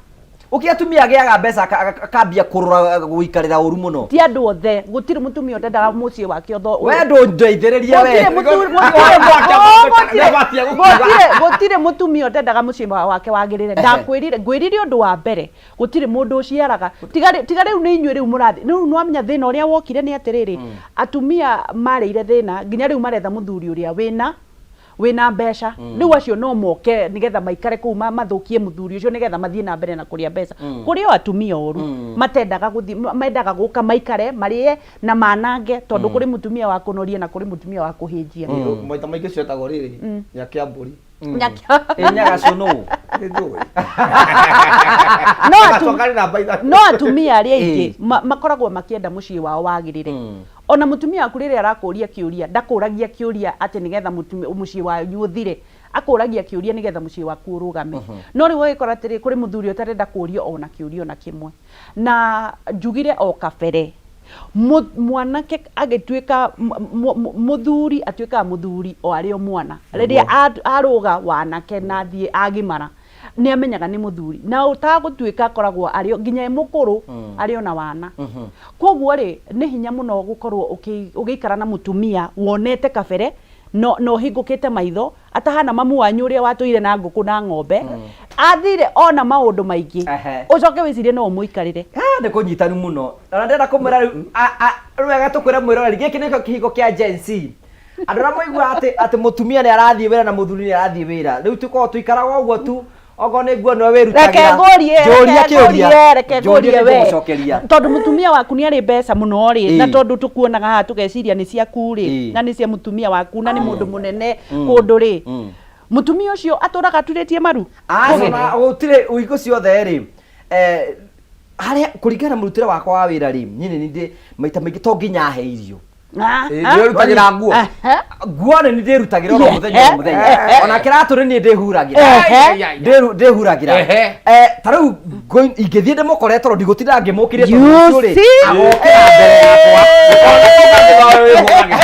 Ũkĩ atumia agĩaga mbeca akambia kũrora gũikarĩra ũru mũno. Ti andũ othe, gũtirĩ mũtumia ũtendaga mũciĩ wake ũtho. We ndũndeithĩrĩrie we. Gũtirĩ gũtirĩ mũtumia ũtendaga mũciĩ wake wagĩrĩre. Ndakwĩrire, ngwĩrire ũndũ wa mbere, gũtirĩ mũndũ ũciaraga. Tiga tiga rĩu nĩ inyuĩ rĩu mũrathi. Rĩu nĩwamenya thĩna ũrĩa wokire nĩ atĩrĩrĩ, atumia marĩire thĩna nginya rĩu maretha mũthuri ũrĩa wĩna wĩna mbeca mm. Rĩu acio no moke nĩgetha maikare kũu mathũkie mũthuri ũcio nĩgetha mathiĩ na mbere na kũrĩa mbeca mm. Kũrĩ o atumia oru mm. Matendaga gũthiĩ, mendaga gũka maikare marĩe na manange tondũ mm. Kũrĩ mũtumia wa kũnoria na kũrĩ mũtumia wa kũhĩnjia mm. Maita maingĩ cietagwo rĩrĩ mm. Nyakia mbũri. Nyagacũ nũ? No atumia arĩa aingĩ makoragwo makĩenda mũciĩ wao wagĩrĩre mm. Ona mũtumia waku rĩrĩa arakũria kĩũria, ndakũragia kĩũria atĩ nĩgetha mũciĩ wanyu ũthire, akũragia kĩũria nĩgetha mũciĩ waku ũrũgame. No rĩu ũgĩkora atĩrĩ, kũrĩ mũthuri ũtarenda kũrio ona kĩũria ona kĩmwe. Na njugire o kabere, mwanake agĩtuĩka mũthuri atuĩkaga mũthuri o arĩ o mwana. Rĩrĩa arũga wanake na athiĩ agimara, nĩ amenyaga nĩ mũthuri na ũtagũtuĩka akoragwo arĩ o- nginya e mũkũrũ arĩ ona wana koguo rĩ nĩ hinya mũno gũkorwo ũgĩikara na mũtumia wonete kabere no na ũhingũkĩte maitho atahana mamu wanyu ũrĩa watũire na ngũkũ na ng'ombe athire ona maũndũ maingĩ ũcoke wĩcirie no ũmũikarĩre. Ah, nĩ kũnyitanu mũno ona ndĩrenda kũmwĩra rĩu rĩu wega tũkwĩra mwĩroreri gĩkĩ nĩkĩo kĩhiko kĩa Gen Z andũ arĩa moigua atĩ atĩ mũtumia nĩ arathiĩ wĩra na mũthuri nĩ arathiĩ wĩra rĩu tũkoragwo tũikaraga ũguo tu okorwo nĩ nguo nĩwe wĩrutagĩra Reke ngũrie, Njũria reke kĩũria ngũrie, reke Njũria ngũrie we. nĩngũgũcokeria. Tondũ mũtumia waku nĩ arĩ mbeca mũno rĩ, na tondũ tũkuonaga haha tũgeciria nĩ ciaku rĩ, na nĩ cia mũtumia waku na nĩ mũndũ mũnene kũndũ rĩ, mũtumia ũcio atũraga aturĩtie maru? Aca na gũtirĩ hingo ciothe rĩ harĩa kũringana na mũrutĩre wakwa wa wĩra rĩ niĩ nĩ ndĩ maita maingĩ to nginya ahe irio. Ah, Ĩĩ, ah. ndĩrutagĩra nguo. Aha. Nguo nĩ ndĩrutagĩra oro mũthenya oro mũthenya Ehe. ona kĩratũ nĩ niĩ ndĩhuragĩra. Ehe. Ndĩhuragĩra. Ehe. Ta rĩu ingĩthiĩ ndĩmũkore tondũ ndigũtinda ngĩmũkĩria You tondũ rũciũ rĩ, see? agokĩra mbere yakwa.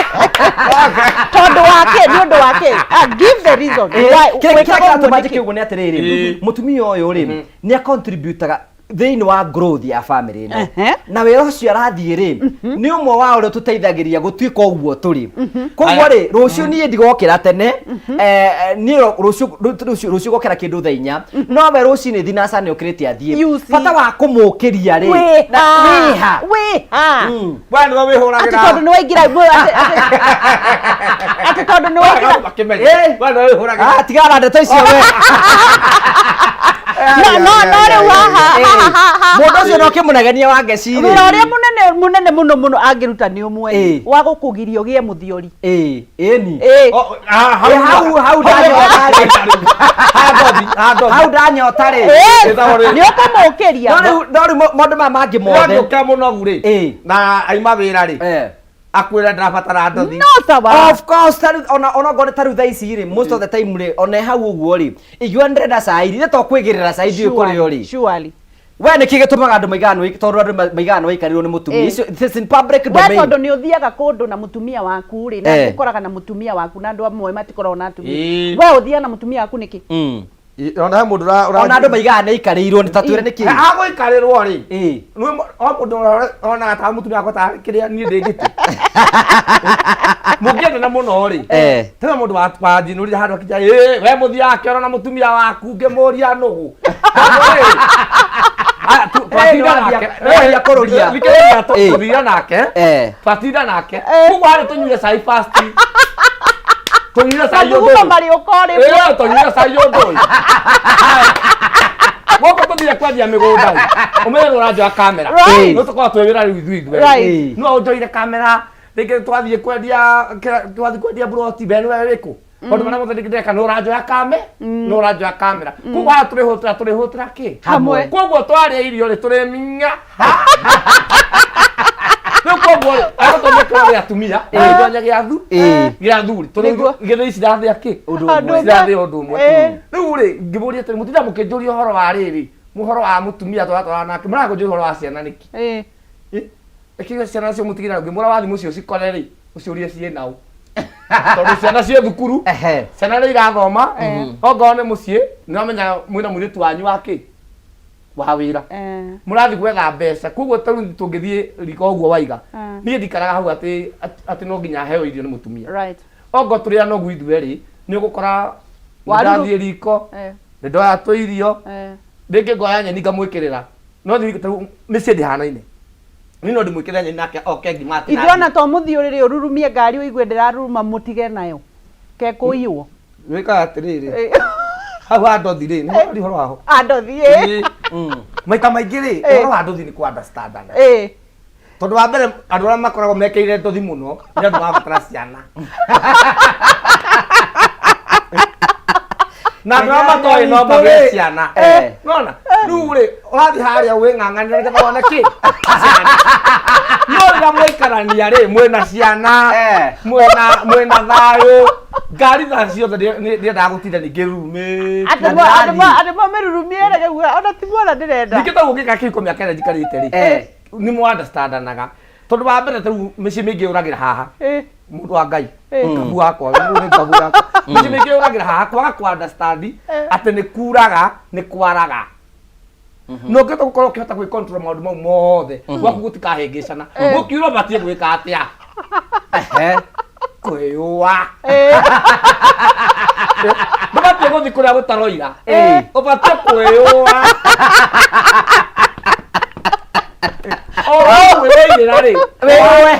Tondũ wa kĩ? Nĩ ũndũ wa kĩ? Ah, give the reason. Why- Kĩrĩa wĩkaga ũguo kĩratũma nĩkĩ? njĩke ũguo nĩ atĩrĩrĩ mũtumia ũyũ rĩ nĩ acontributaga thĩinĩ wa growth ya family ĩno na wĩra ũcio arathiĩ rĩ nĩ ũmwe wa ũrĩa ũtũteithagĩria gũtuĩka ũguo tũrĩ koguo rĩ rũciũ niĩ ndigokĩra tene niĩ rũciũ rũciũ rũciũ ngokĩra kĩndũ thaa inya no we rũcinĩ thinaca nĩ ũkĩrĩte athiĩ You see. bata wa kũmũkĩria rĩ na Wĩha. wĩha Wĩha. We nĩwe wĩhũragĩra. Atĩ tondũ nĩ waingĩra atĩ tondũ nĩ waingĩra We nĩwe wĩhũragĩra. Ah, tigana na ndeto icio we. No no no rĩu haha haha haha Mũndũ ũcio no kĩmũnegenia wa ngeci rĩ. Wĩra ũrĩa mũnene mũnene mũno mũno angĩruta nĩ ũmwe Ĩĩ. wa gũkũgiria ũgĩe mũthiori. Ĩĩ, ĩni. Ĩĩ. Ĩ, hau hau ndanyota rĩ. Hau ndanyota rĩ. Ĩĩ, nĩ ũkũmũkĩria. No rĩu no rĩu maũndũ maya mangĩ mothe. Nĩũkĩra mũnogu rĩ na aima wĩra rĩ akwĩra ndĩrabatara ndothi. No sawa. Of course tarĩu ona ona ngone tarĩu thaa ici rĩ most of the time rĩ ona hau ũguo rĩ ingiuga ndĩrenda cai rĩ to kwĩgĩrĩra cai ndiũĩ kũrĩo rĩ. Surely. We nĩkĩ gĩtũmaga andũ maigaga nĩ tondũ andũ maigaga nĩ waikarĩrwo nĩ mũtumia. Ĩĩ. Icio this in public We domain. tondũ nĩ ũthiaga kũndũ na mũtumia waku rĩ na Eh. ũkoraga na mũtumia waku na andũ amwe matikoragwo na atumia. Ĩĩ. We ũthiaga na mũtumia waku nĩkĩ? Ona he mũndũ Ona andũ maigaga nĩ aikarĩirwo nĩ tatwĩre nĩkĩ. Agũikarĩrwo rĩ o mũndũ onaga ta mũtumia wakwa tarĩ kĩrĩa niĩ ndĩ gĩtĩ mũngĩendana mũno rĩ tena mũndũ wanjinũrire handũ akĩnjĩra ĩ we mũthiaga kĩoro na mũtumia waku ngĩmũria nũgũ twatinda nake nĩwambia kũrũria. Thikĩrĩria, tũthire nake twatinda nake koguo harĩ tũnyuire cai fast tũnyuire cai Mathugumo ũndũ ũyũ. marĩũka o rĩmwe. Ĩĩ, tũnyuire cai ũndũ ũyũ gũkũ tũthire kwendia mĩgũnda rĩ ũmenye nĩ ũranjoya kamera Right. no tũkorwo twĩ wĩra rĩu ithuĩ ithuerĩ. Right. no ũnjoire kamera rĩngĩ twathiĩ kwendia twathiĩ kwendia buroti be nĩwe wĩkũ maũndũ marĩa mothe ndĩreka nĩ ũranjoya kame nĩ ũranjoya kamera koguo haha tũrĩhũtĩra tũrĩhũtĩra kĩ Hamwe. koguo twarĩa irio rĩ tũrĩminya rĩu koguo rĩ agũtonya kĩro gĩa atumia agĩtonya gĩa thu gĩa athuri tondũ Nĩguo. gĩthĩ cirathĩa kĩ Ũndũ ũmwe. cirathĩa ũndũ ũmwe Ĩĩ. rĩu rĩ ngĩmũria atĩrĩ mũtinda mũkĩnjũria ũhoro wa rĩrĩ ũhoro wa mũtumia tũratwarana nake mũrakũnjũria ũhoro wa ciana nĩkĩ Ĩĩ. ĩkĩga ciana cio mũtigĩra ngĩmũra wathi mũciĩ ũcikore rĩ ũciũrie ciĩ naũ tondũ ciana ciĩ thukuru ciana nĩ irathoma ongorwo nĩ mũciĩ nĩwamenya mwĩna mũirĩtu wanyu wa kĩ Wa wĩra. Mũrathiĩ gwetha mbeca, koguo ta rĩu tũngĩthiĩ riko ũguo waiga, niĩ ndikaraga hau atĩ atĩ no nginya heo irio nĩ mũtumia. Ongo tũrĩ anogu ithuerĩ, nĩ ũgũkora ndathiĩ riko, nĩ ndoya tũirio, rĩngĩ ngoya nyeni ngamwĩkĩrĩra. No thiĩ ta rĩu mĩciĩ ndĩhanaine. Niĩ no ndĩmwĩkĩrĩre nyeni nake oke ngima atĩ Ithuĩ ona to mũthiũrĩrĩ ũrurumie ngari ũigue ndĩraruruma mũtige nayo. Kekũiywo. Wĩkaga atĩrĩrĩ, hau ha ndothi rĩ, nĩ ũhoro ũhoro waho. Ah, ndothi ĩ. Ĩĩ. Maita maingĩ rĩ, ũhoro wa ndothi nĩ kũ understandana. Tondũ wa mbere andũ arĩa makoragwo mekĩrĩire ndothi mũno nĩ andũ marabatara ciana. Na andũ arĩa matoĩ no magĩe ciana. Nona, rĩu rĩ, ũrathiĩ harĩa wĩng'ang'anĩre nĩgetha wone kĩ? Ciana. No rĩrĩa mwaikarania rĩ, mwĩna ciana, mwĩna thayũ, ngari thaa ciothe ndiendaga gũtinda ningĩ rurumĩte. Andũ mamĩrurumie rĩ, ona ti muona ndĩrenda. Ningĩ ta ũngĩka kĩhiko mĩaka ĩrĩa njikarĩte rĩ, nĩ mũ understandanaga. Tondũ wa mbere ta rĩu mĩciĩ mĩingĩ yũragĩra haha. Mũndũ wa Ngai, kabu wakwa, rĩu nĩ kabu yakwa. Mĩciĩ mĩingĩ yũragĩra haha kwaga kũ understand atĩ nĩ kuraga, nĩ kwaraga. Na ũngĩhota gũkorwo ũkĩhota gwĩ control maũndũ mau mothe, gwaku gũtikahĩngĩcana. Gũkiura ũbatiĩ gwĩka atĩa? Kwĩyũa. Ndũbatiĩ gũthiĩ kũrĩa gũtaroira. Ũbatiĩ kwĩyũa. O hau wĩyairĩra rĩ, Wĩyũe.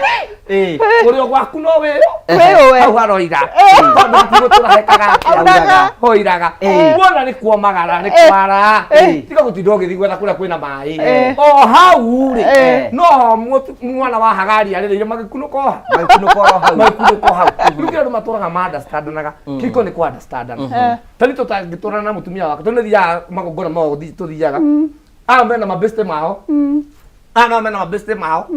Ũrĩ o gwaku no wĩyũ. Wĩyũe. Hau haroira. Tondũ hatigũtũra hekaga atĩa? Hauraga. Hoiraga. Wona nĩ kuomagara, nĩ kwara. Tiga gũtinda ũgĩthiĩ gwetha kũrĩa kwĩna maĩ. O hau rĩ, no ho mwana wa Hagari arĩrĩire magĩkunũka o hau. Magĩkunũka o hau. Magĩkunũka o hau. Rĩu kĩrĩa andũ matũraga ma understandanaga, kĩhiko nĩ kũ understandana. Ta rĩu tũtangĩtũrana na mũtumia wakwa, tondũ nĩ thiaga magongona mao tũthiaga. Aya mena mabeste mao. Aya nao mena mabeste mao.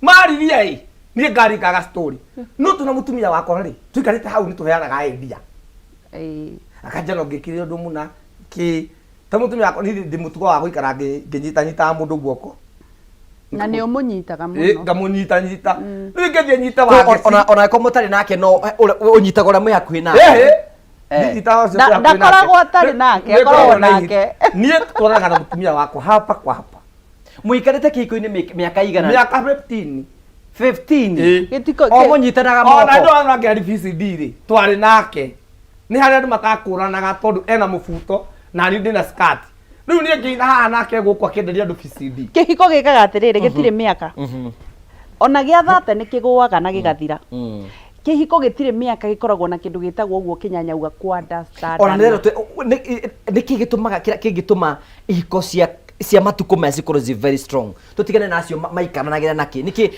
Mariria ĩ, niĩ ngaringaga story. No tuna mũtumia wakwa rĩ, tũikarĩte hau nĩ tũheanaga idea. Akanjĩra ũngĩkire ũndũ mũna kĩ. Ta mũtumia wakwa niĩ ndĩ mũtugo wa gũikara ngĩnyitanyitaga mũndũ guoko. Na nĩ ũmũnyitaga mũno. Ngamũnyitanyita. Rĩu ingĩthiĩ nyite Wangeci. Ona angĩkorwo mũtarĩ nake no ũnyitaga ũrĩa mwĩ hakuhĩ nake. Nyitaga ũcio twĩ hakuhĩ nake. Ndakoragwo atarĩ nake, Nĩ akoragwo ngoragwo na nake. Niĩ twaranaga na mũtumia wakwa hapa kwa hapa. Mũikarĩte kĩhiko-inĩ mĩaka igana? Mĩaka 15. 15? Gĩtiko- O mũnyitanaga Ona moko? andũ aya angĩ VCD rĩ, twarĩ nake. Nĩ harĩa andũ matakũranaga tondũ ena mũbuto na niĩ ndĩna skirt. Rĩu niĩ ngĩina haha nake gũkũ akĩenderia andũ VCD. Kĩhiko gĩkaga atĩrĩrĩ, gĩtirĩ mĩaka. Ona gĩa thate nĩ kĩgũaga na gĩgathira. Kĩhiko gĩtirĩ mĩaka, gĩkoragwo na kĩndũ gĩtagwo ũguo kĩnyanyauga kũ understand. Ona nĩ nĩ kĩ gĩtũmaga kĩrĩa kĩngĩtũma ihiko cia cia matukũ maya cikorwo ci very strong, tũtigane na acio maikaranagĩra nakĩ, nĩkĩ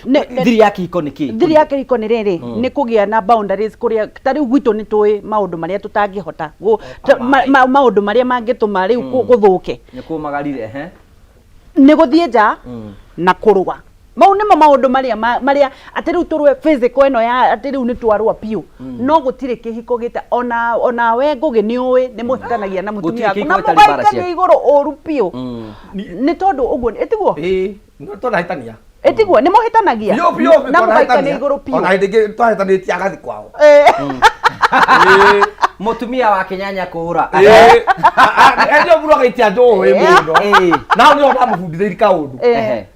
thiri ya kĩhiko nĩ kĩ? Thiri ya kĩhiko nĩ rĩrĩ, nĩ kũgĩa na boundaries kũrĩa ta rĩu gwitũ nĩ tũĩ maũndũ marĩa tũtangĩhota maũndũ marĩa mangĩtũma rĩu gũthũke. Nĩ kũmagarire ehe. Nĩ gũthiĩ nja na kũrũa. Mau nĩmo maũndũ marĩa marĩa atĩ rĩu tũrũe physical ĩno ya atĩ rĩu nĩ twarũa biũ. No gũtirĩ kĩhiko gĩta ona ona we Ngũgĩ nĩ ũĩ nĩ mũhĩtanagia na mũtumia Gũtirĩ waku kĩhiko na gĩtarĩ mbara mũgaikania ciake. igũrũ ũru biũ. Nĩ tondũ ũguo ĩtiguo? Ĩĩ, no twanahĩtania. Ĩtiguo nĩ mũhĩtanagia Biũ biũ biũ na mũgaikania twanahĩtania. igũrũ biũ. Ona hĩndĩ ĩngĩ twahĩtanĩtie agathi kwao. Mũtumia wa Kĩnyanya kũũra. Endio mũndũ agaitia njũĩ mũno. Na hau nĩho ndamũbundithĩirie kaũndũ.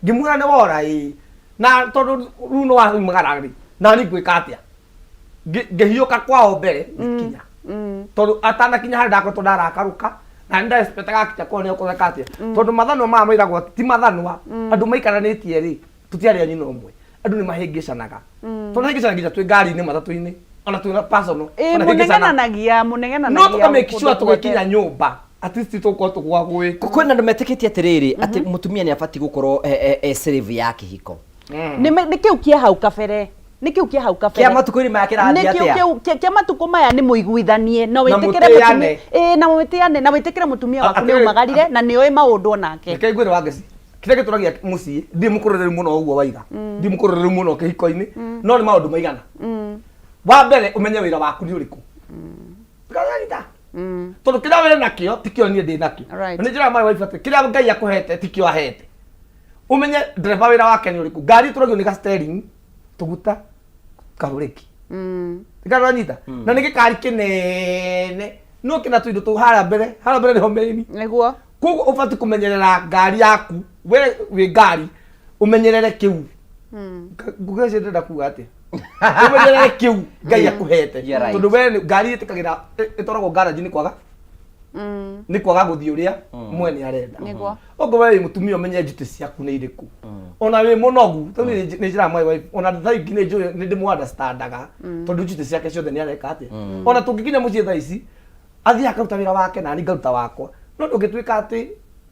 Ngĩmwĩra nĩ wora ĩĩ. Na tondũ rĩu nĩ waumagara rĩ, na niĩ ngwĩka atĩa? Ngĩhiũka kwao mbere ngĩkinya. Tondũ atanakinya harĩa ndakoretwo ndarakarũka na nĩ ndaexpectaga akinya kwao nĩ egũkorwo atĩa. Tondũ mathanwa maya mairagwo atĩ ti mathanwa, andũ maikaranĩtie rĩ, tũtiarĩ a nyina ũmwe. Andũ nĩ mahĩngĩcanaga. Tũnahĩngĩcana nginya twĩ ngari-inĩ matatũ-inĩ, ona twĩ na personal. Ĩĩ, Tũnahĩngĩcana. mũnegenanagia, mũnegenanagia No tũka make kũndũ sure guothe. tũgĩkinya nyũmba at least tũgũkorwo tũgwa gwĩ. Kwĩna andũ metĩkĩtie atĩrĩrĩ, atĩ mũtumia nĩ abatiĩ gũkorwo e slave ya kĩhiko. Nĩ nĩ kĩu kĩa hau kabere. Nĩ kĩu kĩa hau kabere. Kĩa matukũ-inĩ maya kĩrathiĩ Nĩ kĩu atĩa? kĩu kĩa matukũ maya nĩ mũiguithanie na Na wĩtĩkĩre mũtĩane. mũtumia. Ĩĩ, na mũtĩane na wĩtĩkĩre mũtumia waku nĩ Atĩrĩrĩ, aumagarire na nĩ oĩ maũndũ onake. Reke ngwĩre Wangeci, kĩrĩa gĩtũragia mũciĩ, ndirĩ mũkũrĩrĩru mũno ũguo waiga. Ndirĩ mũkũrĩrĩru mũno kĩhiko-inĩ, no nĩ maũndũ maigana. Wa mbere ũmenye wĩra waku nĩ ũrĩkũ. Ndũkanyita. Tondũ kĩrĩa wĩ nakĩo tikĩo niĩ ndĩ nakĩo. Na nĩ njĩraga my wife atĩ kĩrĩa Ngai akũhete tikĩo ahete. Ũmenye ndereba wĩra wake nĩ ũrĩkũ. Ngari ĩtũragio nĩ ga steering, tũguta, kabureki. Ndikanyita. Na nĩ gĩkari kĩnene. No kĩna tũindo tũu harĩa mbere, harĩa mbere nĩho main. Nĩguo. Koguo ũbatiĩ kũmenyerera ngari yaku, we wĩ ngari ũmenyerere kĩu. Nguga ũcio ndĩrenda kuga atĩa? Ũmenyerere kĩu Ngai akũhete. You're right. Tondũ we ngari ĩtĩkagĩra ĩtwaragwo garage nĩ kwaga nĩ kwaga gũthiĩ ũrĩa mwene arenda. Nĩguo. Okorwo we wĩ mũtumia ũmenye njutĩ ciaku nĩ irĩkũ. Ona wĩ mũnogu, tondũ nĩ njĩraga my wife, ona thaa ingĩ nĩ njũĩ nĩ ndĩmũ understandaga tondũ njutĩ ciake ciothe nĩ areka atĩa. Ona tũngĩkinya mũciĩ thaa ici, athiĩ akaruta wĩra wake na niĩ ngaruta wakwa. No ndũngĩtuĩka atĩ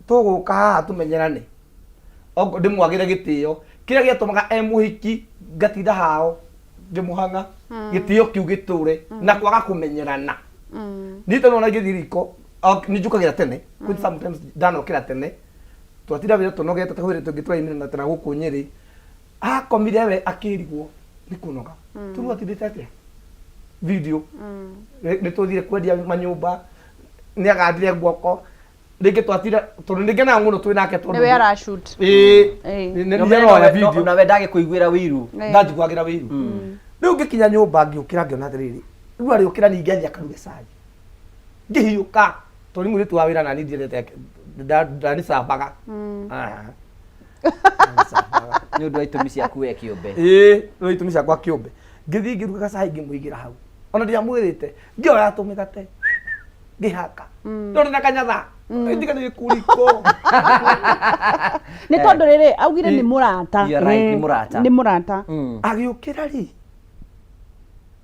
tũgũka haha tũmenyerane. Okorwo ndĩmwagĩre gĩtĩo kĩrĩa gĩatũmaga e mũhiki ngatinda hao ngĩmũhang'a, gĩtĩo kĩu gĩtũre na kwaga kũmenyerana. Niĩ tondũ ona ingĩthiĩ riko nĩ njũkagĩra tene, kwĩ sometimes ndanokĩra tene twatinda wĩra tũnogete ta kwĩ tũngĩ tũraimire na tena gũkũ Nyĩrĩ, akomire we akĩrigwo nĩ kũnoga tondũ atindĩte atĩa video nĩ tũthire kwendia manyũmba, nĩ agandire guoko rĩngĩ twatira tondũ nĩ ngenaga mũno twĩ nake tondũ Nĩwe arashoot. Ĩĩ. Ĩĩ. Nĩ aroya video. Nawe ndagĩkũiguĩra wĩiru. Ndanjiguagĩra wĩiru. Rĩu ngĩkinya nyũmba ngĩũkĩra ngĩona atĩrĩrĩ, rĩu arĩũkĩra ningĩ athiĩ akaruge cai, ngĩhiũka tondũ nĩ mũirĩtu wa wĩra na niĩ ndiendete ndanicambaga. Nĩ ũndũ wa itũmi ciaku we kĩũmbe. Ĩĩ, nĩ itũmi ciakwa kĩũmbe. Ngĩthiĩ ngĩruga gacai ngĩmũigĩra hau, ona ndiamwĩrĩte, ngĩoya tũmĩgate ngĩhaka ndore na kanyatha ndiga nĩ kuriko. Nĩ tondũ rĩrĩ augire nĩ mũrata. You're right, nĩ mũrata. Nĩ mũrata. Agĩũkĩra rĩ,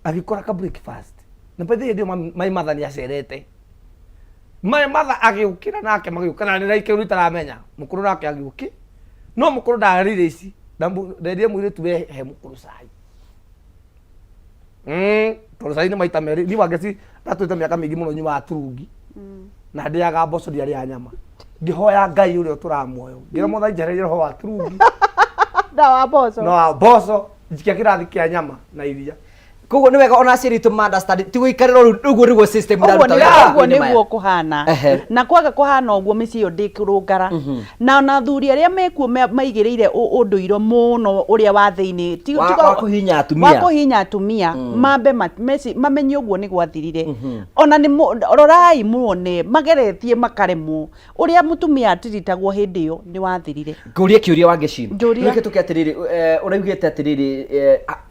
agĩkora ka breakfast na by the way hĩndĩ ĩyo my mother nĩ acerete. My mother agĩũkĩra nake magĩũka na nĩ kĩndũ itaramenya mũkũrũ nake agĩũkĩ, no mũkũrũ ndarĩire ici, nderire mũirĩtu we he mũkũrũ cai. Tondũ cai nĩ maita merĩ. Niĩ Wangeci ndatũrĩte mĩaka mĩingĩ mũno nyuaga turungi na ndĩaga mboco, ndiarĩaga nyama. Ngĩhoya Ngai ũrĩa ũtũraga muoyo, ngĩra Mwathani njehererie roho wa turungi na wa mboco, na wa mboco, njikia kĩrathi kĩa nyama na iria. Koguo nĩ wega ona aciari aitũ ma understand ti gũikarĩra ũguo nĩguo system ũguo iraruta wĩra ũguo matukũ-inĩ maya. Nĩguo kũhana. Na kwaga kũhana ũguo mĩciĩ ĩyo ndĩkũrũngara. Na ona athuri arĩa mekuo maigĩrĩire ũndũire mũno ũrĩa wa thĩinĩ Wa kũhihinya atumia. Wa kũhihinya atumia, mambe mamenye ũguo nĩ gwathirire. Ona nĩ rorai muone mageretie makaremwo ũrĩa mũtumia atiritagwo hĩndĩ ĩyo nĩ wathirire. Ngũrie kĩũria, Wangeci. Njũria. Rĩu tũke atĩrĩrĩ, ũraugĩte atĩrĩrĩ,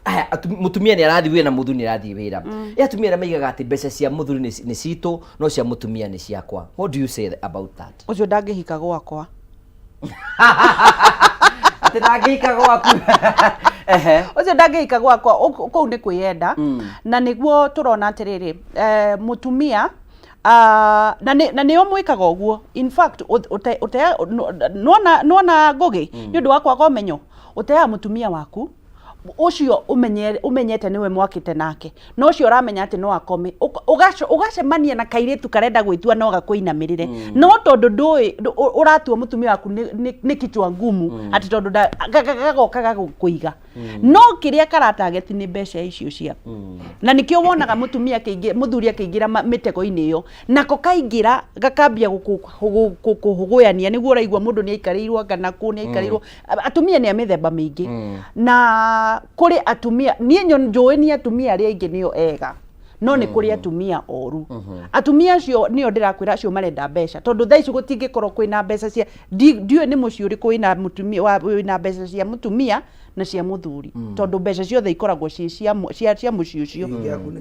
aya, mũtumia nĩ arathiĩ wĩra na mũthuri nĩ arathiĩ wĩra. Ĩ atumia arĩa maigaga atĩ mbeca cia mũthuri nĩ citũ no cia mũtumia nĩ ciakwa, what do you say about that? Ũcio ndangĩhika gwakwa. Atĩ ndangĩhika gwaku? Ehe. Ũcio ndangĩhika gwakwa. Kũu nĩ kwĩyenda. Na nĩguo tũrona atĩrĩrĩ, mũtumia na nĩo mwĩkaga ũguo. In fact, nĩwona Ngũgĩ, nĩ ũndũ wa kwaga ũmenyo, ũteaga mũtumia waku ũcio ũmenyete nĩwe mwakĩte nake, na ũcio ũramenya atĩ no akome. Ũgacemania na kairĩtu karenda gwĩtua no gakũinamĩrĩre, no tondũ ndũĩ ũratua mũtumia waku nĩ kichwa ngumu, atĩ tondũ gagoka gagũkũiga, no kĩrĩa karatageti nĩ mbeca icio ciaku. Na nĩkĩo wonaga mũtumia akĩingĩ, mũthuri akĩingĩra mĩtego-inĩ ĩyo, nako kaingĩra gakambia kũhũgũyania. Nĩguo ũraigua mũndũ nĩ aikarĩirwo anga nakũ nĩ aikarĩirwo. Atumia nĩ a mĩthemba mĩingĩ, na kũrĩ atumia niĩ njũĩ nĩ atumia arĩa aingĩ nĩo ega, no nĩ kũrĩ atumia oru. Atumia acio nĩo ndĩrakwĩra, acio marenda mbeca, tondũ thaa ici gũtingĩkorwo kwĩna mbeca cia ndiũĩ nĩ mũciĩ ũrĩkũ wĩna mũtumia wĩna mbeca cia mũtumia na cia mũthuri, tondũ mbeca ciothe ikoragwo ciĩ cia mũciĩ ũcio,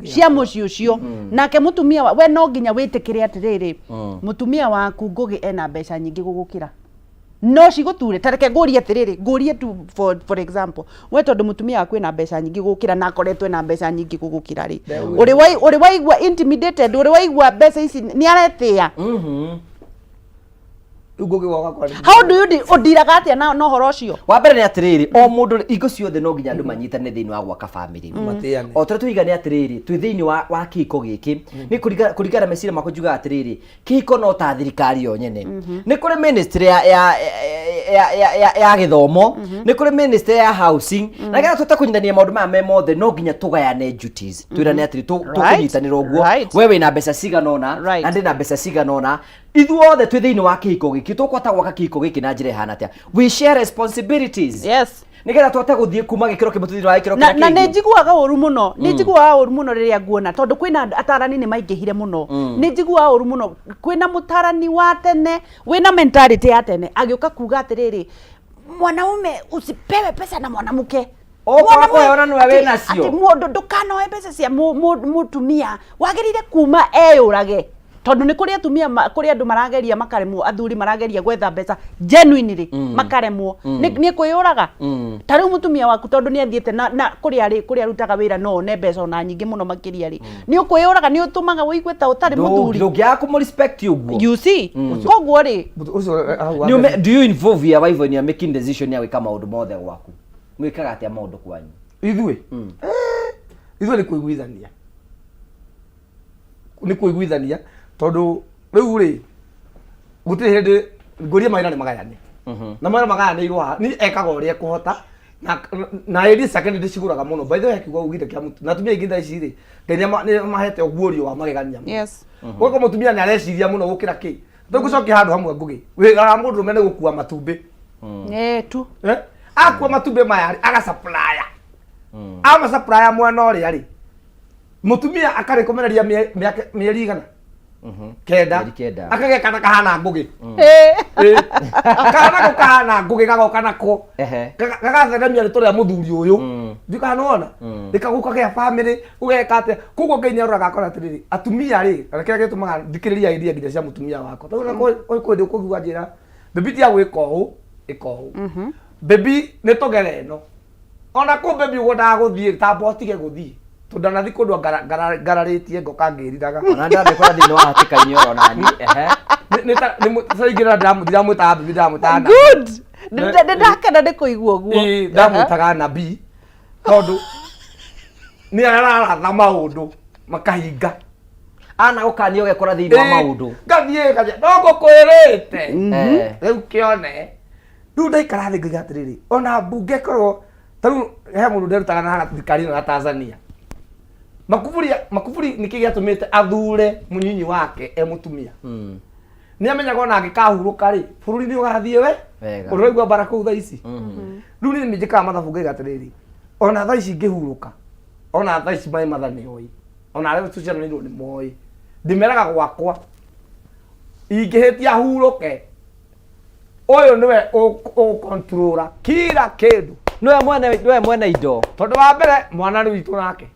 cia mũciĩ ũcio. Nake mũtumia we no nginya wĩtĩkĩre atĩrĩrĩ, mũtumia waku Ngũgĩ ena mbeca nyingĩ gũgũkĩra, no cigũture. Ta reke ngũrie atĩrĩrĩ, ngũrie tu for example, we tondũ mũtumia waku ena mbeca nyingĩ gũkĩra na akoretwo ena mbeca nyingĩ gũgũkĩra rĩ, ũrĩ waigua intimidated? Ũrĩ waigua mbeca ici nĩ aretĩĩa? Rĩu Ngũgĩ woka kwa How do you ũndiraga atĩa na ũhoro ũcio? Wa mbere nĩ atĩrĩrĩ, o mũndũ hingo ciothe no nginya andũ manyitane thĩinĩ wa gwaka family. Matĩane. O tũrĩa tũiga nĩ atĩrĩrĩ, twĩ thĩinĩ wa kĩhiko gĩkĩ, nĩ kũringana na meciria makwa njugaga atĩrĩrĩ, kĩhiko no ta thirikari yo nyene. Nĩ kũrĩ ministry ya gĩthomo, nĩ kũrĩ ministry ya housing, na nĩgetha tũhote kũnyitania maũndũ maya me mothe no nginya tũgayane duties, twĩrane atĩrĩ tũkũnyitanĩra ũguo. We wĩna mbeca cigana ũna na ndĩ na mbeca cigana ũna, ithuothe twĩ thĩinĩ wa kĩhiko gĩkĩ, tũkũhota gwaka kĩhiko gĩkĩ na njĩra ĩhana atĩa? We share responsibilities. Nĩgetha tũhote gũthiĩ kuma gĩkĩro kĩmwe tũthiĩ wa gĩkĩro Na, kĩrĩa na nĩ kĩngĩ. njiguaga ũru mũno, nĩ njiguaga ũru mũno rĩrĩa nguona tondũ kwĩna andũ- atarani nĩ maingĩhire mũno. Nĩ njiguaga ũru mũno kwĩna mũtarani wa tene wĩna mentality ya tene agĩũka kuga atĩrĩrĩ, mwanaume usipewe pesa na mwanamke. Ũkwaga Mwanaume- kũheo na nĩwe atĩ- wĩnacio. atĩ mũndũ ndũkanoe mbeca cia mũtumia, wagĩrĩire kuma eyũrage, tondũ nĩ kũrĩ atumia kũrĩ andũ marageria makaremwo, athuri marageria gwetha mbeca genuinely makaremwo. Nĩ kwĩyũraga. Ta rĩu mũtumia waku tondũ nĩ athiĩte na kũrĩa arĩ, kũrĩa arutaga wĩra no one mbeca ona nyingĩ mũno makĩria rĩ, nĩ ũkwĩyũraga, nĩ ũtũmaga ũigue ta ũtarĩ mũthuri. Ndũngĩaga kũmũ respect ũguo. You see? Koguo rĩ, Ũcio, hau Nĩ ũme- do you involve your wife when you are making decision ya gwĩka maũndũ mothe gwaku? Mwĩkaga atĩa maũndũ kwanyu? Ithuĩ? Ithuĩ nĩ kũiguithania. Nĩ kũiguithania tondũ rĩu rĩ gũtirĩ hĩndĩ ngũria mawĩra nĩ magayane. Na mawĩra magayanĩirwo haha, niĩ ekaga ũrĩa ekũhota na ĩri ciake nĩ ndĩcigũraga mũno. By the way, kiugo ugire kĩa mũtu. Na atumia aingĩ thaa ici rĩ, Ngai nĩ amahete ũguũrio wa magegania mũno. Koguo mũtumia nĩ areciria mũno gũkĩra kĩ. Tũgũcokia handũ hamwe Ngũgĩ. Wĩra wa mũndũrũme nĩ gũkua matumbĩ. Tu. Akua matumbĩ maya rĩ, agacaplaya. Amacaplaya mwena ũrĩa rĩ, mũtumia akarĩkomereria mĩeri igana? Kenda. Mĩeri kenda. Akagĩa kana kahana Ngũgĩ. Kana nako kahana Ngũgĩ gagoka nako. Gagatheremia rĩtwa rĩa mũthuri ũyũ. Ndiũĩ kana nĩwona? Rĩkagũka gĩa family, ũgeka atĩa? Koguo Ngai nĩaroraga akona atĩrĩrĩ, atumia rĩ, na kĩrĩa gĩtũmaga thikĩrĩrie idea nginya cia mũtumia wakwa. Tondũ ona kwĩ hĩndĩ ũkũigua anjĩra, baby tiga gwĩka ũũ, ĩka ũũ. Baby nĩ tũgere ĩno. Ona kũ baby ũguo ndagũthiĩ, tamba ũtige gũthiĩ. Tondũ ndanathiĩ kũndũ ngararĩtie ngoka ngĩriraga. Ona ndamĩkora thĩinĩ wa hatĩka-inĩ oro nani. Nĩ ta ingĩra ndiramwĩtaga baby, ndiramwĩtaga nabii. Good. Nĩ ndakena nĩ kũigua ũguo. Ĩĩ, ndamwĩtaga nabii tondũ nĩ araratha maũndũ makahinga. Ana gũkania ũgekora thĩinĩ wa maũndũ. Ngathiĩ ngathiĩ, no ngũkwĩrĩte. Rĩu kĩone. Rĩu ndaikara thĩ ngaiga atĩrĩrĩ, ona mbunge ĩkorwo ta rĩu he mũndũ nderutaga na thirikari ĩno ya Tanzania. Makufuri, Makufuri nĩkĩ gĩatũmĩte athure mũnyinyi wake e mũtumia? Nĩ amenyaga ona angĩkahurũka rĩ, bũrũri nĩ ũgathiĩ we. Wega. Ũraigua mbara kũu thaa ici. Rĩu niĩ nĩ njĩkaga mathabu ngaiga atĩrĩrĩ, ona thaa ici ngĩhurũka, ona thaa ici maĩ matha nĩ oĩ, ona arĩa tũciaranĩirwo nĩ moĩ, ndĩmeraga gwakwa ingĩhĩtia hurũke, ũyũ nĩwe ũkontrora kila kĩndũ. Nĩwe mwene indo. Tondũ wa mbere mwana nĩ witũ nake.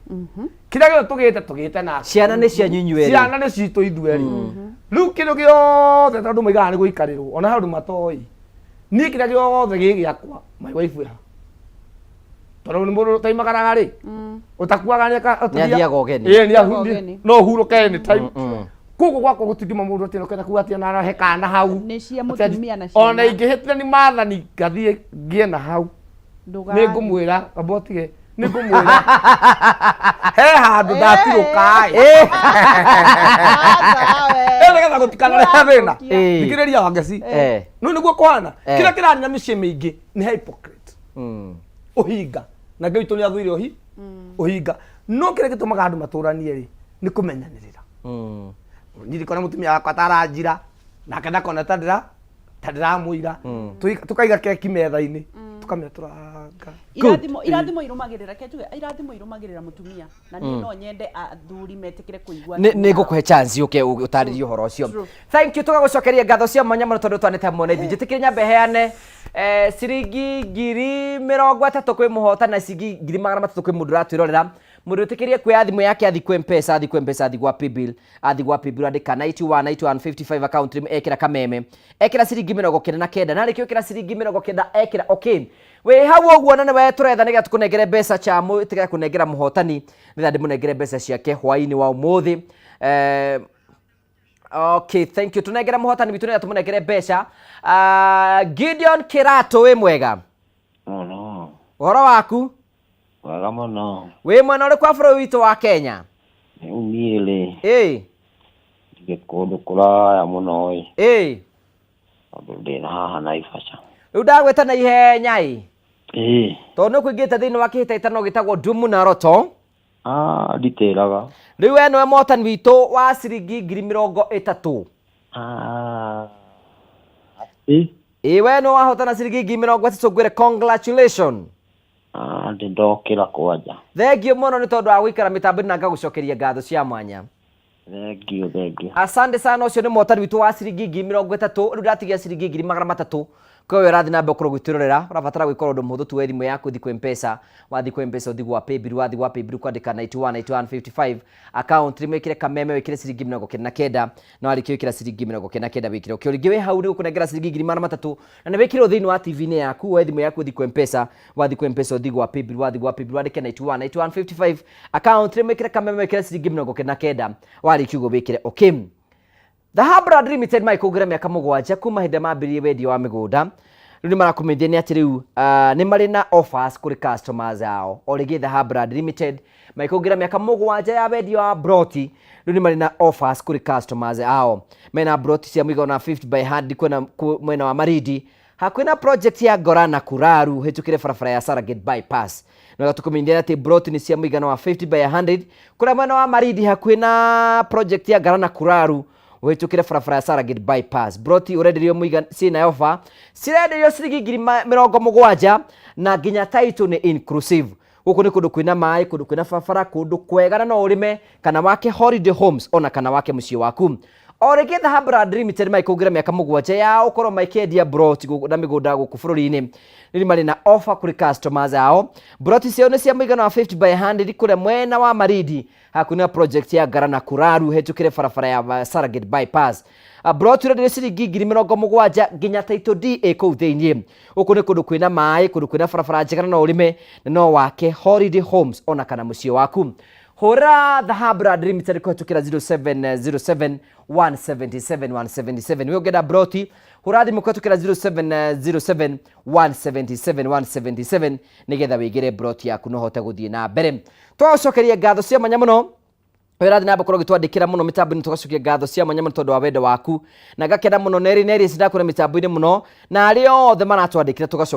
Kĩrĩa gĩothe tũgĩte tũgĩte nake. Ciana nĩ cianyu inyuĩ erĩ. Ciana nĩ citũ ithuĩ erĩ. Rĩu kĩndũ gĩothe tondũ moigaga nĩ gũikarĩrwo, ona he andũ matoĩ. Niĩ kĩrĩa gĩothe gĩ gĩakwa, my wife wĩ ha. Tondũ nĩ mũndũ ũtaimagaraga rĩ, ũtakuaga nĩ aka- Nĩ athiaga ũgeni. Ĩĩ, nĩ Athiaga ũgeni. no ũhurũke anytime. Koguo gwakwa gũtingiuma mũndũ atĩ ũkenda kuga atĩ ona arahe kana hau. Nĩ cia Atĩ mũtumia na ciana. Ona ingĩhĩtithania nĩ maathani ngathiĩ ngĩe na hau. Ndũgathiĩ. Nĩ ngũmwĩra, amba ũtige, nĩ ngũmwĩra. He handũ ndatirũka ĩ. Ĩ, nĩgetha gũtikanarehe thĩna. Thikĩrĩria Wangeci. No nĩguo kũhana. Kĩrĩa kĩranina mĩciĩ mĩingĩ nĩ hypocrite. Ũhinga. Na Ngai witũ nĩ athũire ũhinga. No kĩrĩa gĩtũmaga andũ matũranie rĩ, nĩ kũmenyanĩrĩra. Niĩ ndikona mũtumia wakwa ta aranjira, nake ndakona ta ndĩra ta ndĩramũira. Tũkaiga keki metha-inĩ, tũkamĩatũranga. Irathimo irũmagĩrĩra, reke njuge, irathimo irũmagĩrĩra mũtumia. Na niĩ no nyende athuri metĩkĩre kũigua Nĩ atumia. ngũkũhe chance ũke ũtarĩrie ũhoro ũcio. Thank you, tũgagũcokeria ngatho cia mwanya mũno tondũ twanĩte hamwe na ithuĩ. Njĩtĩkĩrie nyambe heane ciringi 30,000 kwĩ mũhotani na ciringi 300,000 kwĩ mũndũ ũratwĩrorera. Mũndũ wĩtĩkĩrie kuoya thimũ yake athi kwĩ M-Pesa, athi kwĩ M-Pesa, athi gwa Paybill, athi gwa Paybill andĩka 91 91 55 account name, ekĩra kameme, ekĩra ciringi 99, na rĩkĩ ũkĩra ciringi 90 ekĩra okay. Wĩ hau ũguo na nĩwe tũretha nĩgetha tũkũnengere mbeca cha tigera kũnengera mũhotani nĩgetha ndĩmũnengere mbeca ciake hwaĩ-inĩ wa ũmũthĩ. Okay, thank you. Tũnengere mũhotani witũ nĩgetha tũmũnengere mbeca. Gideon Kĩratũ wĩ mwega? Mũno. Ũhoro waku? Wega mũno. Wĩ mwena ũrĩkũ wa bũrũri witũ wa Kenya? Rĩu niĩ rĩ, Ĩĩ. ndĩ kũndũ kũraya mũno ĩ. Ĩĩ. Tondũ ndĩ na haha Naivasha. Rĩu ndagwĩta na ihenya ĩ. Ĩĩ. Tondũ nĩ ũkũingĩrĩte thĩinĩ wa kĩhĩtahĩtano gĩtagwo Ndumu na Roto. Ah, nditĩraga. Rĩu we nĩwe mũhotani witũ wa ciringi 30,000. Ah. Ĩ. Ĩ, we nĩwe wahotana ciringi 30,000, ngwĩre congratulation. Na ndokĩra kwanja. Thengio mũno nĩ tondũ wa gũikara mĩtambo-inĩ na ngagũcokeria ngatho cia mwanya. Thengio, thengio. Asante sana. Ũcio nĩ mũhotani witũ wa ciringi 30,000. Rĩu ndatigia ciringi 300,000. Kwa hiyo ũrathiĩ na mbere gũkorwo ũgĩtwĩrorera, ũrabatara gwĩka ũndũ mũhũthũ tu, woe thimũ yaku ũthiĩ kwĩ Mpesa. Wathiĩ kwĩ Mpesa ũthiĩ gwa Paybill, wathiĩ gwa Paybill kwandĩka 91 91 55 account rĩmwe, wĩkĩre kameme, wĩkĩre ciringi 99, na warĩkia gwĩkĩra ciringi 99 wĩkĩre okay. Rĩngĩ wĩ hau nĩ gũkũnengera ciringi 300,000 na nĩ wĩkĩrwo thĩinĩ wa TV-inĩ yaku. Woe thimũ yaku ũthiĩ kwĩ Mpesa, wathiĩ kwĩ Mpesa ũthiĩ gwa Paybill, wathiĩ gwa Paybill wandĩke 91 91 55 account rĩmwe, wĩkĩre kameme, wĩkĩre ciringi 99, warĩkia ũguo wĩkĩre okay. The Hub Limited magĩkũngũĩra mĩaka 7 kuma hĩndĩ mambĩrĩrie wendia wa mĩgũnda. Rĩu nĩ marakũmenyithia nĩ atĩ rĩu nĩ marĩ na offers kũrĩ customers ao. O rĩngĩ The Hub Limited magĩkũngũĩra mĩaka 7 ya wendia wa broti, rĩu nĩ marĩ na offers kũrĩ customers ao. Mena broti cia mũigana wa 50 by 100 kwena mwena wa Marindi, hakuhĩ na project ya Ngora na Kuraru, hĩtũkĩre barabara ya Saragate bypass. Na tũkũmenyithia atĩ broti nĩ cia mũigana wa 50 by 100 kũrĩa mwena wa Marindi, hakuhĩ na project ya Ngara na Kuraru, ũhĩtũkĩre barabara ya Saragate bypass. Broti ũrenderio mũigana ciĩna offer, cirenderio ciringi 70,000 na nginya title nĩ inclusive. Gũkũ nĩ kũndũ kwĩna maĩ, kũndũ kwĩna barabara, kũndũ kwega, na no ũrĩme kana wake holiday homes ona kana wake mũciĩ waku. O rĩngĩ The Hub Limited magĩkũngũĩra mĩaka 7 ya ũkorwo makĩendia broti na mĩgũnda gũkũ bũrũri-inĩ, rĩu marĩ na offer kũrĩ customers ao. Broti ciao nĩ cia mũigana wa 50 by 100 kũrĩa mwena wa Marindi, hakuhĩ na project ya Ngara na Kuraru, hĩtũkĩre barabara ya Saragate bypass. Broti ũrenderio ciringi 70,000 nginya title deed ĩ kũu thĩiniĩ. Gũkũ nĩ kũndũ kwĩna maĩ, kũndũ kwĩna barabara njega, na no ũrĩme na no wake holiday homes ona kana mũciĩ waku. Hũra The Hub Limited kũhetũkĩra 0707 177 177. We ũngĩenda broti, hũra thimũ kũhetũkĩra 0707 177 177 nĩgetha wĩgĩre broti yaku na ũhote gũthiĩ na mbere. Tũgacokeria ngatho cia mwanya mũno wĩrathiĩ na mbere gũkorwo ũgĩtwandĩkĩra mũno mĩtambo-inĩ. Tũgacokia ngatho cia mwanya mũno tondũ wa wendo waku, na ngakena mũno neri neri cindakũra mĩtambo-inĩ mũno na arĩa othe maratwandĩkĩra tũgacokia.